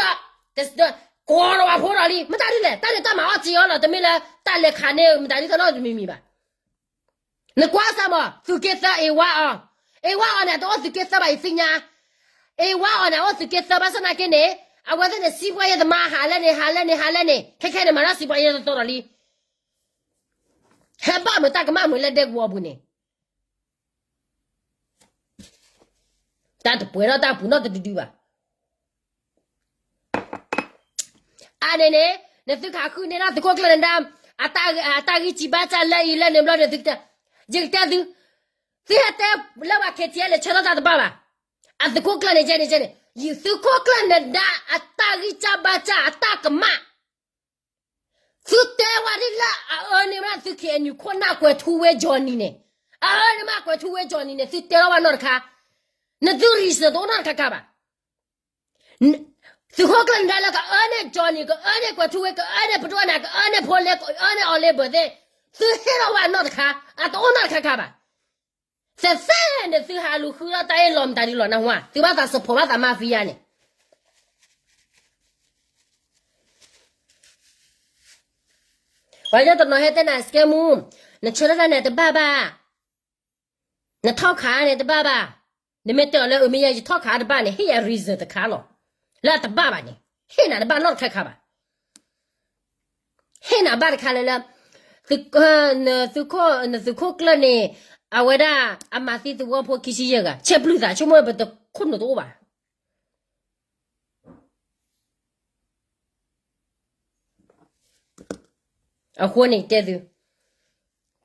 ကိးဒီးပှၤဖိဒီးလံ, မတၤဒ်လဲၣ်, တၢ်န့ၣ်တၢ်မၤအီၣ်စ့အီၤလီၤ, တမ့ၢ်လၢတၢ်လဲၤခးန့ၢ်မတၤဒ်သိးနီတမံၤမံၤဘၣ်. နကွၢ်စၢ်မး သုးက့သၢအ့ဝါအီၤ, အ့ဝါအီၤန့ၣ် အတအိၣ်သုးက့သၢဘၣ်ယသ့ၣ်ညါ, အ့ဝါအီၤန့ၣ် အအိၣ်သုးက့သၢဘၣ်ဆၣ်နာ်က့န့ၣ်, အဝဲသ့ၣ်န့ၣ် စံးပှၤယဲသမါဟးလဲၣ်န့ၣ် ဟးလဲၣ်န့ၣ် ဟးလဲၣ်န့ၣ် ခဲခဲန့ၣ် မၤတၢ်စံးပှၤယဲတသီဒီးလံ, ဟဲဘၣ်မုာ်တၢ်ကမၣ်မုာ်လၢဒဲကဝီၤပူၤန့ၣ်, တၢ်တပှဲၤထီၣ်တၢ်ပူၤနီတဒုဒုဘၣ်. အန့ၣ်န့ၣ် နသုခးဃုန့ၢ်နီၢ်သုးခိၣ်ကျၢၢ်နဒါ, အတၢ်ဂံၢ်စံးဘါစၢ်လၢအံၤလၢန့ၣ်ဘျီန့ၣ်သု, ယကတဲသု, သုဟဲတဲလၢပှၤ K T L လၢဆၢထၢၣ်တၢ်တဘၣ်ဘၣ်. အသုးခိၣ်ကျၢၢ်န့ၣ်ကဲန့ၣ်ကဲန့ၣ် ယသုးခိၣ်ကျၢၢ်နဒါအတၢ်ဂံၢ်စံးဘါစၢ်အတၢ်ကမၣ် သုတဲဝဲဒ်လၢအအၢန့ၢ်မးသု K N U ခိၣ်နၢ်ကွဲၤထူဝ့ Johnny န့ၣ်, အအၢန့ၢ်မးကွဲၤထူဝ့ Johnny န့ၣ် သုတဲထီၣ်ဘၣ်နီတခါ, နသု reason တအိၣ်နီတခါခါဘၣ်. သုးခိၣ်ကျၢၢ်နဒါလၢကအၢန့ၢ် Johnny ကၢန့ၢ်ကွဲၤထူဝ့ ကၢန့ၢ်ပဒိၣ်နၤ ကၢန့ၢ်ဖိလဲ ကၢန့ၢ်အီၤလဲဘၢၣ်သ့ၣ်, သုဟ့ၣ်ထီၣ်ဘၣ်နီတခါ, အတအိၣ်နီတခါခါဘၣ်. သဲးသဲန့ၣ် သုဟးလူၤဃုထီၣ်တၢ်အ့ၣ်လိာ်မတၤဒ်လီၤနၢ်ဟူဧါ, သုဘၣ်သး support ဘၣ်သး mafia န့ၣ် ပှၤကညီတနီၤဟဲတဲနၤ scam မူ, နဆၢထၢၣ်တၢ်န့ၣ်တဘၣ်ဘၣ်, နထီၣ်ခးန့ၣ်တဘၣ်ဘၣ်, နမ့ၢ်တဲအီၤလၢအမ့ၢ်ယဲယထီၣ်ခးတဘၣ်န့ၣ် ဟ့ၣ်ယၤ reason တခါလီၤ. လၢအတဘၣ်ဘၣ်န့ၣ် ဟ့ၣ်နၤတဘၣ်နီတခါခါဘၣ်. ဟ့ၣ်နၤဘၣ်တခါလၢလၢ, သုးခိၣ်, နသုးခိၣ်ကျၢၢ်န့ၣ်, အဝဲဒၣ်အမၤသံသဝီဖိခံဆံယဲၢ်ဂၤ ဆဲးပျုၢ်သး ဆိကမိၣ်ပတခိၣ်နူာ်တအိၣ်ဘၣ်. အဃိန့ၣ်တဲသု,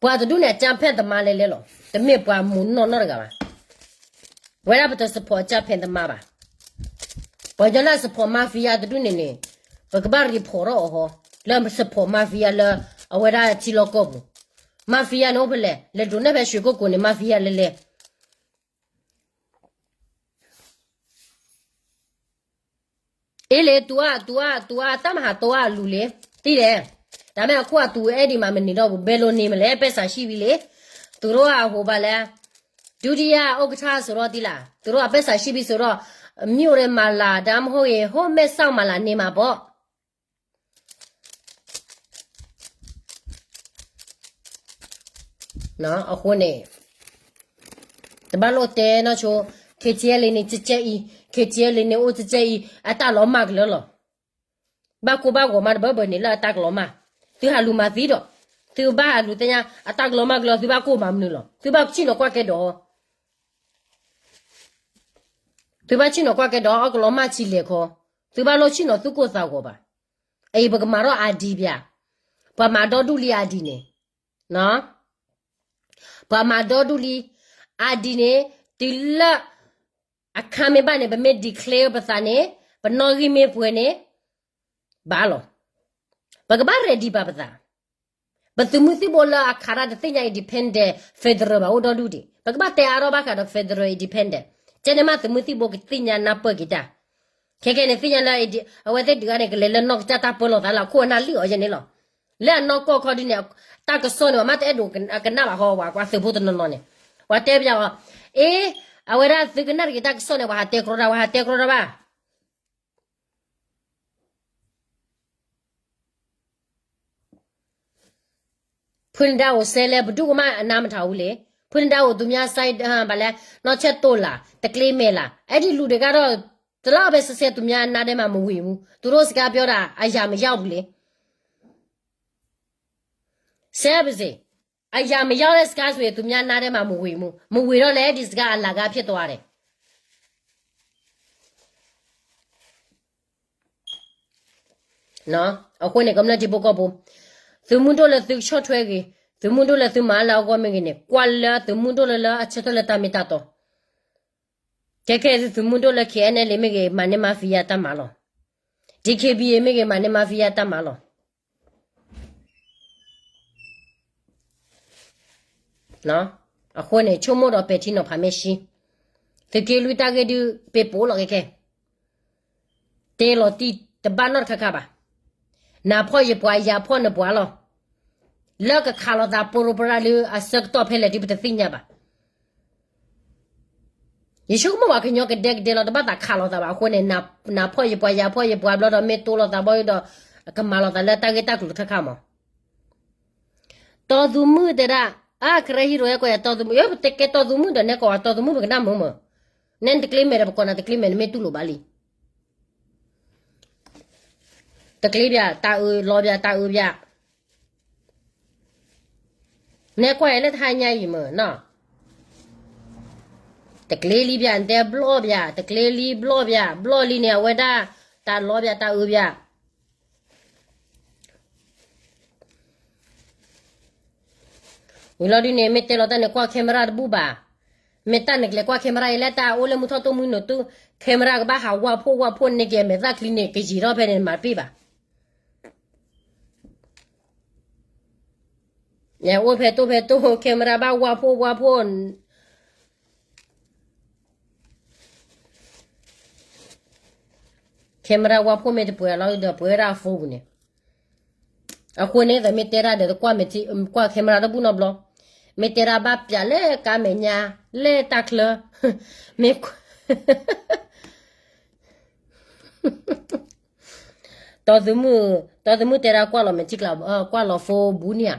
ပှၤတဒူၣ်န့ၣ် အကၢ်ဖဲၣ်သမါလဲလဲလီၤ, တမ့ၢ်ပှၤမူးနီၢ်နီတဂၤဘၣ်. ဝဲဒၣ်ပတ support အကၢ်ဖဲၣ်သမါဘၣ်. ပှၤကညီလၢအ support mafia တဒူၣ်န့ၣ်န့ၣ်, ပကဘၣ် report ထီၣ်အီၤဟီ, လၢ support mafia လၢအဝဲဒၣ်ထံလီၢ်ကီၢ်ပူၤ, mafia န့ၣ်အိၣ်ဖဲလဲၣ်, လဲၤဒိးနဲၣ်ဖဲရွှေကုက္ကိုန့ၣ် mafia လဲလဲ အ့လ့ တူအါ, တူအါ, တူအါ, တၢ်မၤဟးတူအါအလူၤလ့, တံၢ်လဲၣ်, တၢ်မ့ၢ်အခိၣ်အတူအဲၣ်ဒံးမးမနုၤဒီး ဘဲလိၤန့ၣ်မလဲၣ်, ပဲစးဆံၣ်ဘံလ့, သုးရိၣ်အဟိဘၣ်လဲၣ်, ဒုတိယဥက္ကဋ္ဌ စိၤထီၣ်တံၢ်လၢ်, သုးရိၣ်အပဲစးဆံၣ်ဘံစိၤထီၣ်, မ့ၢ်အိၣ်ရဲမၤလၤ ဒါမ့ၢ်ဟီဂ့ၤ ဟိမဲာ်ဆၣ်မၤလၤန့ၢ်မးဘီ အဃိန့ၣ် တဘၣ်လိၣ်တဲနီၢ်ဆိ, KTLA န့ၣ် ကကဲအံၤ, KTLA န့ၣ် အိၣ်ကကဲအံၤ, အတၢ်လီၤမၢ်ကလၢာ်လီၤ. ဘၣ်ကိၢ်ဘၣ်ဂီၤမးတဘၣ်ဘၣ်န့ၣ်လၢအတၢ်ကလီၤမၢ်, သုဟးလူၤမၤသံဒီး, သုဘၣ်ဟးလူၤသ့ၣ်ညါ အတၢ်ကလီၤမၢ်ကလၢာ် သုဘၣ်ကိၢ်မၤမနုၤလီၤ. သုဘၣ်ဆ့ၣ်နီၤကွၢ်ကဲဒီး သုဘၣ်ဆ့ၣ်နီၤကွၢ်ကဲဒီး အကလီၤမၢ်ဆံးလဲၤခီ, သုဘၣ်လိၣ်ဆ့ၣ်နီၤသုကိၢ်သးဂီၤဘၣ်. အအံၤပကမၤထီၣ် ID ပၠး, ပှၤမၤဒီဒူၣ်လံ ID န့ၣ်, ပှၤမၤဒီဒူၣ်လံ, ID န့ၣ်, တုၤလၢ အခါမ့ၢ်ဘၣ်န့ၣ် ပမ့ၢ် declare ပသးန့ၣ်, ပနီၣ်ဂံၢ်မ့ၢ်ပှဲၤန့ၣ်, ဘၣ်လီၤ. ပကဘၣ် ready ပာ်ပသး ပသုးမုၢ်သံၣ်ဘိလၢအခးတၢ်တသ့ၣ်ညါ independent federal ဘၣ်အိၣ်ဒီဒူၣ်ဒံး, ပကဘၣ်တဲအါထီၣ်ဘၣ်ဃးဒီး federal independent, ကဲန့ၣ်မးသုးမုၢ်သံၣ်ဘိကသ့ၣ်ညါနၢ်ပၢၢ်က့ၤတၢ်, ခဲခဲန့ၣ်သ့ၣ်ညါလၢ အဝဲသ့ၣ်ဒုးဂၤန့ၣ် ကလဲၤလၢနီၢ်ကစၢ်တၢ်ပၢလီၤသးလၢအခိၣ်အနၢ်လံၣ်အီၤယဲန့ၣ်လီၤ. လၢအနီၢ်ကီၢ်ခီဒ်န့ၣ်, တၢ်ကစီၣ်န့ၣ် ပှၤမ့ၢ်တအဲၣ်ဒိးကနၣ်ဘၣ်ဃီ ပှၤကွၢ်သုးဖိတနီၤနီၤန့ၣ်, ပှၤတဲပယီၤအီၤ, အ့, အဝဲဒၣ်သုကနၣ်တဂ့ၤတၢ်ကစီၣ်န့ၣ် ပှၤဟးတဲကြီတၢ် ပှၤဟးတဲကြီတၢ်ဘၣ် ဖုနဒါအိၣ်စဲလဲၣ် ပဒုၣ်ကမၣ်အနါမထးဝူလံ, ဖုနဒါအိၣ်သူများ side ဘၣ်လဲၣ်, နီၢ်ဆဲးတိၢ်လၢ်, တကျ့မဲာ်လၢ်, အဲၣ်ဒိးလူၤဒဲးကဒီး, တလီၤဖဲစဲးစဲးသူများအနါဒဲးမးမူဝံၤမူ, သူတို့စကားပြောတာ အရာမရောက်ဘူးလေ. စဲးပစ့ၢ်, အရာမရောက်တဲ့စကားဆိုရင် သူများနားထဲမှာ မဝင်ဘူး, မဝင်တော့လည်း အဲဒီစကား အလကားဖြစ်သွားတယ်. အဃိန့ၣ် ကမျၢၢ်ထံဖိကီၢ်ဖိ, သုးမုၢ်ဒိၣ်လၢသုကဆီၣ်ထွဲဂ့ၤ, သုးမုၢ်ဒိၣ်လၢသုမၤလၢအဂီၢ်မ့ၢ်ဂ့ၤန့ၣ် ကွၢ်လၢသုးမုၢ်ဒိၣ်လၢလၢအဆၢထၢၣ်လၢတၢ်မ့ၢ်တၢ်တီ, ခဲခဲသုးမုၢ်ဒိၣ်လၢ K N L A မ့ၢ်ဂ့ၤ မၤန့ၢ် mafia တၢ်မၤလီၤ, D K B A မ့ၢ်ဂ့ၤ မၤန့ၢ် mafia တၢ်မၤလီၤ. အဃိန့ၣ် ဆိကမိၣ်ဒီးပဲာ်ထံနီၤဖးမ့ၢ်ဆှံ, သုးက့လွံၢ်တၢ်ဂ့ၢ်ဒုး ပ့ၤပိာ်လီၤကဲကဲ, တ့လီၤတံၢ်တဘၣ်နီတခါခါဘၣ်. နၤဖီၣ်ယပှၤ ယၤဖီၣ်နပှၤလီၤ. လၢကခးလိာ်သးပရူပရၢ်လၢအဆၢကတီၢ်ဖဲလဲၣ်ဒုး ပတသ့ၣ်ညါဘၣ်. ယဆိကမိၣ်ပှၤကညီကဒဲကဒဲလီၤ တဘၣ်သးခးလိာ်သးဘၣ်. အဃိန့ၣ် နၤဖီၣ်ယပှၤ ယၤဖီၣ်ယပှၤ ဘျီဒီးမ့ၢ်တိလိာ်သးဘီဒီး ကမၤလိာ်သးလၢတၢ်ဂ့ၢ်တၢ်ကျိၤတခါခါမး. တီသူမုၣ်တဲဒၣ်, အါ ကရၢဟံးရိၤအဲၣ်ကွၢ်ယၤ တီသူမုၣ်, ပတဲကဲတီသူမုၣ်ဒီး နဲကီးဝဲ တီသူမုၣ်ပကနၣ်မုာ်မုာ်, နဲနတကျ့မဲာ်ဒီး ပကိးနၤတကျ့မဲာ် နမ့ၢ်တူၢ်လိာ်ဘၣ်လံ. တကျ့ဘၣ် တၢ်အၢ လီၤဘၣ် တၢ်အၢဘၣ်. နဲကွၢ်ယၤလၢတဟါညါအံၤမုာ်နီၤ, တကျ့လံဘၣ် နတဲဘျီၣ်ဘၣ် တကျ့လံဘျီၣ်ဘၣ် ဘျီၣ်လံန့ၣ် အဝဲဒၣ် တၢ်လီၤဘၣ် တၢ်အၢဘၣ်. ဝံၤလီၤဒုးန့ၣ် မ့ၢ်တဲလီၤတၢ်န့ၣ် ကွၢ် camera တဘူၣ်ဘၣ်. မ့ၢ်တၢ်နကလဲၤကွၢ် camera အံၤ လၢတၢ်အိၣ်လၢမုၢ်ထီၣ်တိၢ်မုၢ်နိၣ်တူၢ် camera ကဘၣ်ဟးဝါဖှိၣ်ဝါဖှိၣ်န့ၢ်က့ၤ မဲာ်သၣ်ချံန့ၣ် ကယံာ်ထီၣ်ဖဲန့ၣ် နမၤတပ့ၢ်ဘၣ်. အိၣ်ဖဲတိၢ်ဖဲတိၢ် camera ဘၣ်ဝါဖှိၣ်ဝါဖှိၣ် camera ဝါဖှိၣ်မ့ၢ်တပှဲၤလီၤဒီး ပှဲၤဝဲဒၣ်အ phone ပူၤန့ၣ်. အဃိန့ၣ် သးမ့ၢ်တဲဒၣ်ဒီး တကွၢ် camera တဘူၣ်နီတဘျီ, မ့ၢ်တဲဒၣ်ဘၣ်ပျးလၢကါမဲာ်ညါ လၢတၢ်ချၢ, မ့ၢ် တီသူမုၣ်, တီသူမုၣ်တဲဒၣ်ကွၢ်လီၤမဲာ်ထံကျါ, ကွၢ်လီၤ phone ဘူးန့ၣ်ဧါ.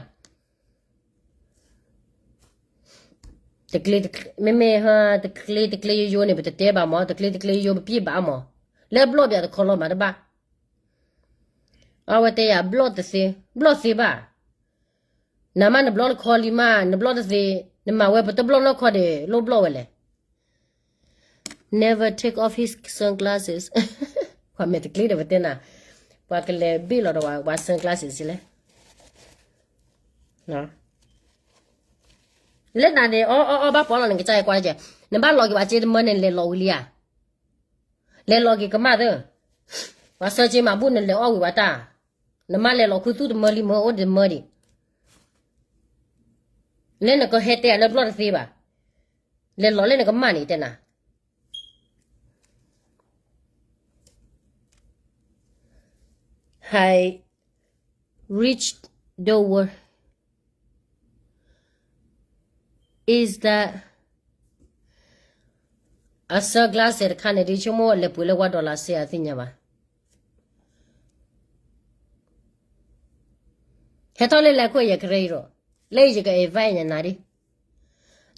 တကျ့, မ့မ့ၢ် တကျ့တကျ့ယိယိန့ၣ် ပတတဲဘၣ်မး, တကျ့တကျ့ယိယိပပျ့ၢ်ဘၣ်မး, လၢဘျီၣ်ဘၣ်တခီလီၤမးတဘၣ်. အဝဲတဲယၤဘျီၣ်တသ့, ဘျီၣ်သ့ဘၣ်. နမ့ၢ်နဘျီၣ်တခီလံမး, နဘျီၣ်တသ့, နမၤဝဲပတဘျီၣ်နီၢ်ခီဒီး လိၣ်ဘျီၣ်ဝဲလဲၣ်. Never take off his sunglasses. ပှၤမဲာ်တကျ့ဒီးပတဲနၤ, ပှၤကလဲၤဘ့ၣ်လီၤဒီးပှၤ sunglasses လဲၣ်. လၢနၤန့ၣ် အီအီအီ ဘၣ်ပီလီၤ နကစၢ်ယကွၢ်ကဲ, နဘၣ်လီၤက့ၤပှၤစ့တမၢန့ၣ် လဲၤလီၤဝံၤလံဧါ. လဲၤလီၤက့ၤကမၣ်သၢ, ပှၤဆၢစ့မၤဘူၣ် နလဲၤအီၣ်ဝံၤဝဲတၢ်, နမ့ၢ်လဲၤလီၤခူသူၣ်တမၢလံမၢ အိၣ်တမၢဒံး. လၢနကဟဲတဲယၤလၢဘျီၣ်တသ့ဘၣ်, လဲၤလီၤလၢနကမၣ်န့ၣ် တဲနၤ. I reached the world is that အ sunglasses တခါန့ၣ် ဒ်ဆိကမိၣ်လဲၤပှ့ၤလၢဝါ dollar စ့ အသ့ၣ်ညါဘၣ်. ဟဲထီၣ်လၢလဲၤခိၣ်ယကရၢအံၤဒီး, လၢယက invite ညါနၤဒ်,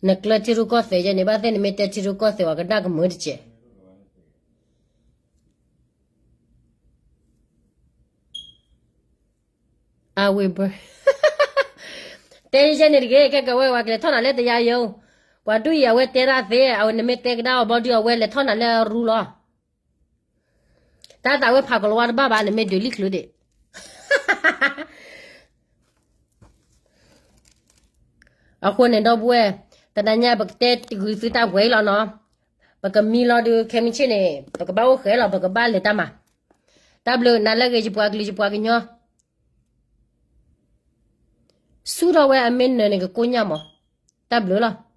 နကျၢၤထံရူၢ်ကီၢ်သဲးယဲန့ၣ် ဘၣ်သ့ၣ်နမ့ၢ်တဲထံရူၢ်ကီၢ်သဲးဝဲကနၣ်ကမၢတစဲး. အဝဲဘၢ တဲယဲန့ၣ်တဂ့ၤ, ခဲကဝဲ ပှၤကလဲၤထီၣ်နၤလၢတယါယိ, ပှၤဒုးအံၤအဝဲတဲဒၣ်သ့, အဝဲနမ့ၢ်တဲကဒါအီၤဘီဒုး အဝဲလဲၤထီၣ်နၤလၢအရူလီၤ. တၢ်သးဝဲဖးကလီၤဝါတဘၣ်ဘၣ် နမ့ၢ်ဒုးလံချုးဒံး. အဃိန့ၣ် ဒီပုၢ်ဝဲၢ်, တနၤညါပကတဲတဂုၤသုတၢ်ပှဲၤအံၤလီၤနီၤ, ပကမံလီၤဒုး ခဲမုၢ်ဆ့ၣ်န့ၣ် ပကဘၣ်အိၣ်ဃဲလီၤ ပကဘၣ်လဲၤတၢ်မၤ. တၢ်ဘျုးနၤလၢအဂ့ၤ ယပှၤကလုာ်ယပှၤကညီ ဆူၣ်ထီၣ်ဝဲအမ့ၢ်နၢၤန့ၣ် ကကိညၢ်မး, တၢ်ဘျုးလီၤ.